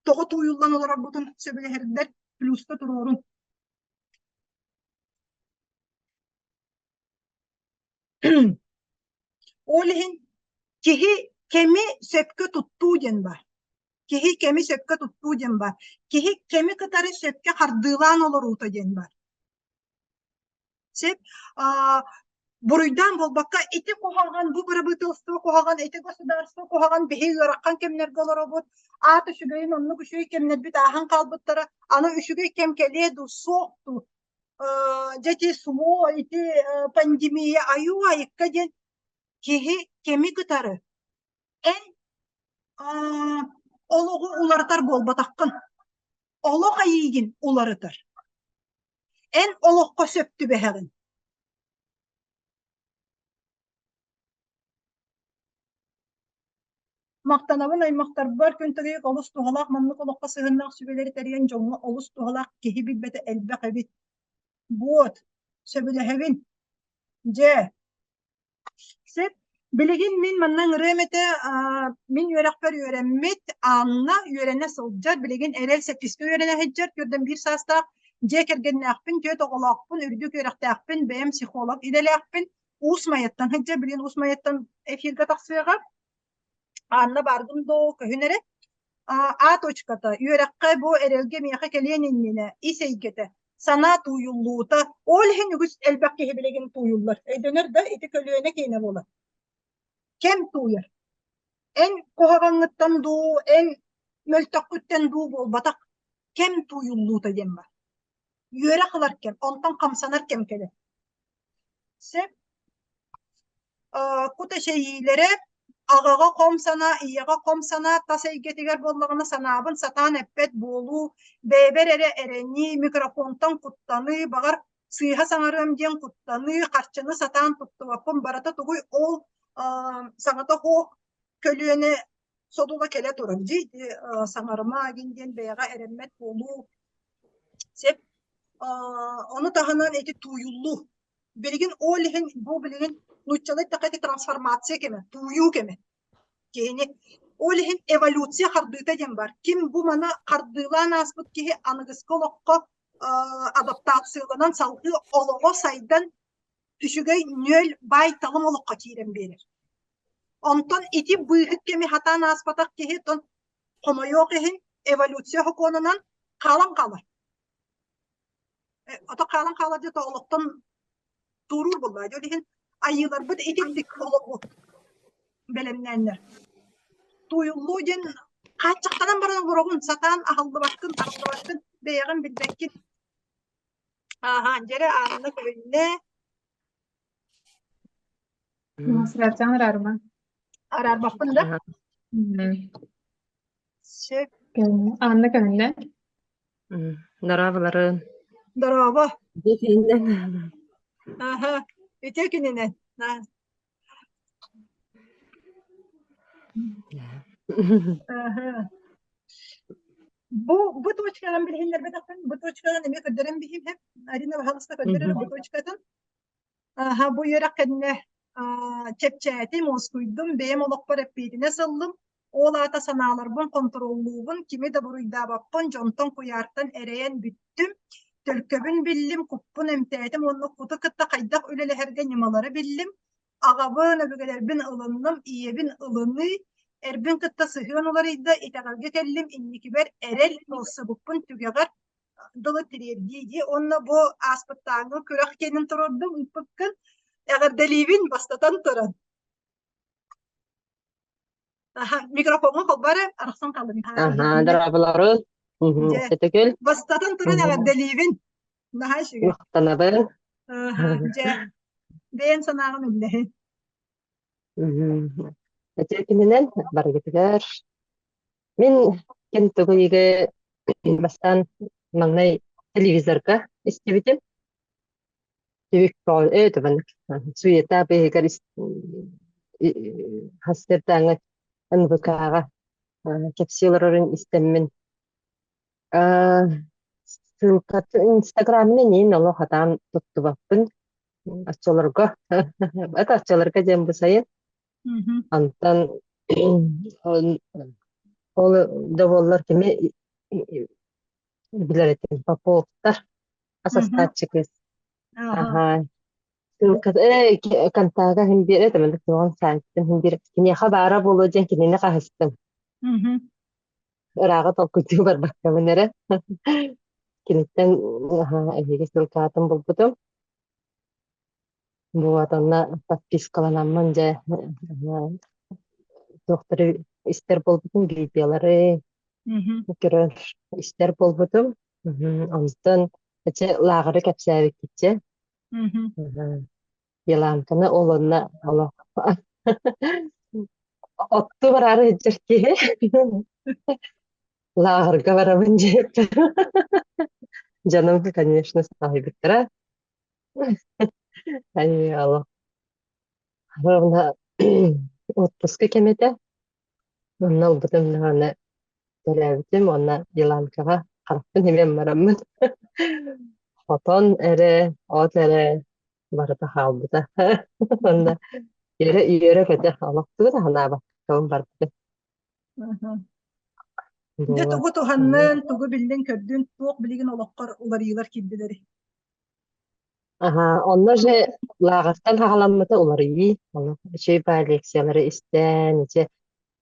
тоҕо тууйуллан олорорбутун сөбүлэһэрдэр плюска туруорун. Ол иһин киһи кэми сөпкө туттуу диэн баар. Киһи кэми сөпкө туттуу диэн баар. Киһи кэми кытары сөпкө хардыылаан олоруута диэн баар. Сөп. Буруйдаан буолбакка, ити куһаҕан, бу бырабыыталыстыба куһаҕан, ити государство куһаҕан, биһи ыарахан кэмнэргэ олоробут, аат үчүгэйин оннук үчүгэй кэмнэрбит ааһан хаалбыттара, аны үчүгэй кэм кэлиэ дуу, суох дуу, дьэ ити СВО, ити пандемия айуу айыкка диэн киһи кэми кытары эн олоҕу уларытар буолбатаххын, олох эйиигин уларытар. Эн олоххо сөп түбэһэҕин. Махтанабын аймахтарбар күн тыгыйык олус туһалаах маннык олоххо сыһыаннаах сүбэлэри тэрийэн дьоҥҥо олус туһалаах киһи билбэтэ элбэх эбит. Буот, сөбүлэһэбин. Дьэ, Сөп. Билигин мин манна ыҥырыам этэ, мин үөрэхпэр үөрэммит Анна үөрэнэ сылдьар, билигин Эрэл сэттискэ үөрэнэ сылдьар, 41 саастаах, дьиэ кэргэннээхпин, түөрт оҕолоохпун, үрдүк үөрэхтээхпин, бэйэм психолог идэлээхпин, Уус Майаттан сылдьар, билигин Уус Майаттан эфиргэ тахсыаҕа. Анна бааргын доо, көһүн эрэ. А точката үөрэххэ бу эрэлгэ миэхэ кэлиэн иннинэ ис эйгэтэ, санаа тууйуллуута, ол иһин үгүс элбэх киһи билигин тууйуллар. Өйдөнөр да ити көлүөнэ киэнэ буолар. Кэм тууйар. Эн куһаҕаҥҥыттан дуу, эн мөлтөххүттэн дуу буолбатах. Кэм тууйуллуута диэн бар. Үөрэх ылар кэм, онтон хамсанар кэм кэлэр. Сөп. Кут эчэйиилэрэ аҕаҕа хом санаа, ийэҕэ хом санаа тас эйгэтигэр буоллаҕына санаабын сатаан эппэт буолуу, бэйэбэр эрэ эрэнии, микрофонтан куттаныы, баҕар сыыһа саҥарыам диэн куттаныы, харчыны сатаан туттубаппын барыта тугуй ол саҥата суох көлүөнэ содула кэлэ турар дии саҥарыма игин диэн бэйэҕэ эрэммэт буолуу сөп. Ону таһынан ити тууйуллуу. Билигин ол иһин бу билигин нууччалыы эттэххэ ити трансформация кэмэ, тууйуу кэмэ. Киһини ол иһин эволюция хардыыта диэн бар. Ким бу маны хардыылаан ааспыт киһи аныгыскы олоххо адаптацияланан салгыы олоҕо сайдан үчүгэй нүөл баай-талым олоххо киирэн биэрэр. Онтон ити быыһык кэми хатаан ааспатах киһи тон хомойуох иһин эволюция сокуонунан хаалан хаалар. Ото хаалан хаалар диэт олохтон туоруур буоллаҕа. Ол иһин айыыларбыт итинник олоҕу бэлэмнээннэр. Тууйуллуу диэн хааччахтанан баран олороҕун, сатаан аһыллыбаккын, арыллыбаккын, бэйэҕин билбэккин. Ааһа, дьэрэ Анна көһүннэ. Сразу араарма. Араарбаппын да? Сөп. Анна көһүннэ. Дорооболорун. Дорообо. Үтүө күнүнэн. Аха, үтүө күнүнэн. Аха. Бу бу точканан билиһиннэрбэтэхпин, бу точканан эмиэ көрдөрөн биһиим Арина баһаалыста көрдөрөр бу точкатын. Аха, бу үөрэх кэннэ чэпчээтим, уоскуйдум, бэйэм олохпор эппиэтинэс ыллым. Ол аата санааларбын хонтуруоллуубун, кими да буруйдаабаппын, дьонтон куйаартан эрэйэн бүттүм. Төлкөбүн биллим, куппун эмтээтим уонна куту кытта хайдах үлэлэһэргэ ньымалары биллим. Аҕабын, өбүгэлэрбин ылынным, ийэбин ылыныы, эрбин кытта сыһыан уларыйда, итэҕэлгэ кэллим, инникибэр эрэл ылсыбыппын түгэҕэр дылы тириэрдии дии. Уонна бу ааспыттааҥҥы күрэх киэнин туруордум ыыппыккын. Эҕэрдэлиибин бастатан туран. Аха, микрофоҥҥа холбоо эрэ, арахсан хааллым. Аха, дорооболорун. Дьэ, Сөтөкүл. бастатан туран эҕэрдэлиибин. Наһаа үчүгэй. Махтанабын. Аха, дьэ, бэйэн санааҕын үллэһин. Үтүө күнүнэн барыгытыгар. Мин ким тугуйга бастаан маҥнай телевизорга истибитим. Түбүк ээ суета быыһыгар хастыртааҥҥа НВК-ҕа кэпсии олорорун истэммин ссылкатын Инстаграмын эҥин олох хатаан туттубаппын оччолорго это оччолорго диэн бу сайын онтон ол да буоллар кими билэр этим Поповтар асастааччы кыыс аха контага иһин биэрэ тэмэлик туоҕун саайтын иһин биэрэ киниэхэ баара буолуо диэн кинини хаһыстым. ырааҕы толкуйдуу барбаккабын эрэ. Киниттэн эһиги ссылкаатын булбутум. Вот онно подпискаланаммын дьэ туохтары истэр буолбутум, видеолары көрөр истэр буолбутум. Онтон эчи лааҕыры кэпсээбиккитчэ. Еланканы ол онно олох отту бараары сылдьар киһи лааҕырга барабын диэбиттэр. Дьонум, конечно, саһыйбыттара. Айыы Ровно отпуска кэмэ этэ. Онно ылбытым даҕаны төрөөбүтүм уонна Еланкаҕа харахпын имэн бараммын хотон эрэ, от эрэ барыта хаалбыта. Онно үөрэ үөрэ-көтө олох тугу да санаабаккабын барбытым. Дьэ Вот. тугу туһаннын, тугу биллин-көрдүн, туох билигин олоххор уларыйыылар киирдилэрий? Аһаа, онно же лааҕыртан саҕаламмыта уларыйыы. Олох үчүгэй баар лекциялары истэн, ити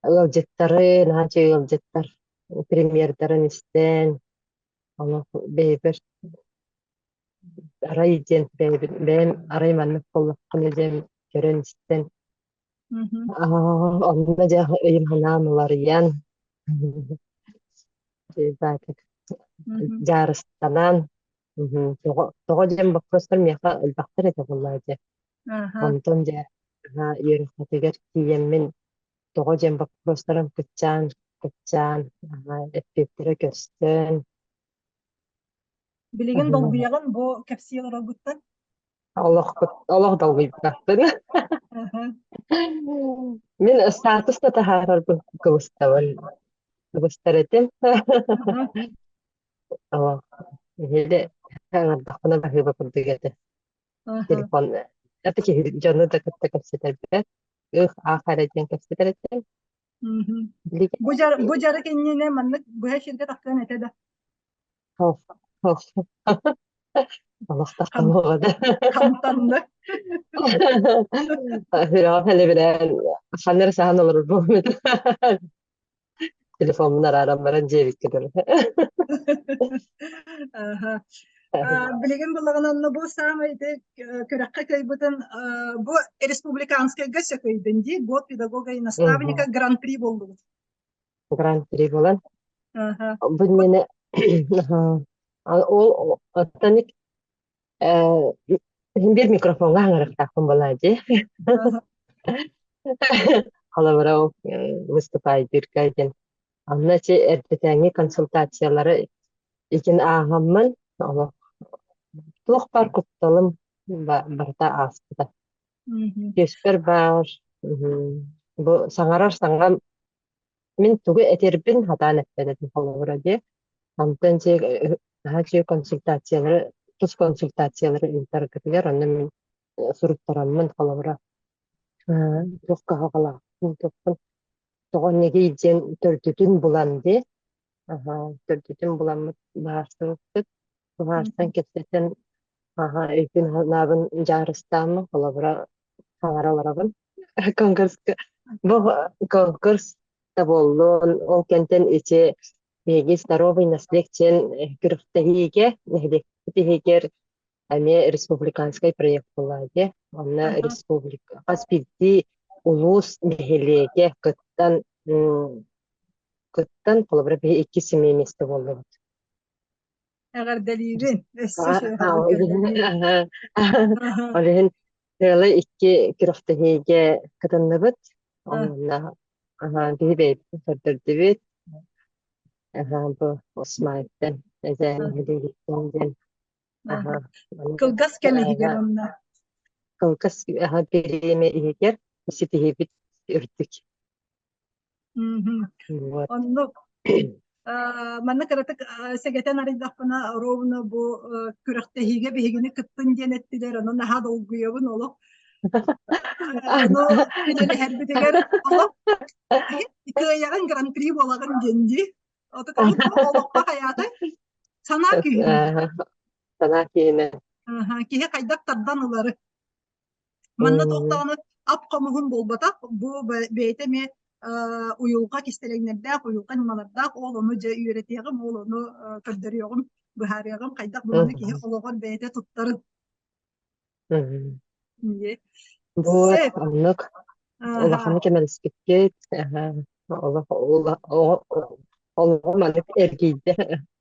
ыалдьыттары, наһаа үчүгэй ыалдьыттар премьердарын истэн, олох бэйэбэр арай диэн бэйэбин бэйэм арай маннык буоллаххына диэн көрөн-истэн онно дьэ өйүм-санаам уларыйан дьаарыстанан тоҕо тоҕо диэн боппуруостар миэхэ элбэхтэр этэ буоллаҕа дьэ. Онтон дьэ үөрэххитигэр тиийэммин тоҕо диэн боппуруостарым кыччаан кыччаан эппиэттэрэ көстөн Билигин долгуйаҕын бу кэпсии олороргуттан? Олох олох долгуйбаппын. Мин статус да таһаарарбын кыбыстабын. Кыбыстар этим. Олох иһили аҥардахпына баһыыба курдук этэ. Телефон это киһи дьону да кытта кэпсэтэрбэт. Ых аах эрэ диэн кэпсэтэр этим. Билигин Бу дьар бу дьарык иннинэ маннык быһа эфиргэ тахсыан этэ да? Олох тахтаммыга да. Хамтанна. Сүрэҕим хэлэбирээн ханна эрэ саһан олорор буолуом этэ. Телефоммун арааран баран дьиэбиккэ дылы. Билигин буллаҕына онно бу саамай ити күрэххэ кыайбытын бу республиканскайга сөкөйдүн дии год педагога и наставника гран-при буоллубут. Гран-при буолан. Бу иннинэ ол оттон биир микрофоҥҥа хаҥырыктаахпын буолаа дии. Холобура ол выступайдыырга диэн Онно ити эрдэтээҥҥи консультациялары итин ааһаммын олох туох баар кутталым барыта ааспыта. Түөспэр баар бу саҥарар саҥам мин тугу этэрбин сатаан эппэт этим холобура дии. Онтон дьэ наһаа үчүгэй консультациялары тус консультациялары ыытаргытыгар онно мин суруттараммын холобура туох кыһалҕалаахпын туохпун тоҕо иннигий диэн төрдүтүн булан дии төрдүтүн буламмыт быһаарсыбыппыт. Быһаарсан кэпсэтэн өйбүн-санаабын дьаарыстааммын холобура хаҥара олоробун. Конкурска бу конкурс да буоллун, ол кэнтэн ити биһиги «Здоровый наследие» диэн күрэхтэһиигэ нэһилиэкпит иһигэр эмиэ республиканскай проект буолла дии. Онно республика хас биирдии улуус нэһилиэгэ кыттан кыттан холобура биһи икки семей миэстэ буоллубут. Эҕэрдэлиибин. Өссө Ол иһин сыала икки күрэхтэһиигэ кытынныбыт. Онно биһи бэйэбитин көрдөрдүбүт. Бу Осмаевтан эдьээн нэһилиэгиттэн диэн Кылгас кэм иһигэр онно. Кылгас бириэмэ иһигэр ситиһиибит үрдүк. Вот. Оннук. Манна кыратык сэгэтэн арыйдахпына, ровно бу күрэхтэһиигэ биһигини кыттын диэн эттилэр, ону наһаа долгуйабын олох. Ону үлэлэһэрбитигэр олох кыайаҕын гран-при буолаҕын диэн дии. Олоххо хайаата санаа күүһүнэн. Санаа күүһүнэн. Киһи хайдах тардан ылары. Манна туох даҕаны ап хомуһун буолбатах, бу бэйэтэ эмиэ уйулҕа кистэлэҥнэрдээх, уйулҕа ньымалардаах, ол ону дьэ үөрэтиэҕим, ол ону көрдөрүөҕүм, быһаарыаҕым, хайдах бу маны киһи олоҕор бэйэтэ туттарын. Вот, оннук улаханы кэмэлэспиккит, олох олоҕу маннык эргийдэ,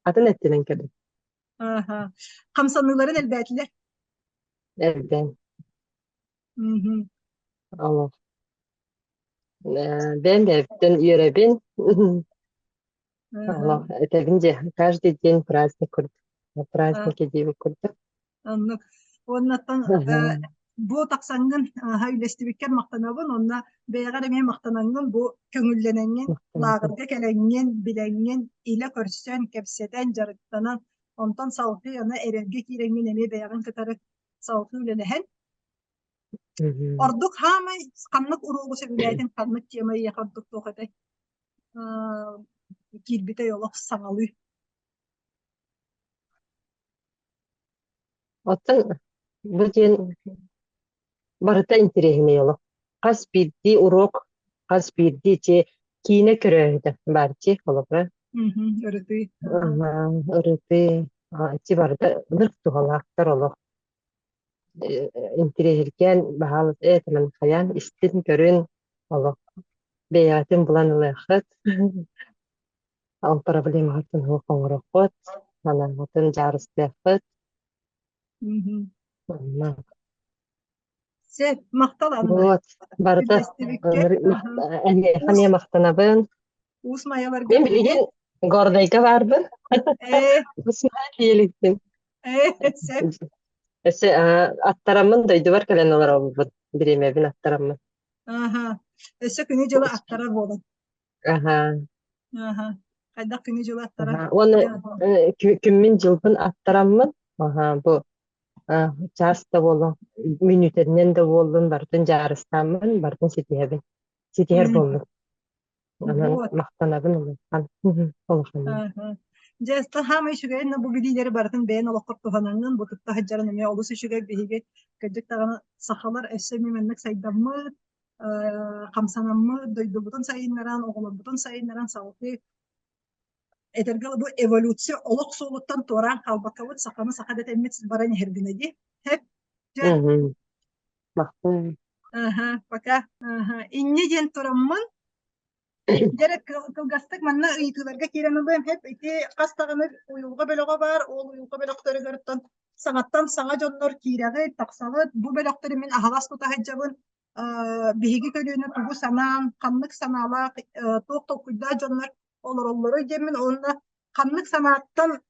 атын өттүнэн кэлин. Хамсаныыларын элбээтилэр. Элбээн. Олох. Бэйэм бэйэбиттэн үөрэбин. Олох этэбин дьэ, каждый день праздник курдук. Праздники диэбит курдук. Оннук. Уоннаттан бу тахсаҥҥын үлэстибиккэр махтанабын уонна бэйэҕэр эмиэ махтанаҥҥын бу көҥүллэнэҥҥин лааҕырга кэлэҥҥин, билэҥҥин, илэ көрсөн, кэпсэтэн, дьарыктанан, онтон салгыы аны эрэлгэ киирэҥҥин эмиэ бэйэҕин кытары салгыы үлэлэһэн Ордук хаамай ханнык уруогу сөбүлээтиҥ, ханнык тема эйиэхэ ордук туох этэй? Киирбитэй олох саҥалыы. Оттон бу диэн барыта интэриэһинэй олох. Хас биирдии уруок, хас биирдии ити киинэ көрөөһүтэ баар дии холобура. Ырытыы. Ырытыы. Ити барыта ынырык туһалаахтар олох. Интэриэһиргээн баһаалыста этэмэн хайаан истин-көрүн олох бэйэҕитин булан ылыаххыт ол проблемаҕытын суох оҥоруоххут санааҕытын дьаарыстыаххыт онно Сөп, махтал Анна. Вот, барыта Үллэстибиккэ. эһиэхэ эмиэ махтанабын. Уус Майаларга Мин билигин Горнайга баарбын. Ээ. Уус Майа тиийэ Ээ, сөп. Өссө аттараммын дойдубар кэлэн олоробун. Бириэмэбин аттараммын. Аха. Өссө күнү-дьылы аттарар буолан. Аха. Аха. Хайдах күнү-дьылы аттарар? Уонна күммүн-дьылбын аттараммын, аха, бу чаас да буоллун, мүнүүтэнэн да буоллун, барытын дьаарыстааммын, барытын ситиһэбин. Ситиһэр буоллум. Онон махтанабын улахан улаханнык. Дьэ, хаамай үчүгэйин бу билиилэри барытын бэйэн олоххор туһанаҥҥын, бу тутта сылдьарын эмиэ олус үчүгэй биһиги кырдьык даҕаны сахалар өссө эмиэ маннык сайдаммыт, хамсанаммыт, дойдубутун сайыннаран, оҕолорбутун сайыннаран салгыы этэргэ бу эволюция олох суолуттан туораан хаалбаккабыт саханы саха дэтэммит баран иһэр гына дии. Хэп. Дьэ. Махтал. Аха, пока. Аха. Инньэ диэн тураммын, дьэ кылгастык манна ыйытыыларга киирэн ылыам. Хэп ити хас даҕаны уйулҕа бөлөҕө баар, ол уйулҕа бөлөхтөрүгэр саҥаттан саҥа дьоннор киирэҕит, тахсаҕыт. Бу бөлөхтөрү мин аһаҕас тута сылдьабын. Биһиги көлүөнэ тугу санаан, ханнык санаалаах, туох толкуйдаах дьоннор олороллоруй диэммин уонна ханнык санааттан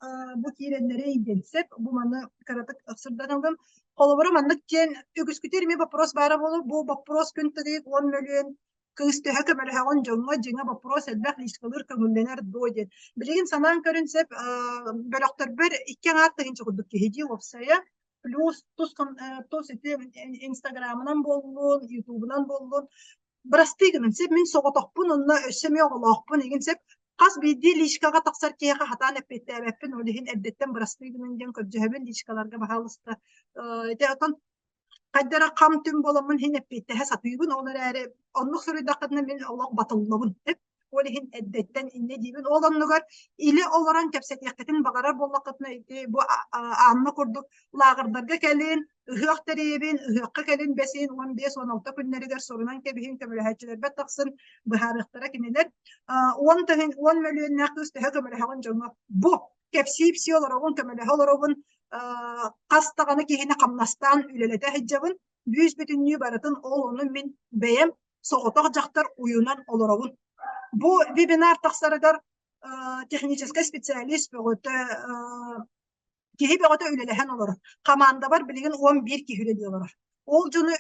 бу киирэннэрий диэн сөп. Бу маны кыратык сырдан ылым. Холобура маннык диэн үгүскүтүгэр эмиэ боппуруос баара буолуо. Бу боппуруос күн тыгыйык 10 мөлүйүөн кыыс төһө көмөлөһөҕүн дьоҥҥо дьиҥэ боппуруос элбэх личкалыыр көҥүллэнэр дуо диэн. Билигин санаан көрүн сөп бөлөхтөрбөр икки аҥаар тыһыынча курдук киһи дии уопсайа. Плюс тус, тус ити инстаграмынан буоллун, ютубунан буоллун бырастыы гынан сөп мин соҕотохпун онно өссө эмиэ оҕолоохпун игин сөп хас биирдии личкаҕа тахсар киһиэхэ хатаан эппиэттээбэппин ол иһин эрдэттэн бырастыы гынан диэн көрдөһөбүн личкаларга баһаалыста ити оттон хайда эрэ хам-түм буоламмын иһин эппиэттэһэ сатыыбын ол эрээри оннук суруйдаххытына мин олох батыллабын ол иһин эрдэттэн инньэ диибин. Ол оннугар илэ олорон кэпсэтиэххитин баҕарар буоллаххытына ити бу Анна курдук лааҕырдарга кэлин, ыһыах тэрийэбин, ыһыахха кэлин бэсин 15 16 күннэригэр сурунан кэбиһин көмөлөһөөччүлэрбэр тахсын быһаарыахтара кинилэр. 10 тыһын 10 мөлүйүөннээх кыыс төһө көмөлөһөҕүн дьоҥҥо бу кэпсии-ипсии олоробун, көмөлөһө олоробун, хас даҕаны киһини хамнастаан үлэлэтэ сылдьабын. Бүүс бүтүннүү барытын ол ону мин бэйэм соҕотох дьахтар уйунан олоробун. Бу вебинар тахсарыгар техническэй специалист бөҕөтө киһи бөҕөтө үлэлэһэн олорор. Хамаандабар билигин 11 киһи үлэлии олорор. Ол дьону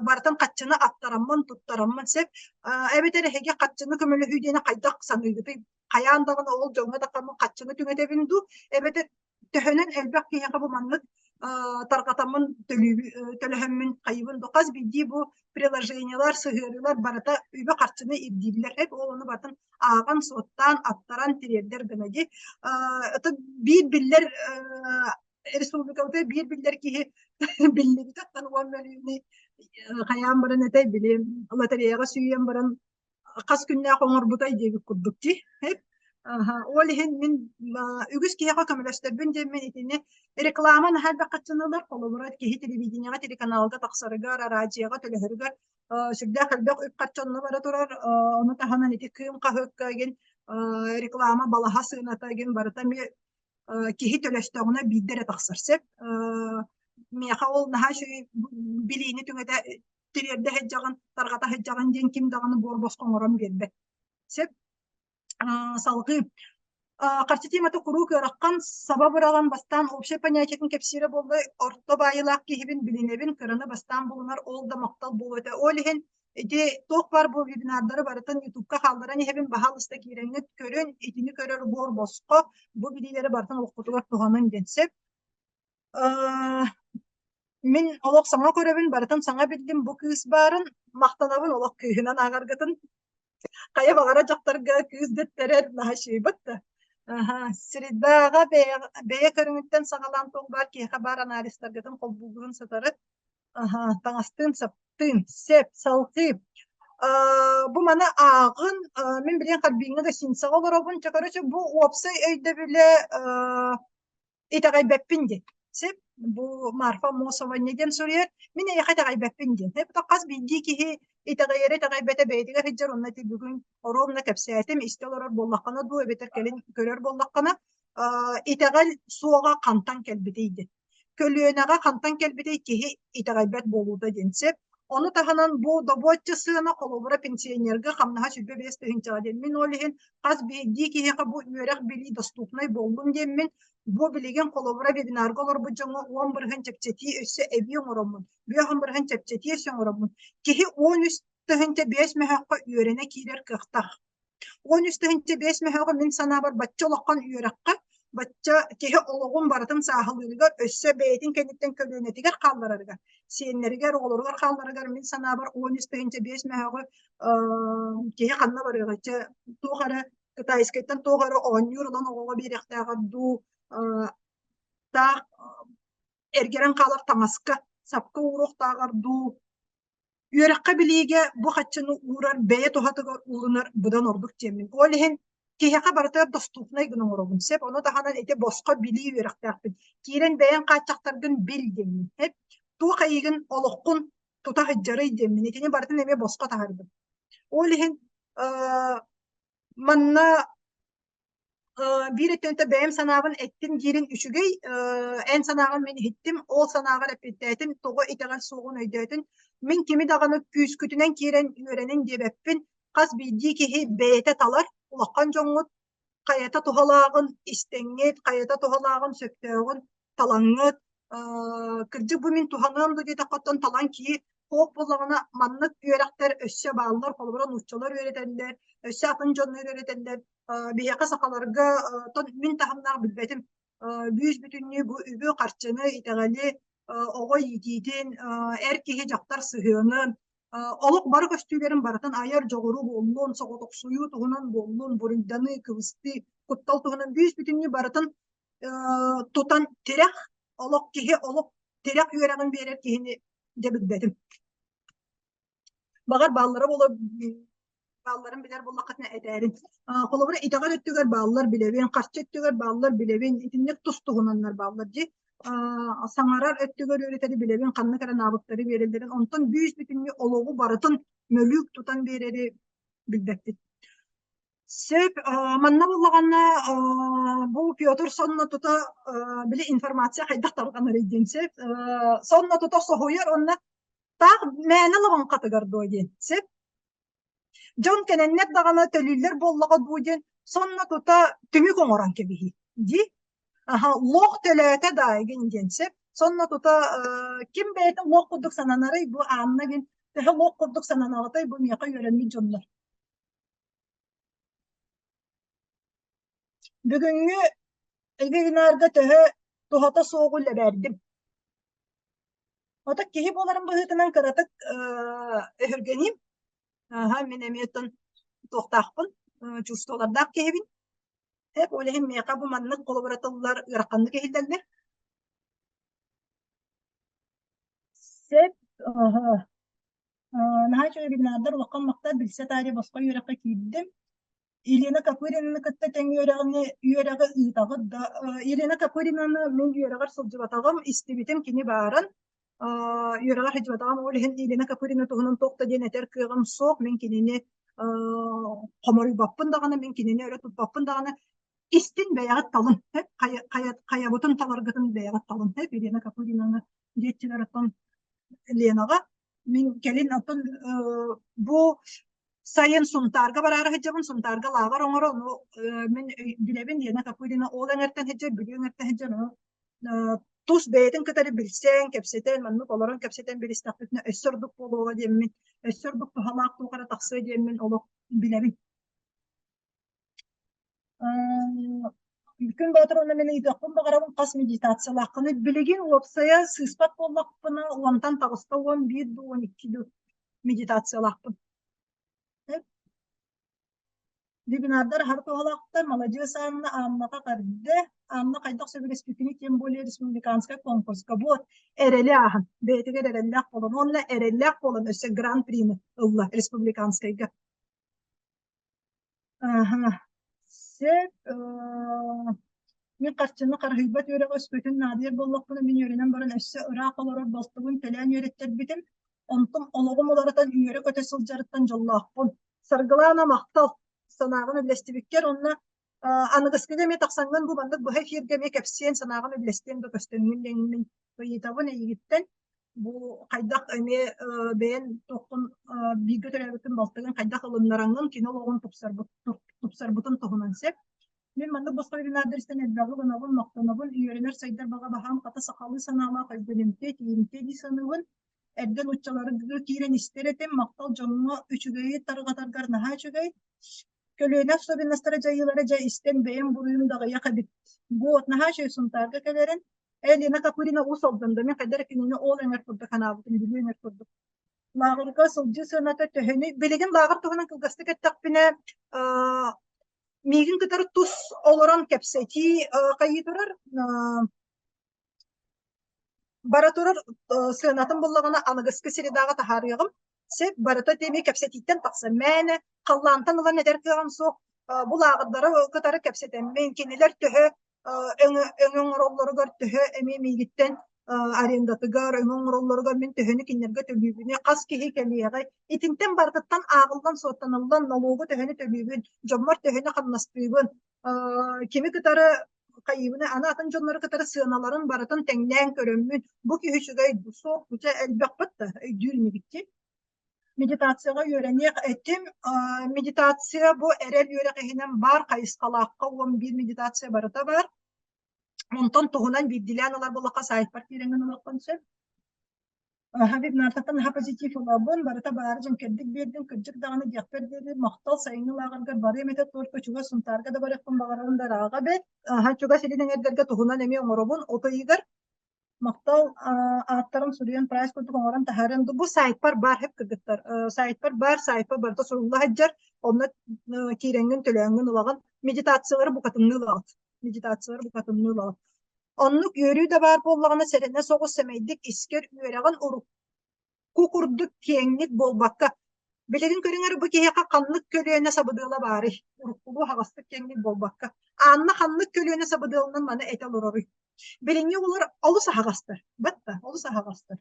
барытын хаччыны аттараммын, туттараммын сөп. Эбэтэр эһиги хаччыны көмөлөһүү диэни хайдах саныыгытый? Хайаан даҕаны ол дьоҥҥо тахаммын хаччыны түҥэтэбин дуу? Эбэтэр төһөнөн элбэх киһиэхэ бу маннык тарҕатаммын төлөһөммүн хайыбын да хас биирдии бу приложениелар, сыһыарыылар барыта үбү-харчыны ирдииллэр. Эп ол ону барытын ааҕан, суоттаан, аттаран тириэрдэр гына дии. Биир биллэр республикабытыгар биир биллэр киһи биллибитэ оттон уон мөлүйүөнү хайаан баран этэй били лотереяҕа сүүйэн баран Хас күннээх оҥорбутай диэбит курдук дии. Ол иһин мин үгүс киһиэхэ көмөлөстөрбүн диэммин итини реклама наһаа элбэх харчыны ылар. Холобура, киһи телевидениеҕэ, телеканалга тахсарыгар, араадьыйаҕа төлөһөрүгэр сүрдээх элбэх үп-харчы онно бара турар. Ону таһынан ити Кыым хаһыакка игин реклама балаһа сыаната игин барыта эмиэ киһи төлөстөҕүнэ биирдэ эрэ тахсар сөп. Миэхэ ол наһаа үчүгэй билиини түҥэтэ тириэрдэ сылдьаҕын, тарҕата сылдьаҕын диэн ким даҕаны буор босхо оҥорон биэрбэт. Сөп. Салгыы. Харчы темата куруук ыарахан, саба быраҕан бастаан общай понятиетын кэпсиирэ буолла, орто баайыылаах киһибин билинэбин, кыраны бастаан булунар ол да махтал буолуо этэ. Ол иһин ити туох баар бу вебинардары барытын ютубка хаалларан иһэбин, баһаалыста киирэҥҥит көрүн, итини көрөр буор босхо, бу билиилэри барытын олоххутугар туһанын диэн сөп. Мин олох саҥа көрөбүн, барытын саҥа биллим, бу кыыс баарын, махтанабын олох кыыһынан ааҕаргытын. Хайа баҕара дьахтарга кыыс дэттэрэр наһаа үчүгэйбит да. Аһа, средаҕа бэйэ, бэйэ көрүҥүттэн саҕалаан туох баар киһиэхэ баар анализтаргытын холбуугун сытары. Аһа, таҥастыын, саптыын, сөп, салҕыы. Бу маны ааҕын, мин билигин Харбиҥҥа гостиницаҕа олоробун. Чэ, короче, бу уопсай өйдөбүлэ итэҕэйбэппин диэн. Сөп? Бу Марфа Аммосова инньэ диэн суруйар. Мин эйиэхэ итэҕэйбэппин диэн. Хас биирдии киһи итэҕэйэрэ итэҕэйбэтэ бэйэтигэр сылдьар онно ити бүгүн оруобуна кэпсээтим, истэ олорор буоллаххына дуу, эбэтэр кэлин көрөр буоллаххына, итэҕэл суоҕа хантан кэлбитий диэн. Көлүөнэҕэ хантан кэлбитий киһи итэҕэйбэт буолуута диэн сөп. Ону таһынан бу добуочча сыана холобура пенсионерга хамнаһа 25 тыһыынчаҕа диэн. Мин ол иһин хас биирдии киһиэхэ бу үөрэх-билии доступнай буоллун диэммин, бу билигин холобура вебинарга олорбут дьоҥҥо 10% чэпчэтии өссө эбии оҥороммун, 5% чэпчэтии өссө оҥороммун, киһи 13 5 мөһөөххө үөрэнэ киирэр кыахтаах. 13 5 мөһөөҕү мин санаабар бачча улахан үөрэххэ, бачча киһи олоҕун барытын сааһылыырыгар, өссө бэйэтин кэнниттэн көлүөнэтигэр хаалларарыгар, сиэннэригэр, оҕолоругар хаалларарыгар мин санаабар 13 5 мөһөөҕү киһи ханна барыаҕай, чэ туох эрэ китайскайтан туох эрэ оонньуур ылан оҕоҕо биэриэхтээҕэр дуу, таах эргэрэн хаалар таҥаска, сапка ууруохтааҕар дуу, Үөрэххэ-билиигэ бу хаччыны уурар бэйэ туһатыгар уурунар быдан ордук диэммин. Ол иһин киһиэхэ барытыгар доступнай гына оҥоробун. Сөп, ону таһынан ити босхо билии үөрэхтээхпин. Киирэн бэйэҥ хааччахтаргын бил диэммин. Эп туох эйигин олоххун тута сылдьарый диэммин. Итини барытын эмиэ босхо таһаарбын. Ол иһин манна Биир өттүнэн бэйэм санаабын эттим диирин үчүгэй, эн санааҕын мин иһиттим, ол санааҕар эппиэттээтим, тоҕо итэҕэл суоҕун өйдөөтүн. Мин кими даҕаны күүскүтүнэн киирэн үөрэнин диэбэппин, хас биирдии киһи бэйэтэ талар, улахан дьоҥҥут хайата туһалааҕын истэҥҥит, хайата туһалааҕын сөптөөҕүн талаҥҥыт, кырдьык бу мин туһаныам дуу диэтэххэ оттон талан киир, суох буоллаҕына маннык үөрэхтэр өссө бааллар, холобура нууччалар үөрэтэллэр, өссө атын дьоннор үөрэтэллэр, биһиэхэ сахаларга мин таһымнаах билбэтим бүүс-бүтүннүү бу үбү-харчыны, итэҕэли, оҕо иитиитин, эр киһи дьахтар сыһыанын, олох бары көстүүлэрин барытын айар дьоҕуру буоллун, соҕотохсуйуу туһунан буоллун, буруйданыы, кыбыстыы, куттал туһунан бүүс-бүтүннүү барытын тутан тирэх, олох киһи олох тирэх үөрэҕин биэрэр киһини дьэ билбэтим. Баҕар бааллара буолуо баалларын билэр буоллаххытына этээрин. Холобура итэҕэл өттүгэр бааллар билэбин, харчы өттүгэр бааллар билэбин, итинник тус-туһунаннар бааллар дии. Саҥарар өттүгэр үөрэтэри билэбин, ханнык эрэ навыктары биэрэллэрин, онтон бүүс-бүтүннүү олоҕу барытын мөлүүк тутан биэрэри билбэппит. Сөп, манна буоллаҕына бу Петр сонно тута били информация хайдах тарҕанарый диэн сөп. Сонно тута соһуйар уонна таах мээнэ лабаҥхатыгар дуо диэн сөп. Дьон кэнэннэр даҕаны төлүүллэр буоллаҕа дуу диэн сонно тута түмүк оҥорон кэбиһии дии. Аха, лох төлөөтө да игин диэн сөп. Сонно тута ким бэйэтэ лох курдук сананарый бу Анна гин төһө лох курдук сананаҕытай бу миэхэ үөрэммит дьоннор. Бүгүҥҥү вебинарга төһө туһата суоҕу лэбээрдим. Ото киһи буоларым быһыытынан кыратык өһүргэниим. Аха, мин эмиэ оттон туохтаахпын, чувстволардаах киһибин. Эп ол иһин миэхэ бу маннык холобура тыллар ыараханнык иһиллэллэр. Сөп, аха. Наһаа үчүгэй вебинардар улахан махтал билсэ таарыйа босхо үөрэххэ киирдим. Елена Копыринаны кытта тэҥ үөрэҕини үөрэҕи ыытаҕыт да Елена Копыринаны мин үөрэҕэр сылдьыбатаҕым, истибитим кини баарын. Үөрэҕэр сылдьыбатаҕым, ол иһин Елена Копырина туһунан туох да диэн этэр кыаҕым суох. Мин кинини хоморуйбаппын даҕаны, мин кинини өрө туппаппын даҕаны. Истин бэйэҕит талын, хайабытын таларгытын бэйэҕит талын, Елена Копыринаны диэччилэр оттон Ленаҕа мин кэлин оттон бу сайын Сунтаарга бараары сылдьабын, Сунтаарга лааҕыр оҥоро, ону мин билэбин Лена Копырина ол эҥэртэн сылдьар, Бүлүү эҥэртэн сылдьар, ону тус бэйэтин кытары билсэн, кэпсэтэн, маннык олорон кэпсэтэн билистэхпитинэ өссө ордук буолуоҕа диэммин, өссө ордук туһалаах туох эрэ тахсыа диэммин олох билэбин. Күн Боотур уонна мин ыйытыахпын баҕарабын хас медитациялааххыный? Билигин уопсайа сыыспат буоллахпына уонтан таҕыста 11 дуу, 12 дуу медитациялаахпын. Вебинардар аһары туһалаахтар. Маладьыас Анна, Аннаҕа эҕэрдэ. Анна хайдах сөбүлэспиккиний, тем более республиканскай конкурска. Вот эрэли ааһан, бэйэтигэр эрэллээх буолан уонна эрэллээх буолан өссө гран-прини ылла республиканскайга. Аһа, сөп. Мин харчыны харыһыйбат үөрэҕи өскөтүн наадыйар буоллахпына, мин үөрэнэн баран өссө ыраах олорор балтыбын төлөөн үөрэттэрбитим. Онтум олоҕум уларытан үөрэ-көтө сылдьарыттан дьоллоохпун. Саргылаана махтал! Санааҕын үллэстибиккэр уонна аныгыскыга эмиэ тахсаҥҥын бу маннык быһа эфиргэ эмиэ кэпсиэн, санааҕын үллэстиэн да көстөҥҥүн диэҥмин ыйытабын эйигиттэн. Бу хайдах эмиэ бэйэн туоххун бииргэ төрөөбүтүн балтыгын хайдах ылыннараҥҥын кини олоҕун тупсарбытын туһунан сөп. Мин маннык босхо вебинардар истэн элбэҕи гынабын, махтанабын, үөрэнэр сайдар баҕа баһаам хата сахалыы санаалаах өйдөнүмтүө, тиийимтиэ дии саныыбын. Эрдэ нууччаларга киирэн истэр этим, махтал дьоҥҥо үчүгэйи тарҕатаргар наһаа үчүгэй. Көлүөнэ особенностара дьайыылара дьэ истэн бэйэм буруйум да аҕыйах эбит. Вот, наһаа үчүгэй Сунтаарга кэлэрин. Элина Копырина Уус Алдан да мин хайдах эрэ кинини ол эҥэр курдук санаабытым, Бүлүү эҥэр курдук. Лааҕырга сылдьыы сыаната төһөнүй? Билигин лааҕыр туһунан кылгастык эттэхпинэ, миигин кытары тус олорон кэпсэтии хайыы турар Бара турар сыанатын буллаҕына аныгыскы средаҕа таһаарыаҕым. Сөп, барыта эмиэ кэпсэтииттэн тахсан мээнэ халлаантан ылан этэр кыаҕым суох. Бу лааҕырдары кытары кэпсэтэммин, кинилэр төһө өҥө өҥө оҥороллоругар төһө эмиэ миигиттэн арендатыгар өҥө оҥороллоругар мин төһөнү кинилэргэ төлүүбүнүй, хас киһи кэлиэҕэй. Итинтэн барытыттан ааҕыллан суоттаныллан нолуогу төһөнү төлүүбүн, дьоммор төһөнү хамнастыыбын, кими кытары хайыыбыный, аны атын дьоннору кытары сыаналарын барытын тэҥнээн көрөммүн, бу киһи үчүгэй, бу суох, бу чэ элбэхпит да өйдүүр инибит дии. Медитацияҕа үөрэниэх этим. Медитация бу эрэл үөрэх иһинэн баар хайысхалаахха 11 медитация барыта баар. Онтон туһунан биирдиилээн ылар буоллахха сайтпар киирэҥҥин ылыаххын сөп. Хабиб наартаттан наһаа позитив ылабын, барыта баары дьэҥкэрдик биэрдим, кырдьык даҕаны диэхпэр диэри махтал сайыҥҥы лааҕыргар барыам этэ, только чугас Сунтаарга да барыахпын баҕарарым да ырааҕа бэрт. Аһа чугас илин эҥэрдэргэ туһунан эмиэ оҥоробун, от ыйыгар махтал ааттарын суруйан прайс курдук оҥорон таһаарыам. Бу сайтпар баар хэп кыргыттар. Сайтпар баар, сайтпар барыта сурулла сылдьар, онно киирэҥҥин төлөөҥҥүн ылаҕын. Медитациялары букатынныы ылаҕыт. Медитациялары букатынныы ылаҕыт. Оннук үөрүү да баар буоллаҕына сэрэнэ соҕус сэмэйдик искэр үөрэҕин урукку курдук киэҥник буолбакка, билигин көрүҥ эрэ бу киһиэхэ ханнык көлүөнэ сабыдыала баарый? Уруккулуу аһаҕастык киэҥник буолбакка. Анна ханнык көлүөнэ сабыдыалынан маны этэ олороруй? Билиҥҥи оҕолор олус аһаҕастар, батта, олус аһаҕастар.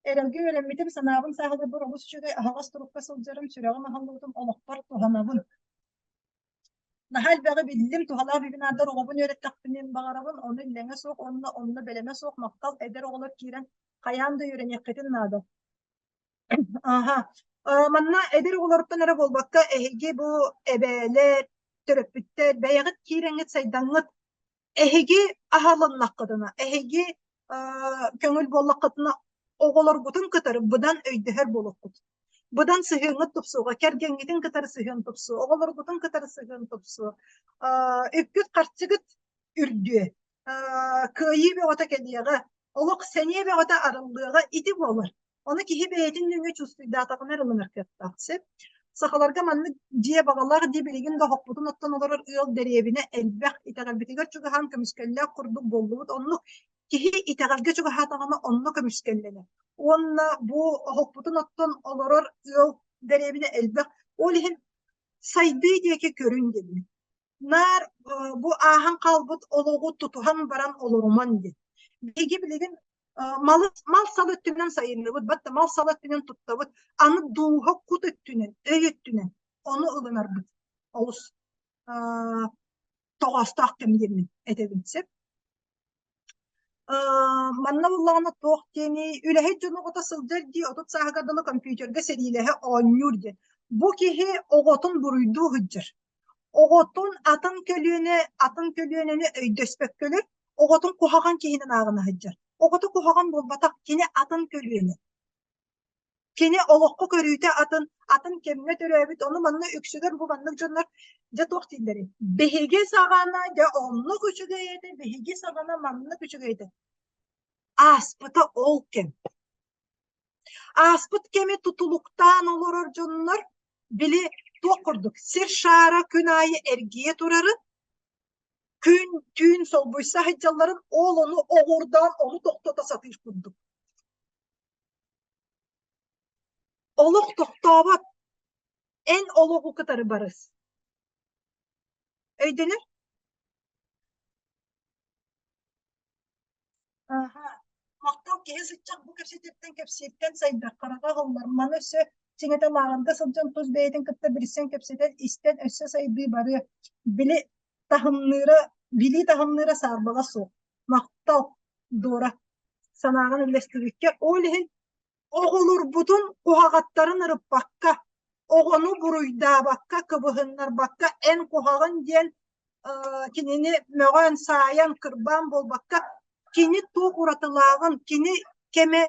Эрэлгэ үөрэммитим, санаабын сааһылыырбар олус үчүгэй аһаҕас турукка сылдьарым, сүрэҕим аһыллыбытым, олохпор туһанабын. Наһаа элбэҕи биллим, туһалаах вебинардар оҕобун үөрэттэхпинэ баҕарабын, ону иллэҥэ суох уонна онно бэлэмэ суох махтал эдэр оҕолор киирэн хайаан да үөрэниэххитин наада. Аха. Манна эдэр оҕолортон эрэ буолбакка, эһиги бу эбээлэр, төрөппүттэр бэйэҕит киирэҥҥит сайдаҥҥыт Эһиги аһылыннаххытына, эһиги көҥүл буоллаххытына, оҕолоргутун кытары быдан өйдөһөр буолуоххут. Быдан сыһыаҥҥыт тупсуоҕа, кэргэҥҥитин кытары сыһыан тупсуо, оҕолоргутун кытары сыһыан тупсуо. Үпкүт-харчыгыт үрдүө, кыайыы бөҕөтө кэлиэҕэ, олох сэниэ бөҕөтө арыллыаҕа ити буолар. Ону киһи бэйэтин нөҥүө чувствуйдаатаҕына эрэ ылынар кыахтаах сөп. Сахаларга маннык дьиэ баҕалаах дии билигин да оһохпутун оттон олорор ыал дэриэбинэ элбэх, итэҕэлбитигэр чугаһаан көмүскэллээх курдук буоллубут. Оннук. Киһи итэҕэлгэ чугаһаатаҕына онно көмүскэллэнэр. Уонна бу оһохпутун оттон олорор ыал дэриэбинэ элбэх. Ол иһин сайдыы диэки көрүн диэбин. Наар бу ааһан хаалбыт олоҕу тутуһан баран олоруман диэн. Биһиги билигин малы мал-сал өттүнэн сайынныбыт, батта мал-сал өттүнэн туттабыт. Аны дууһа кут өттүнэн, өй өттүнэн ону ылынарбыт олус тоҕоостоох кэм диэммин этэбин сөп. Манна буоллаҕына туох диэний, үлэһит дьон оҕото сылдьар дии, 30 сааһыгар дылы компьютерга сэриилэһэ оонньуур диэн. Бу киһи оҕотун буруйдуу сылдьар. Оҕотун атын көлүөнэ атын көлүөнэни өйдөспөккөлөр, оҕотун куһаҕан киһинэн ааҕына сылдьар. Оҕото куһаҕан буолбатах, кини атын көлүөнэ. Кини олоххо көрүүтэ атын, атын кэмҥэ төрөөбүт, ону манна үксүгэр бу маннык дьоннор дьэ туох дииллэрий? Биһиги саҕана дьэ оннук үчүгэй этэ, биһиги саҕана маннык үчүгэй этэ. Ааспыта ол кэм. Ааспыт кэми тутулуктаан олорор дьоннор били туох курдук сир шаара күн аайы эргийэ турарын, күн түүн солбуйса сылдьалларын ол ону оҕурдаан ону тохтото сатыыр курдук. Олох тохтообот, эн олоҕу кытары барыс. Өйдөнөр? Аха. Махтал киһи сыччах бу кэпсэтиэттэн кэпсииртэн сайдар, хараҕа аһыллар. Маны өссө чиҥэтэ лааҕырга сылдьан тус бэйэтин кытта билсэн кэпсэтэн истэн өссө сайдыы барыа. Били таһымныыра, билии таһымныыра саарбаҕа суох. Махтал, Дора, санааҕын үллэстибиккэ. Ол иһин оҕолорбутун куһаҕаттарын ырыппакка, оҕону буруйдаабакка, кыбыһыннарбакка, эн куһаҕан диэн кинини мөҕөн, саайан, кырбаан буолбакка, кини туох уратылааҕын, кини кэмэ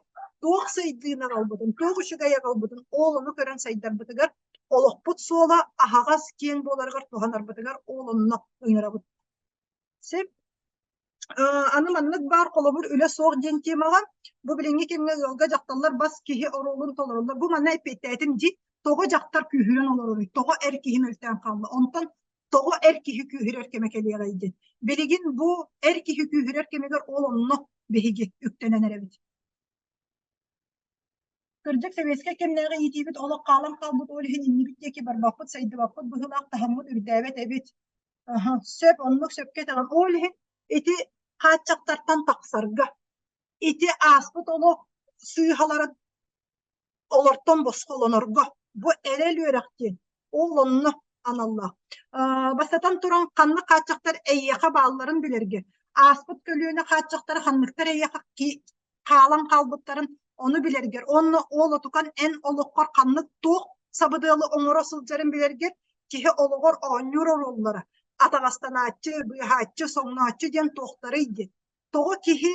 туох сайдыыны аҕалбытын, туох үчүгэй аҕалбытын, ол ону көрөн сайдарбытыгар, олохпут суола аһаҕас, киэҥ буоларыгар туһанарбытыгар ол онно ыҥырабыт. Сөп. Аны маннык баар холобур үлэ суох диэн темаҕа бу билиҥҥи кэмҥэ ыалга дьахталлар бас киһи оруолун толороллор. Бу манна эппиэттээтим дии. Тоҕо дьахтар күүһүрэн олороруй? Тоҕо эр киһи мөлтөөн хаалла? Онтон тоҕо эр киһи күүһүрэр кэмэ кэлиэҕэй диэн. Билигин бу эр киһи күүһүрэр кэмигэр ол онно биһиги үктэнэн эрэбит. Кырдьык, сэбиэскэй кэмнээҕи иитиибит олох хаалан хаалбыт, ол иһин иннибит диэки барбаппыт, сайдыбаппыт быһыылаах, таһыммыт үрдээбэт эбит. Аһа, сөп, оннук сөпкө этэҕин. Ол иһин ити хааччахтартан тахсарга, ити ааспыт олох сыыһаларын олортон босхолонорго бу эрэл үөрэх диэн ол онно аналлаах. Бастатан туран, ханнык хааччахтар эйиэхэ баалларын билэргэ, ааспыт көлүөнэ хааччахтара ханныктар эйиэхэ хаалан хаалбыттарын ону билэргэр уонна ол отукан эн олоххор ханнык туох сабыдыалы оҥоро сылдьарын билэргэр киһи олоҕор оонньуур оруоллара атаҕастанааччы, быыһааччы, соҥнооччу диэн туохтарый диэн. Тоҕо киһи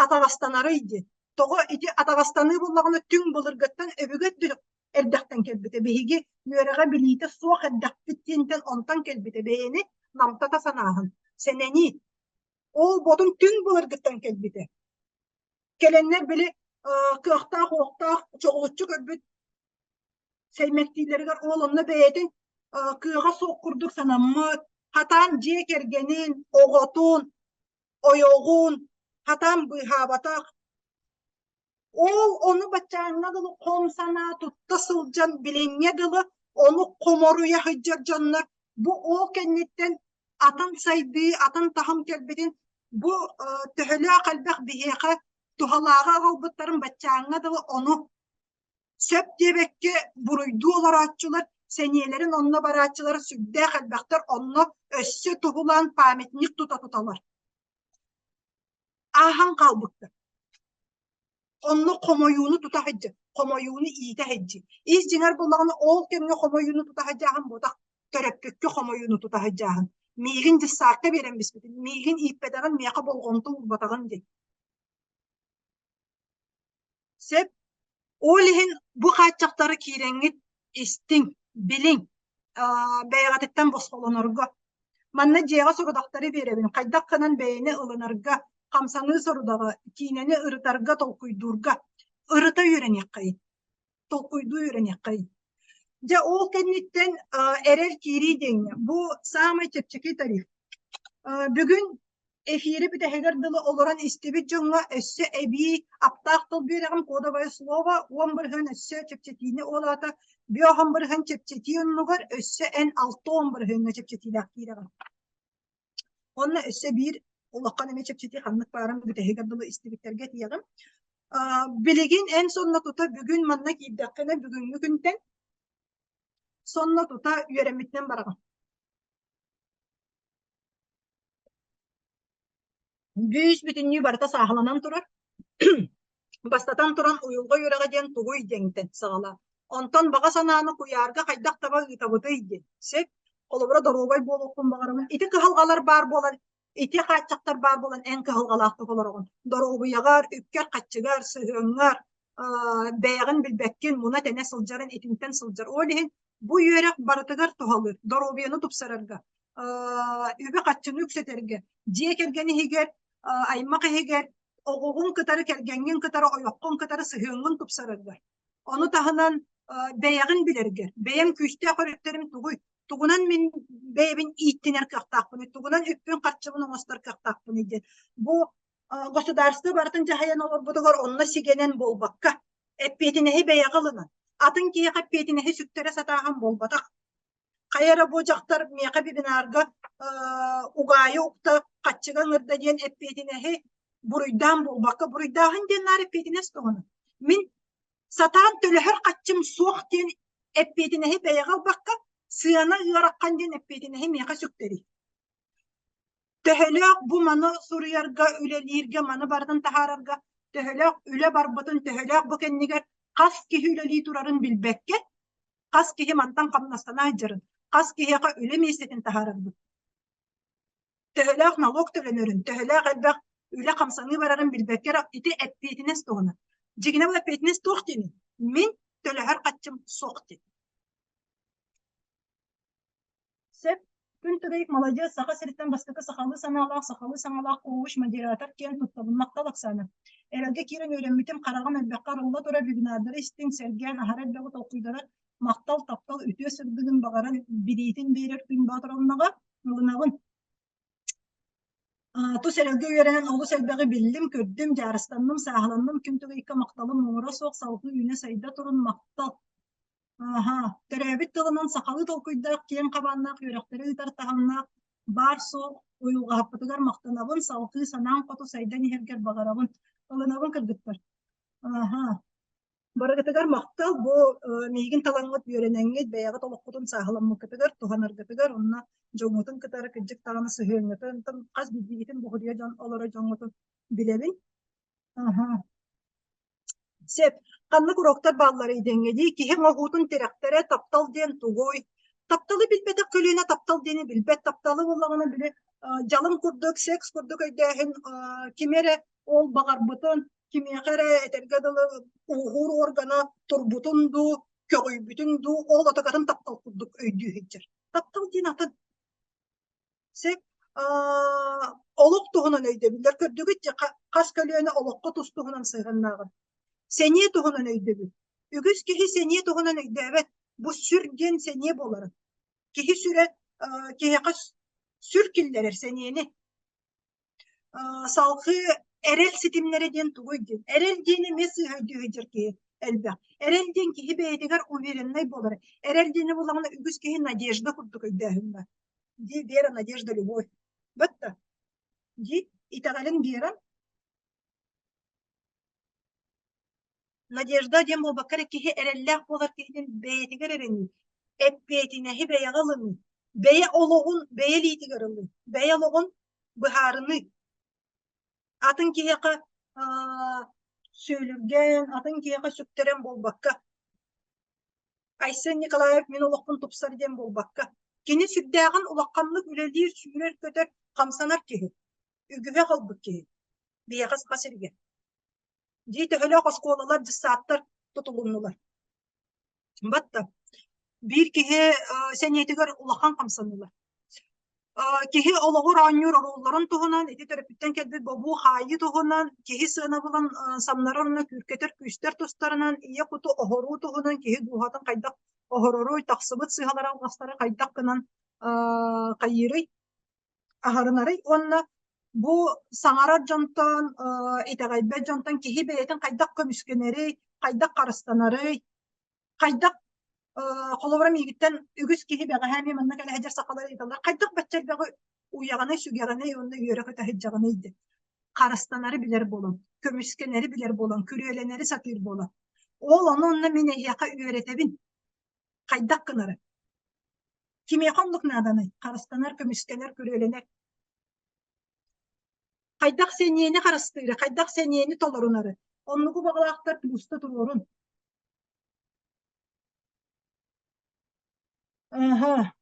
атаҕастанарый диэн. Тоҕо ити атаҕастаныы буоллаҕына түҥ былыргыттан өбүгэ эрдэхтэн кэлбитэ. Биһиги үөрэҕэ-билиитэ суох эрдэхпит диэнтэн онтон кэлбитэ. Бэйэни намтата санааһын, сэнэнии. Ол ботун түҥ былыргыттан кэлбитэ. Кэлэннэр били кыахтаах-уохтаах чоҕулуччу көрбүт сэймэктииллэригэр ол онно бэйэтин кыаҕа суох курдук санаммыт, хатаан дьиэ кэргэнин, оҕотун, ойоҕун хатаан быыһаабатах Ол ону баччааҥҥа дылы хом санаа тутта сылдьан билиҥҥэ дылы ону хоморуйа сылдьар дьоннор бу ол кэнниттэн атын сайдыы, атын таһым кэлбитин бу төһөлөөх элбэх биһиэхэ туһалааҕы аҕалбыттарын баччааҥҥа дылы ону сөп диэбэккэ буруйдуу олорооччулар сэниэлэрин онно барааччылар сүрдээх элбэхтэр онно өссө туһулаан памятник тута туталар. Ааһан хаалбыттар. Онно хомойууну тута сылдьар, хомойууну иитэ сылдьыы. Ис дьиҥэр буоллаҕына ол кэмҥэ хомойууну тута сылдьааһын буотах, төрөппүккэ хомойууну тута сылдьааһын. Миигин дьыссаакка биэрэн биспитин, миигин ииппэтэҕин, миэхэ болҕомто уурбатаҕын диэн. Сөп. Ол иһин бу хааччахтары киирэҥҥит истиҥ, билиҥ, бэйэҕититтэн босхолонорго. Манна дьиэҕэ сорудахтары биэрэбин, хайдах гынан бэйэни ылынарга, хамсаныы сорудаҕы, киинэни ырытарга, толкуйдуурга. Ырыта үөрэниэххэйин, толкуйдуу үөрэниэххэйин. Дьэ ол кэнниттэн эрэл киирии диэҥҥэ бу саамай чэпчэки тариф. Бүгүн. Эфири бүтэһигэр дылы олорон истибит дьоҥҥо өссө эбии аптаах тыл биэрэҕим кодовое слово 10% өссө чэпчэтиини ол аата 5% чэпчэтии оннугар өссө эн 60 бырыһыаҥҥа чэпчэтиилээх киирэҕин. Уонна өссө биир улахан эмэ чэпчэтии ханнык баарын бүтэһигэр дылы истибиттэргэ этиэҕим. Билигин эн сонно тута бүгүн манна киирдэххинэ бүгүҥҥү күнтэн сонно тута үөрэммитинэн бараҕын. Бүүс бүтүннүү барыта сааһыланан турар. Бастатан туран уйулҕа үөрэҕэ диэн тугуй диэҥтэн саҕалаа. Онтон баҕа санааны куйаарга хайдах таба ыытабытый диэн. Сөп. Холобура доруобай буолуохпун баҕарабын. Ити кыһалҕалар баар буолан, ити хааччахтар баар буолан эн кыһалҕалаахтык олороҕун. Доруобуйаҕар, үпкэр-хаччыгар, сыһыаҥҥар, бэйэҕин билбэккин, муна-тэнэ сылдьарын итинтэн сылдьар. Ол иһин бу үөрэх барытыгар туһалыыр, доруобуйаны тупсарарга, үбү-харчыны үксэтэргэ, дьиэ кэргэн иһигэр, аймах иһигэр, оҕоҕун кытары, кэргэҥҥин кытары, ойоххун кытары сыһыаҥҥын тупсарарга. Ону таһынан бэйэҕин билэргэр, бэйэм күүстээх өрүттэрим тугуй, тугунан мин бэйэбин ииттинэр кыахтаахпыный, тугунан үппүн-харчыбын оҥостор кыахтаахпыный диэн. Бу государство барытын дьаһайан олорбутугар онно сигэнэн буолбакка, эппиэтинэһи бэйэҕэ ылынан, атын киһиэхэ эппиэтинэһи сүктэрэ сатааһын буолбатах. Хайа эрэ бу дьахтар миэхэ вебинарга угаайы укта хаччыга ыҥырда диэн эппиэтинэһи буруйдаан буолбакка, буруйдааһын диэн наар эппиэтинэс туһунан. Мин сатаан төлөһөр хаччым суох диэн эппиэтинэһи бэйэҕэ ылбакка, сыана ыарахан диэн эппиэтинэһи миэхэ сүктэрий. Төһөлөөх бу маны суруйарга, үлэлииргэ, маны барытын таһаарарга төһөлөөх үлэ барбытын, төһөлөөх бу кэннигэр хас киһи үлэлии турарын билбэккэ, хас киһи мантан хамнастана сылдьарын, хас киһиэхэ үлэ миэстэтин таһаарарбыт, төһөлөөх налог төлөнөрүн, төһөлөөх элбэх үлэ хамсаныы барарын билбэккэ эрэ ити эппиэтинэс туһунан. Дьиҥинэ бу эппиэтинэс туох диэний? Мин төлөһөр хаччым суох диэн. Сөп. Күн Түгэй маладьыас, Саха сириттэн бастакы сахалыы санаалаах, сахалыы саҥалаах коуч, модератор киэн туттабын. Махтал, Оксана. Эрэлгэ киирэн үөрэммитим, хараҕым элбэххэ арылла турар вебинардары истиҥ, сэргээн, аһара элбэҕи толкуйданар, махтал, таптал, үтүө сырдыгын баҕаран, билиитин биэрэр күн Боотуровнаҕа ылынабын. Тус эрэлгэ үөрэнэн олус элбэҕи биллим, көрдүм, дьаарыстанным, сааһыланным. Күн Түгэйкэ махталым муҥура суох, салгыы үүнэ-сайда турун, махтал. Аһа, төрөөбүт тылынан сахалыы толкуйдаах, киэҥ хабааннаах үөрэхтэри ыытар таһымнаах баар-суох уйулҕаһаппытыгар махтанабын, салгыы санаам хоту сайдан иһэргэр баҕарабын. Ылынабын кыргыттар. Аһа. Барыгытыгар махтал бу миигин талаҥҥыт үөрэнэҥҥит, бэйэҕит олоххутун сааһыламмыккытыгар, туһанаргытыгар, онно дьоҥҥутун кытары кырдьык даҕаны сыһыаҥҥытын, хас биирдиигитин буһуруйа дьон олоро дьоҥҥутун билэбин. Аһа. Сөп. Ханнык уроктар баалларый диэҥҥэ дии, киһи оҥоһуутун тирэхтэрэ таптал диэн тугуй? Тапталы билбэтэх көлүөнэ таптал диэни билбэт. Тапталы буоллаҕына били дьалым курдук, секс курдук өйдөөһүн кими эрэ ол баҕарбытын, кимиэхэ эрэ этэргэ дылы ууһуур органа турбутун дуу, көҕүйбүтүн дуу, ол отакатын таптал курдук өйдүү сылдьар. Таптал диэн атын. Сөп. Олох туһунан өйдөбүллэр көрдүгүт дьэ хас көлүөнэ олоххо тус туһунан сыһыаннааҕын. Сэниэ туһунан өйдөбүл. Үгүс киһи сэниэ туһунан өйдөөбөт. Бу сүр диэн сэниэ буоларын. Киһи сүрэ киһиэхэ сүр киллэрэр сэниэни. Салгыы эрэл ситимнэрэ диэн тугуй диэн. Эрэл диэн эмиэ сыыһа өйдүү сылдьар киһи элбэх. Эрэл диэн киһи бэйэтигэр увереннай буолар. Эрэл диэни буллаҕына үгүс киһи надежда курдук өйдөөһүн бар. Дии вера, надежда, любовь. Батта. Дии итэҕэлин биэрэн Надежда диэн буолбакка эрэ киһи эрэллээх буолар киһитин бэйэтигэр эрэнии, эппиэтинэһи бэйэҕэ ылыныы, бэйэ олоҕун бэйэ илиитигэр ылыы, бэйэ олоҕун быһаарыныы. Атын киһиэхэ сүөлүргээн, атын киһиэхэ сүктэрэн буолбакка. Айсен Николаев мин олохпун тупсар диэн буолбакка. Кини сүрдээҕин улаханнык үлэлиир, сүүрэр-көтөр, хамсанар киһи. Үгүһэ холбут киһи. Биһиэхэ Саха сиригэр. Дии төһөлөөх оскуолалар, дьыссааттар тутулуннулар. Батта. Биир киһи сэниэтигэр улахан хамсаныылар. Киһи олоҕор оонньуур оруолларын туһунан, ити төрөппүттэн кэлбит бобуу-хаайыы туһунан, киһи сыанабылын самнарар уонна күүркэтэр күүстэр тустарынан, ийэ куту оһоруу туһунан, киһи дууһатын хайдах оһороруй, тахсыбыт сыыһалары алҕастары хайдах гынан хайыырый, аһарынарый уонна. Бу саҥарар дьонтон, итэҕэйбэт дьонтон киһи бэйэтин хайдах көмүскэнэрий, хайдах харыстанарый, хайдах холобура миигиттэн үгүс киһи бэҕэһээ эмиэ манна кэлэ сылдьар сахалар ыйыталлар хайдах бачча элбэҕи уйаҕыный, сүгэҕиний уонна үөрэ-көтө сылдьаҕыный диэн. Харыстанары билэр буолан, көмүскэнэри билэр буолан, күрүөлэнэри сатыыр буолан. Ол ону онно мин эһиэхэ үөрэтэбин. Хайдах гынары. Кимиэхэ оннук нааданый? Харыстанар, көмүскэнэр, күрүөлэнэр. Хайдах сэниэни харыстыыры, хайдах сэниэни толорунары. Оннугу баҕалаахтар плюста туруорун. Аһа,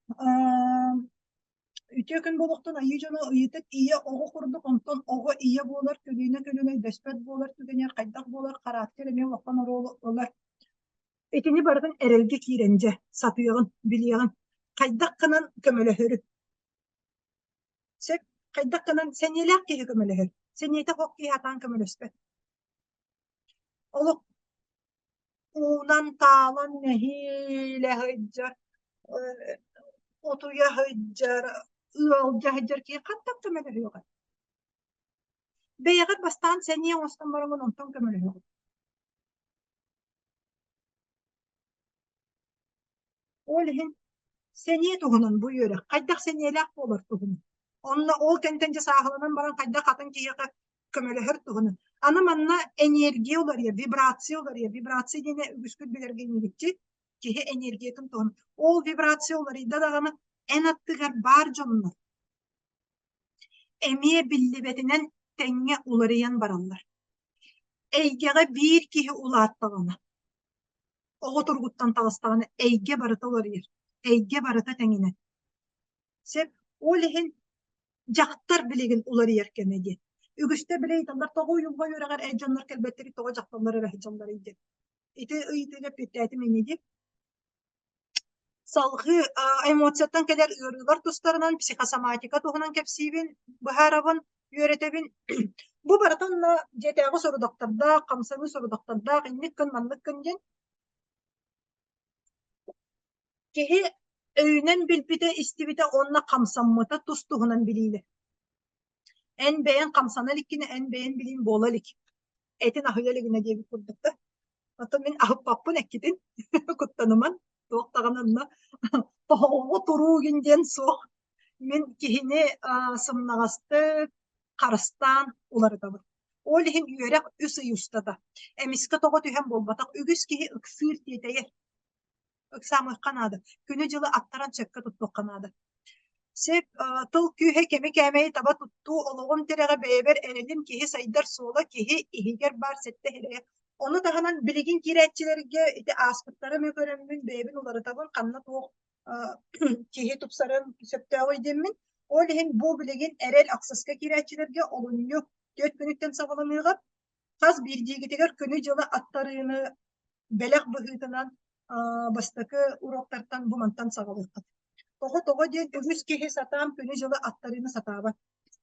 үтүө күн буолуохтун айыы дьоно ыйытык ийэ оҕо курдук, онтон оҕо ийэ буолар, көлүөнэ көлүөнэ өйдөспөт буолар түгэнигэр хайдах буолар, характер эмиэ улахан оруолу ылар. Итини барытын эрэлгэ киирэн дьэ, сатыаҕын, билиэҕин, хайдах гынан көмөлөһөрү. Сөп, хайдах гынан сэниэлээх киһи көмөлөһөр, сэниэтэ суох киһи сатаан көмөлөспөт. Олох уунан таалан нэһиилэ сылдьар, утуйа сылдьар, ыалдьа сылдьар киһи хантан көмөлөһүөҕэй? Бэйэҕит бастаан сэниэ оҥостон бараҥҥын онтон көмөлөһөҕүт. Ол иһин сэниэ туһунан бу үөрэх хайдах сэниэлээх буолар туһунан. Онно ол кэнтэн дьэ сааһыланан баран хайдах атын киһиэхэ көмөлөһөр туһунан. Аны манна энергия уларыйар, вибрация уларыйар. Вибрация диэни үгүскүт билэргэ иннибитчи киһи энергиятын туһунан. Ол вибрация уларыйда даҕаны эн аттыгар баар дьоннор эмиэ биллибэтинэн тэҥҥэ уларыйан бараллар. Эйгэҕэ биир киһи улааттаҕына, оҕо туругуттан таҕыстаҕына эйгэ барыта уларыйар, эйгэ барыта тэҥинэн. Сөп. Ол иһин дьахтар билигин уларыйар кэмэ диэн. Үгүстэр били ыйыталлар, тоҕо уйулҕа үөрэҕэр эр дьоннор кэлбэттэрий, тоҕо дьахталлар эрэ сылдьалларый диэн. Ити ыйытыыга эппиэттээтим ини дии. Салҕыы эмоцияттан кэлэр ыарыылар тустарынан психосоматика туһунан кэпсиибин, быһаарабын, үөрэтэбин. Бу барыта онно дьиэтээҕи сорудахтардаах, хамсаныы сорудахтардаах, инник гын, маннык гын диэн. Киһи өйүнэн билбитэ, истибитэ уонна хамсаммыта тус-туһунан билиилэр. Эн бэйэҥ хамсана иликкинэ, эн бэйэҥ билиин буола илик. Этин аһыйа илигинэ диэбит курдук да. Оттон мин аһыппаппын эккитин, куттаныман, туох даҕаны онно тоһоҕоҕо туруу гин диэн суох. Мин киһини сымнаҕастык, харыстаан уларытабын. Ол иһин үөрэх үс ый устата. Эмискэ тоҕо түһэн буолбатах, үгүс киһи ыксыыр тиэтэйэр. Ыксаамыахха наада. Күнү-дьылы аттаран сөпкө туттуохха наада. Сөп, тыл күүһэ кэми кээмэйи таба туттуу, олоҕум тирэҕэ бэйэбэр эрэлим, киһи сайдар суола, киһи иһигэр баар сэттэ иһирэйэ. Ону таһынан билигин киирээччилэргэ ити ааспыттары эмэ көрөммүн, бэйэбин уларытабын, ханна туох киһи тупсарын сөптөөҕүй диэммин. Ол иһин бу билигин эрэл ахсыска киирээччилэргэ олунньу түөрт күнүттэн саҕаланыаҕа. Хас биирдиигитигэр күнү-дьылы аттарыыны бэлэх быһыытынан бастакы уроктартан бу мантан саҕалыаххыт. Тоҕо тоҕо диэн үгүс киһи сатаан күнү-дьылы аттарыыны сатаабат.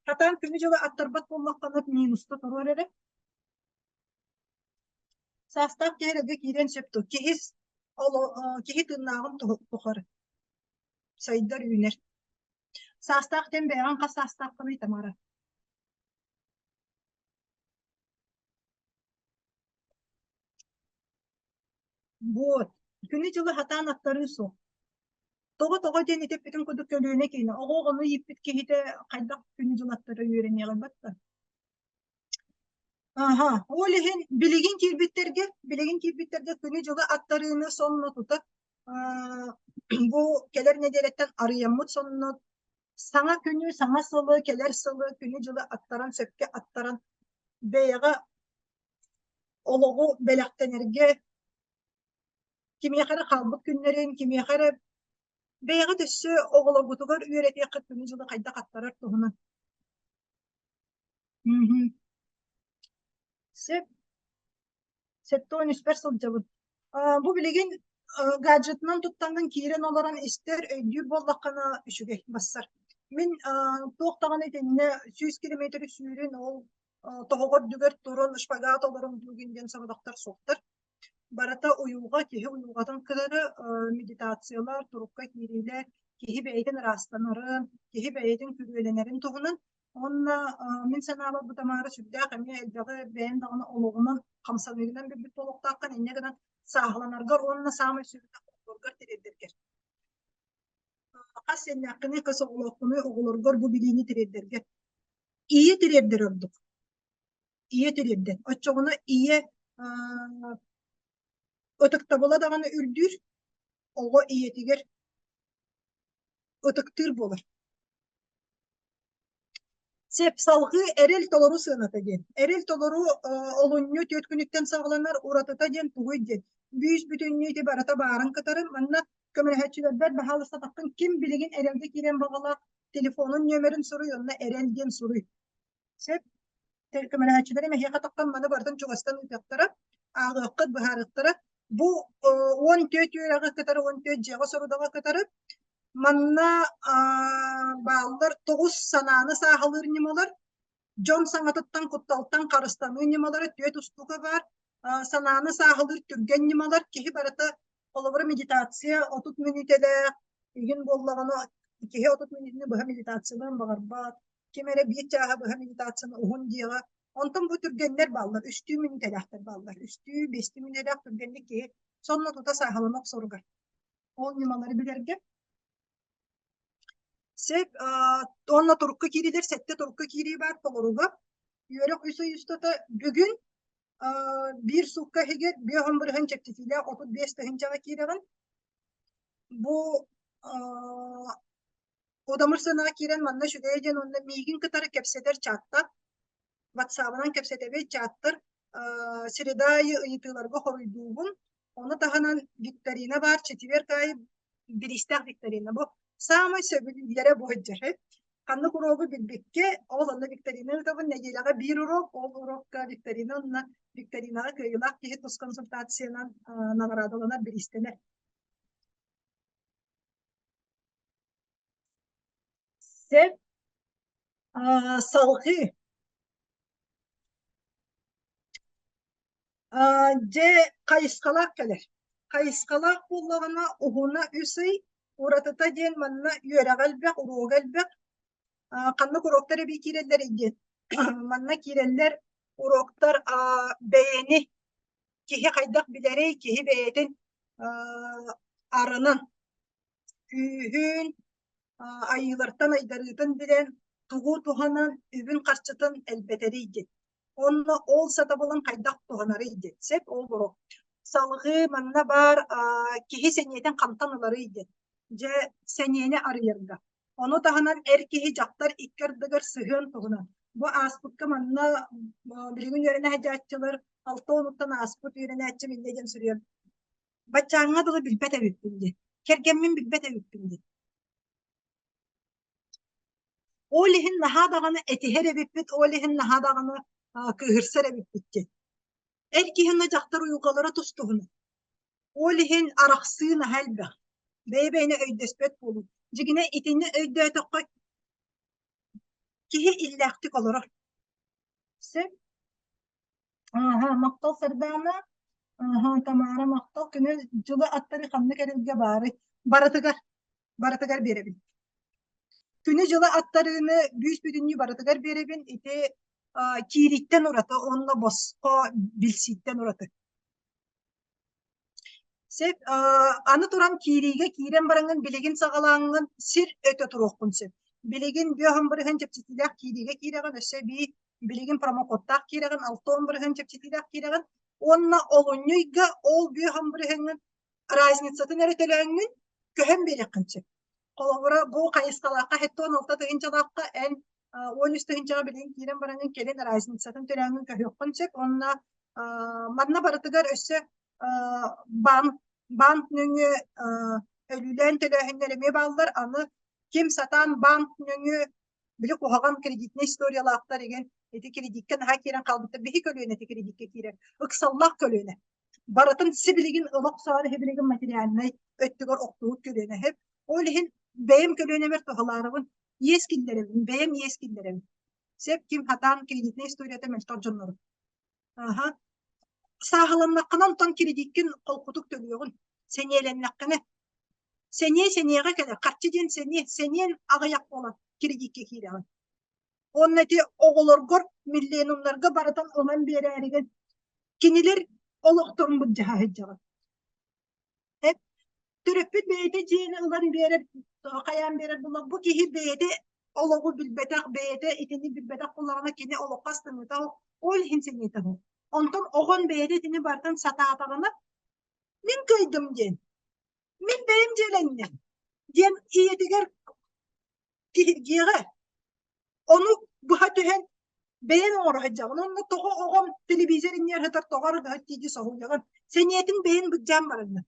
Сатаан күнү-дьылы аттарбат буоллаххына минуста туруор эрэ. Саастаах киһи эрэлгэ киириэн сөп дуо? Киһи киһи тыыннааҕын тухары сайдар үүнэр. Саастаах диэн бэйэҕин хас саастааххыный Тамара? Вот. Күнү-дьылы сатаан аттарыы суох. Тоҕо-тоҕо диэн итиппитин курдук көлүөнэ киинэ. Оҕо оҕону ииппит киһитэ хайдах күнү-дьылы аттара үөрэниэҕэй батта. Аха, ол иһин билигин киирбиттэргэ, билигин киирбиттэргэ күнү-дьылы аттарыыны сонно тута бу кэлэр нэдиэлэттэн арыйаммыт сонно саҥа күнү, саҥа сылы, кэлэр сылы, күнү-дьылы аттаран, сөпкө аттаран бэйэҕэ олоҕу бэлэхтэнэргэ кимиэхэ эрэ хаалбыт күннэрин, кимиэхэ эрэ бэйэҕит өссө оҕолоргутугар үөрэтиэххит күнү-дьылы хайдах аттарар туһунан. Мгм. Сөп. 73-пэр сылдьабын. Бу билигин гаджетынан туттаҥҥын киирэн олорон истэр, өйдүүр буоллаххына үчүгэй, бассар. Мин туох даҕаны итиннэ 100 километры сүүрүн, ол тоһоҕо үрдүгэр туран шпагат олорон дуугун диэн сорудахтар суохтар. Барыта уйулҕа, киһи уйулҕатын кытары медитациялар, турукка киириилэр, киһи бэйэтин ыраастанарын, киһи бэйэтин күрүөлэнэрин туһунан. Уонна мин санаабар бу Тамара сүрдээх эмиэ элбэҕи бэйэҥ даҕаны олоҕунан, хамсаныыгынан билбит буолуохтааххын, инньэ гынан сааһыланаргар уонна саамай сүрүнэ оҕолоргор тириэрдэргэр. Хас сиэннээххиний, хас оҕолооххунуй, оҕолоргор бу билиини тириэрдэргэр. Ийэ тириэрдэр ордук. Ийэ тириэрдэр. Оччоҕуна ийэ ытыктабыла даҕаны үрдүүр, оҕо ийэтигэр ытыктыыр буолар. Сөп, салҕыы эрэл толору сыаната диэн. Эрэл толору олунньу түөрт күнүттэн саҕаланар уратыта диэн тугуй диэн. Бүүс бүтүннүү ити барыта баарын кытары манна көмөлөһөөччүлэрбэр баһаалыстатаххын ким билигин эрэлгэ киирэн баҕалаах телефонун нүөмэрин суруй онно эрэл диэн суруй. Сөп. Көмөлөһөөччүлэрим эһиэхэ таххан маны барытын чугастан ыытыахтара, ааҕыаххыт, быһаарыахтара. Бу 14 үөрэҕи кытары, 14 дьиэҕэ сорудаҕы кытары манна бааллар тоҕус санааны сааһылыыр ньымалар, дьон саҥатыттан кутталтан харыстаныы ньымалара түөрт устуука баар, санааны сааһылыыр түргэн ньымалар, киһи барыта холобура медитация 30 мүнүүтэлээх, игин буоллаҕына киһи 30 мүнүүтэни быһа медитациялыан баҕарбат, ким эрэ биир чааһы быһа медитацияны уһун диэҕэ. Онтон бу түргэннэр бааллар, үстүү мүнүүтэлээхтэр бааллар. Үстүү, биэстүү мүнүүтэлээх түргэнник киһи сонно тута сааһылана охсоругар. Ол ньымалары билэргэ. Сөп, уонна турукка киириилэр сэттэ турукка киирии баар толоруга. Үөрэх үс ый устата бүгүн биир суукка иһигэр биэс бырыһын чэпчэтиилээх 35 тыһыынчаҕа киирэҕин. Бу Удамыр сыанаҕа киирэн манна үчүгэйэ диэн уонна миигин кытары кэпсэтэр чаттар, ватсабынан кэпсэтэбит чаттар, среда аайы ыйытыыларга хоруйдуубун. Ону таһынан викторина баар, четверг аайы бириистээх викторина. Бу саамай сөбүлүүллэрэ бу сылдьар. Ханнык уруогу билбиккэ, ол онно викторина ыытабын. Нэдиэлэҕэ биир уруок, ол уруокка викторина онно викторинаҕа кыайыылаах киһи тус консультациянан наҕараадаланар, бириистэнэр. Сөп. Салҕыы. Дьэ, хайысхалаах кэлэр. Хайысхалаах буоллаҕына уһуна үс ый, уратыта диэн манна үөрэҕэ элбэх, уруога элбэх. Ханнык уруоктар эбии киирэллэрий диэн. Манна киирэллэр уруоктар бэйэни киһи хайдах билэрий, киһи бэйэтин арынан күүһүн, айыылартан айдарыытын билэн, тугу туһанан үбүн-харчытын элбэтэрий диэн. Онно ол сатабылын хайдах туһанарый диэн. Сөп ол уруок. Салҕыы манна баар киһи сэниэтин хантан ыларый диэн. Дьэ, сэниэни арыйарга. Ону таһынан эр киһи дьахтар икки ардыгар сыһыан туһунан. Бу ааспыкка манна билигин үөрэнэ сылдьааччылар алта уонуттан ааспыт үөрэнээччим инньэ диэн суруйар. Баччааҥҥа дылы билбэт эбиппин диэн. Кэргэммин билбэт эбиппин диэн. Ол иһин наһаа даҕаны этиһэр эбиппит, ол иһин наһаа даҕаны кыыһырсар эбиппит диэн. Эр киһи дьахтар уйулҕалара тус-туһунан. Ол иһин арахсыы наһаа элбэх. Бэйэ-бэйэни өйдөспөт буолуу. Дьигинэ итини өйдөөтөххө киһи иллээхтик олорор. Сөп. Ааһа, махтал Сардаана. Ааһа, Тамара махтал. Күнү дьылы аттары ханнык эрэлгэ баарый? Барытыгар. Барытыгар биэрэбин. Күнү-дьылы аттарыыны бүүс-бүтүннүү барытыгар биэрэбин. Ити киирииттэн ураты уонна босхо билсииттэн ураты. Сөп. Аны туран киириигэ киирэн бараҥҥын билигин саҕалааҥҥын сир өтө туруоххун сөп. Билигин бүөһүн бырыһын чэпчэтиилээх киириигэ киирэҕин, өссө эбии билигин промокодтаах киирэҕин, 60 бырыһын чэпчэтиилээх киирэҕин уонна олунньу ыйга ол бүөһүн бырыһыҥҥын разницатын эрэ төлөөҥҥүн көһөн биэриэххин сөп. Холобура, бу хайысхалаахха 76 тыһыынчалаахха эн 13 тыһыынчаҕа билигин киирэн бараҥҥын кэлин разницатын төлөөҥҥүн көһүөххүн сөп уонна манна барытыгар өссө банк банк нөҥүө өлүүлээн төлөөһүннэр эмиэ бааллар. Аны ким сатаан банк нөҥүө били куһаҕан кредитнэй историялаахтар игин ити кредиккэ наһаа киирэн хаалбыттар. Биһи көлүөнэ ити кредиккэ киирэр. Ыксаллаах көлүөнэ. Барытын сибилигин ыла охсоору сибилигин материальнай өттүгэр охтубут көлүөнэ сөп. Ол иһин бэйэм көлүөнэбэр туһалаарабын иэс киллэрэбин, бэйэм иэс киллэрэбин. Сөп ким хатаан кредитнэй историята мөлтөх дьоннору. Аха. Сааһыланнаххына онтон кредиккин холкутук төлүөҕүн. Сэниэлэннэххинэ. Сэниэ сэниэҕэ кэлэр. Харчы диэн сэниэ. Сэниэн аҕыйах буолан кредиккэ киирэҕин. Уонна ити оҕолоргор миллионумнарга барытын ылан биэрээригин кинилэр олохторун былдьаһа сылдьаҕын. Төрөппүт бэйэтэ дьиэни ылан биэрэр, хайаан биэрэр буолла, бу киһи бэйэтэ олоҕу билбэтэх, бэйэтэ итини билбэтэх буоллаҕына кини олоххо астыныыта ол иһин сэниэтэ суох. Онтон оҕон бэйэтэ итини барытын сатаатаҕына мин кыайдым диэн, мин бэйэм дьиэлэнним диэн ийэтигэр киһиргиэҕэ. Ону быһа түһэн бэйэҥ оҥоро сылдьаҕын. Онно тоҕо оҕом телевизор иннигэр сытар, тоҕо арыгыһыт дии соһуйаҕын. Сэниэтин бэйэҥ былдьаан бараҥҥын.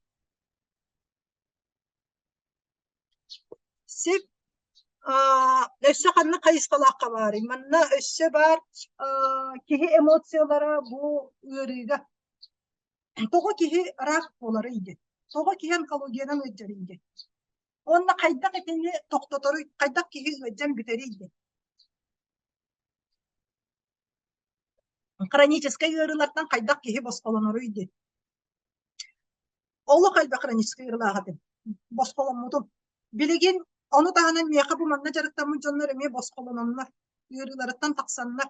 Сир өссө ханнык хайысхалаахха баарый? Манна өссө баар киһи эмоциялара бу ыарыыга. Тоҕо киһи рак буоларый диэн? Тоҕо киһи онкологиянан ыалдьарый диэн? Уонна хайдах итини тохтоторуй, хайдах киһи ыалдьан бүтэрий диэн. Хроническай ыарыылартан хайдах киһи босхолоноруй диэн. Олох элбэх хроническай ыарыылаах этим. Босхоломмутум. Билигин ону таһынан миэхэ бу манна дьарыктаммыт дьоннор эмиэ босхолононнор, ыарыыларыттан тахсаннар,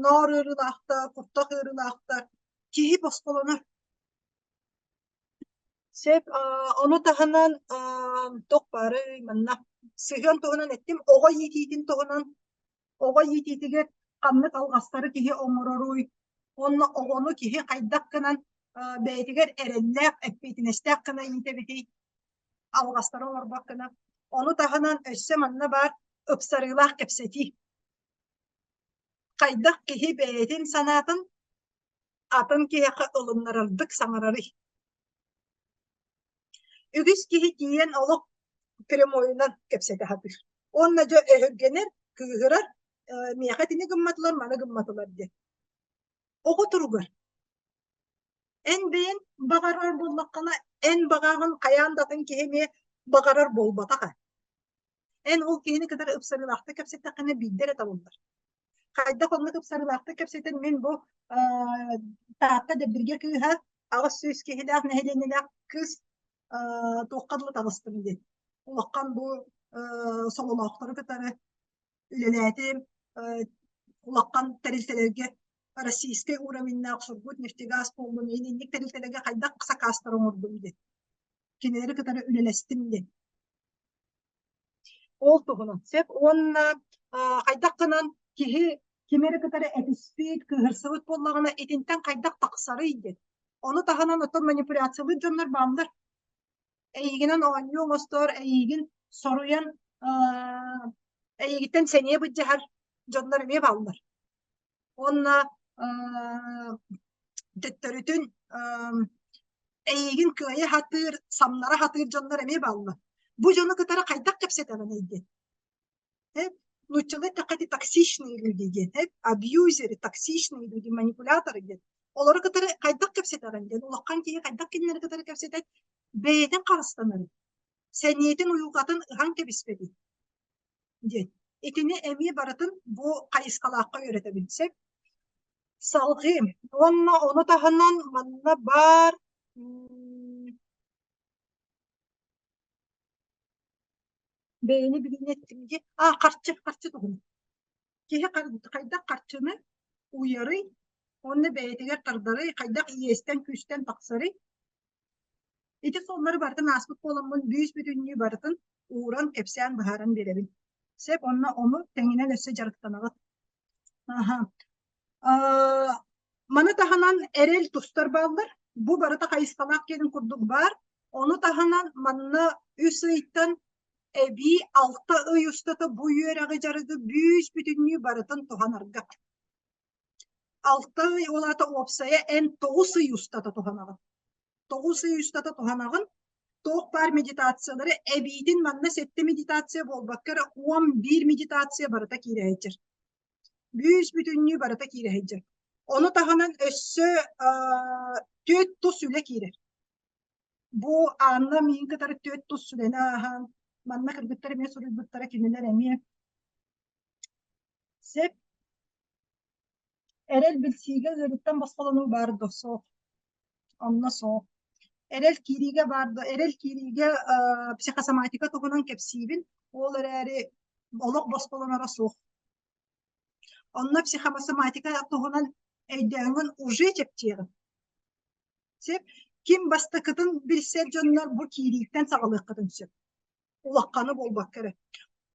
ноор ыарыылаахтар, куртах ыарыылаахтар. Киһи босхолонор. Сөп, ону таһынан туох баарый манна сыһыан туһунан эттим, оҕо иитиитин туһунан, оҕо иитиитигэр ханнык алҕастары киһи оҥороруй уонна оҕону киһи хайдах гынан бэйэтигэр эрэллээх, эппиэтинэстээх гына иитэбитий, алҕастары оҥорбот гына. Ону таһынан өссө манна баар ыпсарыылаах кэпсэтии. Хайдах киһи бэйэтин санаатын атын киһиэхэ ылыннарардык саҥарарый? Үгүс киһи тиийэн олох прямойунан кэпсэтэ сатыыр. Уонна дьэ өһүргэнэр, кыыһырар, миэхэ итини гымматылар, маны гымматылар диэн. Оҕо туругар эн бэйэҥ баҕарар буоллаххына, эн баҕаҕын хайаан да атын киһи эмиэ баҕарар буолбатах ээ. Эн ол киһини кытары ыпсарыылаахтык кэпсэттэххинэ биирдэ эрэ табыллар. Хайдах оннук ыпсарыылаахтык кэпсэтэн мин бу Таатта Дэбдиргэ кыыһа 800 киһилээх нэһилиэнньэлээх кыыс туохха дылы таҕыстым диэн. Улахан бу сололоохтору кытары үлэлээтим. Улахан тэрилтэлэргэ российскай уровеннаах Сургут нефтегаз буоллун, инник тэрилтэлэргэ хайдах сакаастар оҥордум диэн. Кинилэри кытары үлэлэстим диэн. Ол туһунан сөп уонна хайдах гынан киһи кими эрэ кытары этиспит, кыыһырсыбыт буоллаҕына итинтэн хайдах тахсарый диэн. Ону таһынан оттон манипуляциялыыр дьоннор бааллар. Эйигинэн оонньуу оҥостор, эйигин соруйан эйигиттэн сэниэ былдьаһар дьоннор эмиэ бааллар. Уонна төттөрүтүн эйигин кыайа сатыыр, самнара сатыыр дьоннор эмиэ бааллар. Бу дьону кытары хайдах кэпсэтэҕиний диэн. Нууччалыы эттэххэ ити токсичные люди диэн, абьюзеры, токсичные люди, манипуляторы диэн. Олору кытары хайдах кэпсэтэҕин диэн, улахан киһи хайдах кинилэри кытары кэпсэтэн бэйэтин харыстанарын, сэниэтин уйулҕатын ыһан кэбиспэтин диэн. Итини эмиэ барытын бу хайысхалаахха үөрэтэбин сөп. Салҕыы уонна ону таһынан манна баар бэйэни билиниэ эттим дии. А харчы, харчы туһунан. Киһи хайдах харчыны уйарый уонна бэйэтигэр тардарый, хайдах иэстэн-күүстэн тахсарый Ити суоллары барытын ааспыт буоламмын бүүс-бүтүннүү барытын ууран, кэпсээн, быһааран биэрэбин. Сөп, онно ону тэҥинэн өссө дьарыктанаҕыт. Аха. Маны таһынан эрэл тустар бааллар. Бу барыта хайысхалаах диэн курдук баар. Ону таһынан манна үс ыйтан эбии 6 ый устата бу үөрэҕи дьарыгы бүүс-бүтүннүү барытын туһанарга. 6 ый ол аата уопсайа эн 9 ый устата туһанаҕын. 9 ый устата туһанаҕын. Туох баар медитациялары эбиитин манна сэттэ медитация буолбакка эрэ 11 медитация барыта киирэ сылдьар. Бүүс бүтүннүү барыта киирэ сылдьар. Ону таһынан өссө түөрт тус үлэ киирэр. Бу Анна миин кытары түөрт тус үлэни ааһан, манна кыргыттар эмиэ суруйбуттара кинилэр эмиэ Сөп. Эрэл билсиигэ ыарыыттан босхолонуу баар дуо? Суох. Онно суох. Эрэл киириигэ баар дуо? Эрэл киириигэ психосоматика туһунан кэпсиибин. Ол эрээри олох босхолоноро суох. Онно психосоматика туһунан өйдөөҥҥүн уже чэпчиэҕин. Сөп. Ким бастакытын билсэр дьоннор бу киирииттэн саҕалыаххытын сөп. Улахханы буолбакка эрэ.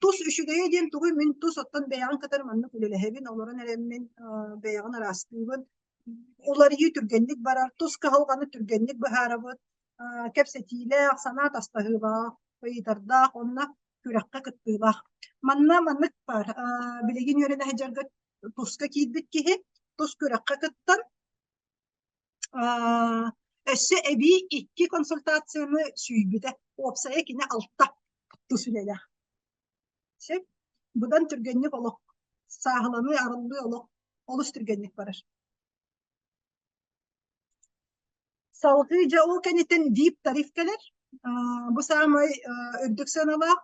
Тус үчүгэйэ диэн тугуй? Мин тус оттон бэйэҕин кытары маннык үлэлэһэбин, олорон эрэммин бэйэҕин ыраастыыбын. Уларыйыы түргэнник барар, тус кыһалҕаны түргэнник быһаарабыт, кэпсэтиилээх, санаа тастаһыылаах, ыйытардаах уонна күрэххэ кыттыылаах. Манна маннык баар, билигин үөрэнэ сылдьарга туска киирбит киһи тус күрэххэ кыттан Өссө эбии икки консультацияны сүүйбүтэ. Уопсайа кини алта тус үлэлээх. Сөп. Быдан түргэнник олох сааһыланыы, арыллыы олох олус түргэнник барар. Салгыы дьэ ол кэнниттэн VIP тариф кэлэр. Бу саамай үрдүк сыаналаах,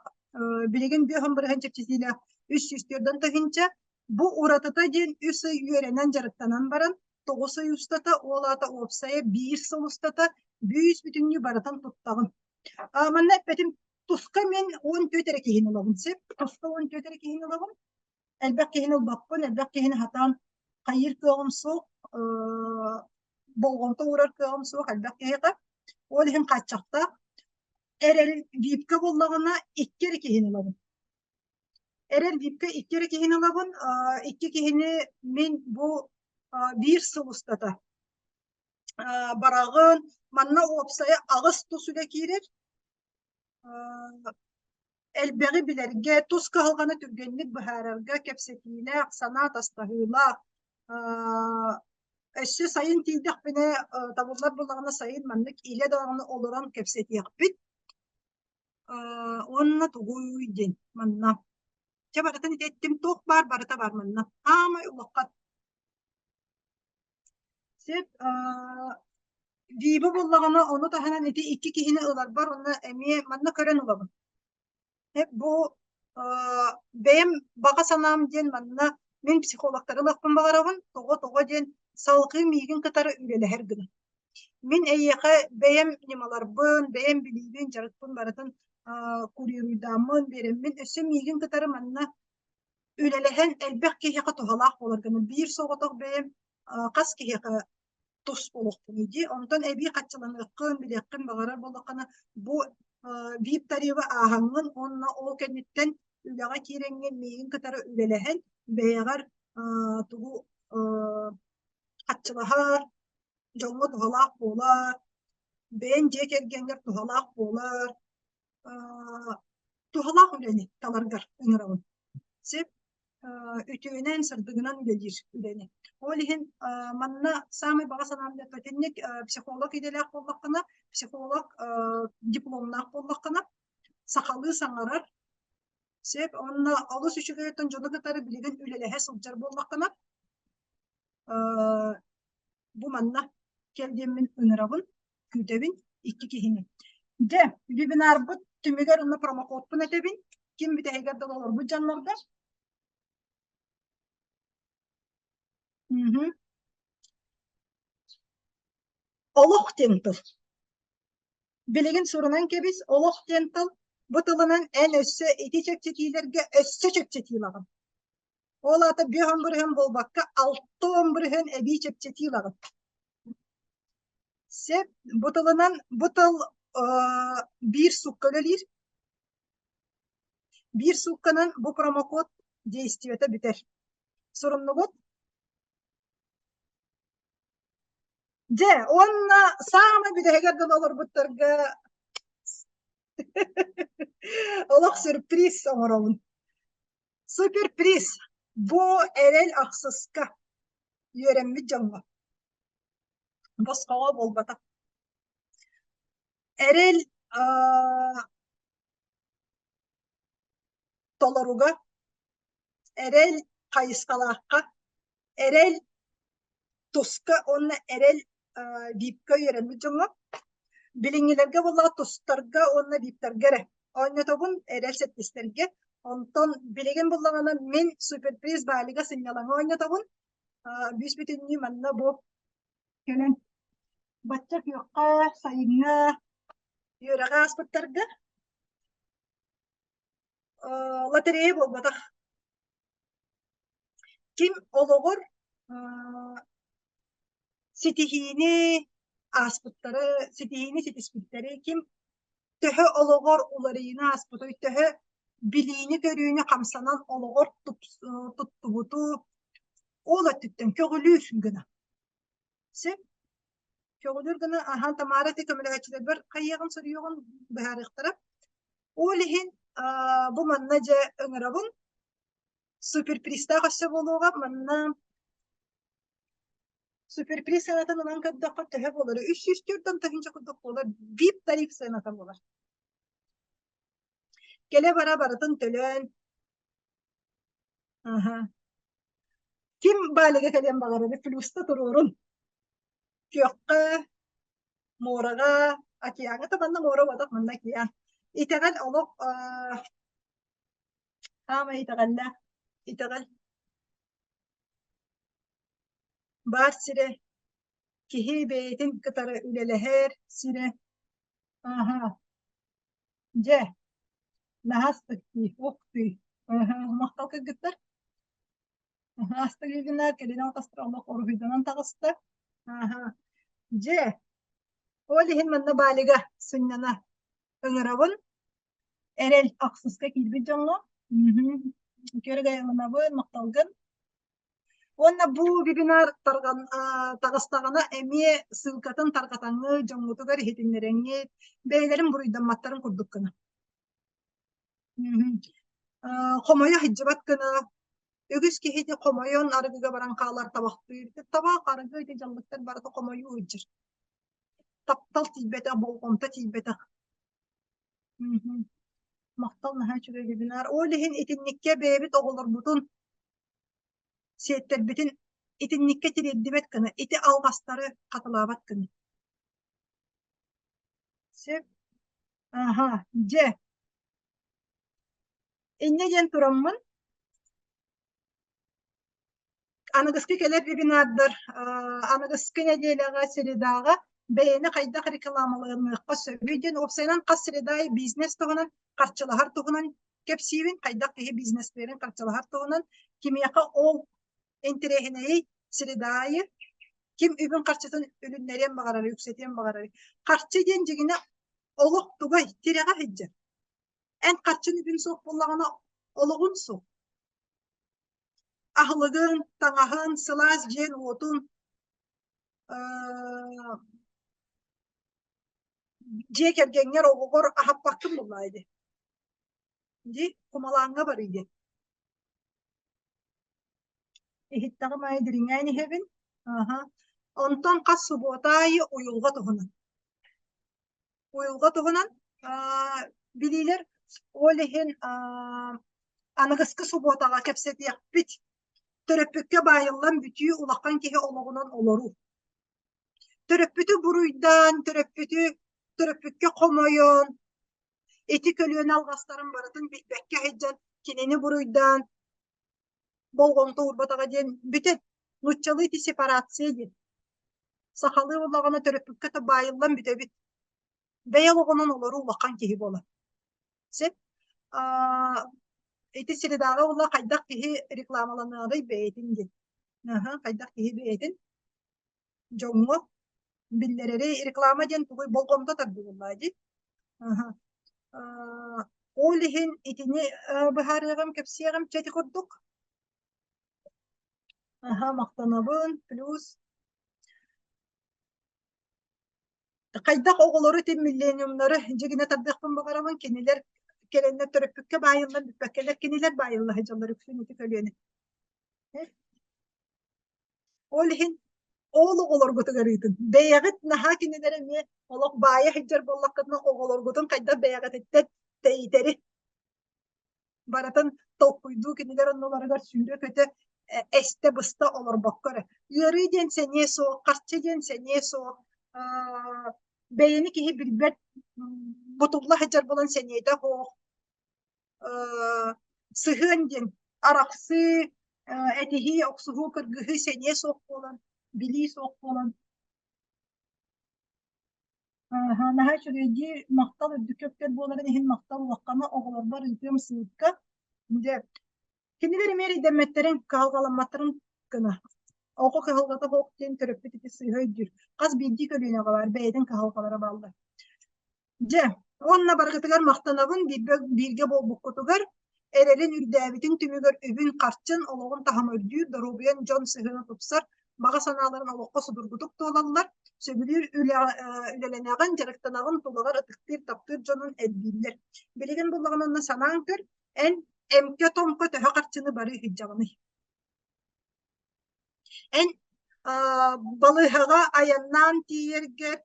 билигин бүөһүн бырыһын чэпчэтиилээх 304 тыһыынча. Бу уратыта диэн үс ый үөрэнэн дьарыктанан баран, тоҕус ый устата, ол аата уопсайа биир сыл устата бүүс бүтүннүү барытын туттаҕын. Манна эппэтим, туска мин 14 эрэ киһини ылабын сөп. Туска 14 эрэ киһини ылабын. Элбэх киһини ылбаппын, элбэх киһини сатаан хайыыр кыаҕым суох, болҕомто уурар кыаҕым суох элбэх киһиэхэ. Ол иһин хааччахтаах. Эрэл випка буоллаҕына икки эрэ киһини ылабын. Эрэл випка икки эрэ киһини ылабын. Икки киһини мин бу биир сыл устата бараҕын. Манна уопсайа аҕыс тус үлэ киирэр. Элбэҕи билэргэ, тус кыһалҕаны түргэнник быһаарарга кэпсэтиилээх, санаа атастаһыылаах. Өссө сайын тиийдэхпинэ, табыллар буоллаҕына сайын маннык илэ даҕаны олорон кэпсэтиэхпит. Уонна тугуй диэн манна. Чэ барытын ити эттим, туох баар барыта баар манна. Аамай улахан. Сөп, Виба буоллаҕына, ону таһынан ити икки киһини ыларбар уонна эмиэ манна көрөн ылабын. Бу бэйэм баҕа санаам диэн манна мин психологтары ылыахпын баҕарабын. Тоҕо-тоҕо диэн салгыы миигин кытары үлэлэһэр гына. Мин эйиэхэ бэйэм ньымаларбын, бэйэм билиибин, дьарыкпын барытын курируйдааммын, биэрэммин, өссө миигин кытары манна үлэлэһэн элбэх киһиэхэ туһалаах буолар гына биир соҕотох бэйэм хас киһиэхэ тус олохпунуй дии. Онтон эбии хаччыланыаххын, билиэххин баҕарар буоллаххына, бу VIP тарифы ааһаҥҥын уонна ол кэнниттэн үлэҕэ киирэҥҥин миигин кытары үлэлэһэн бэйэҕэр тугу хаччылаһар, дьоҥҥо туһалаах буолар, бэйэҥ дьиэ кэргэҥҥэр туһалаах буолар, туһалаах үлэни таларгар ыҥырабын. Сөп үтүөнэн, сырдыгынан үлэлиир үлэни. Ол иһин манна саамай баҕа санаам диэн итинник психолог идэлээх буоллаххына, психолог дипломнаах буоллаххына, сахалыы саҥарар, сөп уонна олус үчүгэйтэн дьону кытары билигин үлэлэһэ сылдьар буоллаххына, бу манна кэл диэммин ыҥырабын, күүтэбин икки киһини. Дьэ, вебинарбыт түмүгэр уонна промокодпун этэбин. Ким бүтэһигэр да олорбут дьоннорго. Олох диэн тыл. Билигин сурунан кэбис, олох диэн тыл. Бу тылынан эн өссө ити чэпчэтиилэргэ өссө чэпчэтии ылаҕын. Ол аата биэс бырыһыан буолбакка, алта бырыһыан эбии чэпчэтии ылаҕын. Сөп, бу тылынан бу тыл биир суукка үлэлиир. Биир суукканан бу промокод действиета бүтэр. Суруннугут? Дьэ, уонна саамай бүтэһигэр дылы олорбуттарга олох сюрприз оҥоробун. Суперприз бу эрэл ахсыска үөрэммит дьоҥҥо. Босхоҕо буолбатах. Эрэл толоруга, эрэл хайысхалаахха, эрэл туска уонна эрэл випка үөрэммит дьоҥҥо билиҥҥилэргэ буоллаҕа тустарга уонна виптарга эрэ оонньотобун эрэл сэттистэргэ онтон билигин буоллаҕына мин суперприз баалига сынньалаҥы оонньотобун бүүс бүтүннүү манна бу кэлэн бачча күөххэ сайыҥҥа үөрэҕи ааспыттарга лотерея буолбатах. Ким олоҕор ситиһиини ааспыттары, ситиһиини ситиспиттэри, ким төһө олоҕор уларыйыыны ааспытый, төһө билиини-көрүүнү хамсанан олоҕор туттубуту ол өттүттэн көҕүлүүр гына. Сөп? Көҕүлүүр гына аһаан Тамара ити көмөлөһөөччүлэрбэр хайыаҕын суруйуоҕун быһаарыахтара. Ол иһин бу манна дьэ ыҥырабын. Суперпризтаах өссө буолуоҕа. Манна суперприз сыанатын ылан көрдөххө төһө буолар? 304 тыһыынча курдук буолар. VIP тариф сыаната буолар. Кэлэ-бара барытын төлөөн. Аха. Ким Балига кэлиэн баҕарар плюста туруорун. Күөххэ, муораҕа, океаҥҥа да манна муора буолбатах, манна океан. Итэҕэл олох Хаамай итэҕэллээх, итэҕэл баар сирэ, киһи бэйэтин кытары үлэлэһэр сирэ. Аһа, дьэ, наһаа астык дии, ух ты, аһа, махтал кыргыттар. Аһа, астык вебинар кэлин алтастар олох уруһуйданан таҕыста. Аһа, дьэ, ол иһин манна Балига сынньана ыҥырабын. Эрэл ахсыска киирбит дьоҥҥо Күөрэгайыланабын, махталгын. Уонна бу вебинар тарҕан таҕыстаҕына эмиэ ссылкатын тарҕатаҥҥыт, дьоҥҥутугар иһитиннэрэҥҥит, бэйэлэрин буруйдамматтарын курдук гына. Хомойо сылдьыбат гына үгүс киһи хомойон арыгыга баран хаалар табахтыыр. Табах, арыгы ити дьаллыктар барыта хомойуу сылдьар. Таптал тиийбэтэх, болҕомто тиийбэтэх. Мгм. Махтал наһаа үчүгэй вебинар. Ол иһин итинниккэ бэйэбит оҕолорбутун, сиэттэрбитин итинниккэ тириэрдибэт гына, ити алҕастары хатылаабат гына. Сөп. Аха, дьэ. Инньэ диэн тураммын Аныгыскы кэлэр вебинардар аныгыскы нэдиэлэҕэ средаҕа бэйэни хайдах рекламаланыахха сөбүй диэн уопсайынан хас среда аайы бизнес туһунан харчылаһар туһунан кэпсиибин, хайдах киһи бизнестэрин харчылаһар туһунан, кимиэхэ ол интэриэһинэйий среда аайы ким үбүн-харчытын үлүннэриэн баҕарарый, үксэтиэн баҕарарый. Харчы диэн дьиҥинэ олох тугай, тирэҕэ сылдьар. Эн харчын үбүн суох буоллаҕына олоҕун суох. Аһылыгын, таҥаһын, сылаас дьиэн-уотун дьиэ кэргэҥҥэр, оҕоҕор аһаппаккын буоллаа дии. Дии, кумалааҥҥа барыы диэн. Иһиттэҕим аайы дириҥээн иһэбин. Аһа. Онтон хас субуота аайы уйулҕа туһунан. Уйулҕа туһунан билиилэр ол иһин аныгыскы субуотаҕа кэпсэтиэхпит. Төрөппүккэ баайыллан бүтүү улахан киһи олоҕунан олоруу. Төрөппүтү буруйдаан, төрөппүтү төрөппүккэ хомойон, ити көлүөнэ алҕастарын барытын билбэккэ сылдьан кинини буруйдаан болҕомто уурбатаҕа диэн бүтэн нууччалыы ити сепарация диэн. Сахалыы буоллаҕына төрөппүккэ да баайыллан бүтэбит. Бэйэ олоҕунан олоруу улахан киһи буолар. Сөп. Ити средаҕа буолла хайдах киһи рекламаланарый бэйэтин диэн. Аха, хайдах киһи бэйэтин дьоҥҥо биллэрэри реклама диэн тугуй болҕомто тардыллаа дии. Аха. Ол иһин итини быһаарыаҕым, кэпсиэҕим чэ ити курдук. Аха, махтанабын. Плюс хайдах оҕолору ити миллениумнары дьигинэ тардыахпын баҕарабын кинилэр кэлэннэр төрөппүккэ баайыллан бүппэккэлэр кинилэр баайылла сылдьаллар үксүн ити көлүөнэ. Ол иһин ол оҕолоргутугар ыытын. Бэйэҕит наһаа кинилэр эмиэ олох баайа сылдьар буоллаххытына оҕолоргутун хайдах бэйэҕититтэн тэйитэри барытын толкуйдуу кинилэр оннуларыгар сүүрэ-көтө эстэ-быста олорбокко эрэ. Ыарыы диэн сэниэ суох, харчы диэн сэниэ суох, бэйэни киһи билбэт бутулла сылдьар буолан сэниэтэ суох, сыһыан диэн арахсыы, этиһии, охсуһуу, кыргыһыы сэниэ суох буолан, билии суох буолан Наһаа үчүгэйдии махтал үрдүккэ үктэл буоларын иһин махтал улахана оҕолорбор ыытыам сыыкка. Дьэ. Кинилэр эмиэ эрэйдэммэттэрин, кыһалҕаламматтарын гына. Оҕо кыһалҕата суох диэн төрөппүт ити сыыһа өйдүүр. Хас биирдии көлүөнэҕэ баар бэйэтин кыһалҕалара бааллар. Дьэ, уонна барыгытыгар махтанабын бииргэ, бииргэ буолбуккутугар, эрэлин үрдээбитин түмүгэр үбүн-харчын, олоҕун таһыма үрдүүр, доруобуйан дьон сыһыана тупсар, баҕа санааларын олоххо судургутук туолаллар, сөбүлүүр үлэ, үлэлэнэҕин, дьарыктанаҕын, тулаҕар ытыктыыр, таптыыр дьонун элбииллэр. Билигин буллаҕына онно санаан көр, эн эмкэ-томко төһө харчыны барыы сылдьаҕыный? Эн балыыһаҕа айаннаан тиийэргэр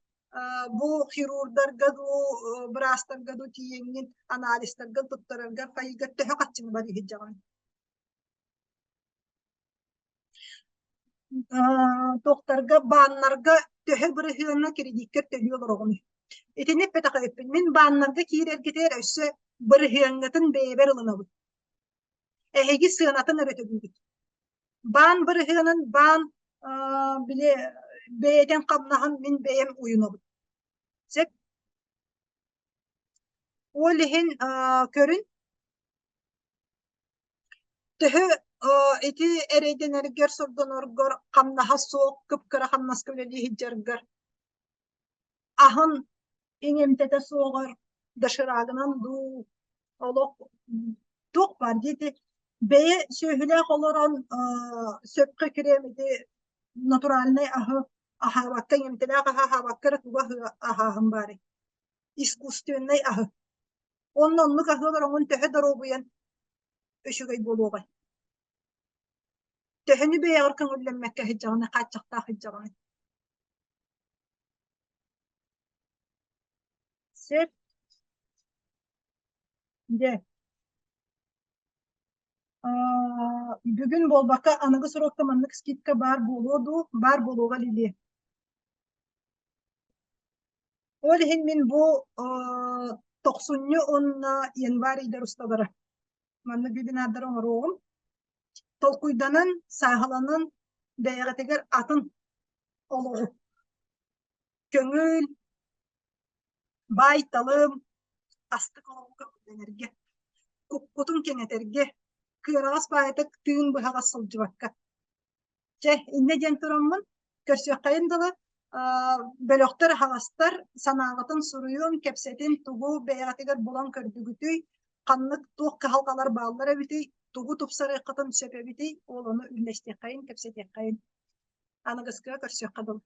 бу хирурдарга дуу, быраастарга дуу тиийэҥҥин анализтарга туттараргар хайыгар төһө харчыны барыы сылдьаҕын? Туохтарга, бааннарга төһө бырыһыаҥҥа кредиккэр төлүү олороҕунуй? Итини эппэтэх эбиппин. Мин бааннарга киирэргитигэр өссө бырыһыаҥҥытын бэйэбэр ылынабын. Эһиги сыанатын эрэ төлүүгүт. Баан бырыһыанын баан били бэйэтин хамнаһын мин бэйэм уйунабын. Сөп? Ол иһин көрүн Төһө ити эрэйдэнэргэр, сордоноргор хамнаһа суох кып-кыра хамнаска үлэлии сылдьаргар аһын иҥэмтэтэ суоҕар доширагынан дуу олох туох баар дии ити бэйэ сүөһүлээх олорон сөпкө кириэм ити натуральнай аһы аһаабакка иҥэмтэлээх аһы аһаабакка эрэ тугу аһааһын баарый искусственнай аһы Уонна оннук аһыы олороҥҥун төһө доруобуйан үчүгэй буолуоҕай? Төһөнү бэйэҕэр көҥүллэммэккэ сылдьаҕыный, хааччахтаах сылдьаҕыный? Сөп. Дьэ. Бүгүн буолбакка аныгы срокка маннык скидка баар буолуо дуу, баар буолуоҕа Лилия. Ол иһин мин бу тохсунньу уонна январь ыйдар усталара маннык вебинардары оҥоруоҕум. Толкуйданан, сааһыланан бэйэҕитигэр атын олоҕу көҥүл, баай-талым, астык олоҕу көҥүллэнэргэ, куккутун кэҥэтэргэ, кыараҕас баайытык тыын быһаҕас сылдьыбакка Чэ, иннэ диэн тураммын, көрсүөххэйин дылы, бөлөхтөр аһаҕастар, санааҕытын суруйуҥ, кэпсэтин, тугу бэйэҕитигэр булан көрдүгүтүй, ханнык туох кыһалҕалар бааллар эбитий, тугу тупсарыаххытын сөп эбитий, ол ону үллэстиэххэйин, кэпсэтиэххэйин. Аныгыскыга көрсүөххэ дылы.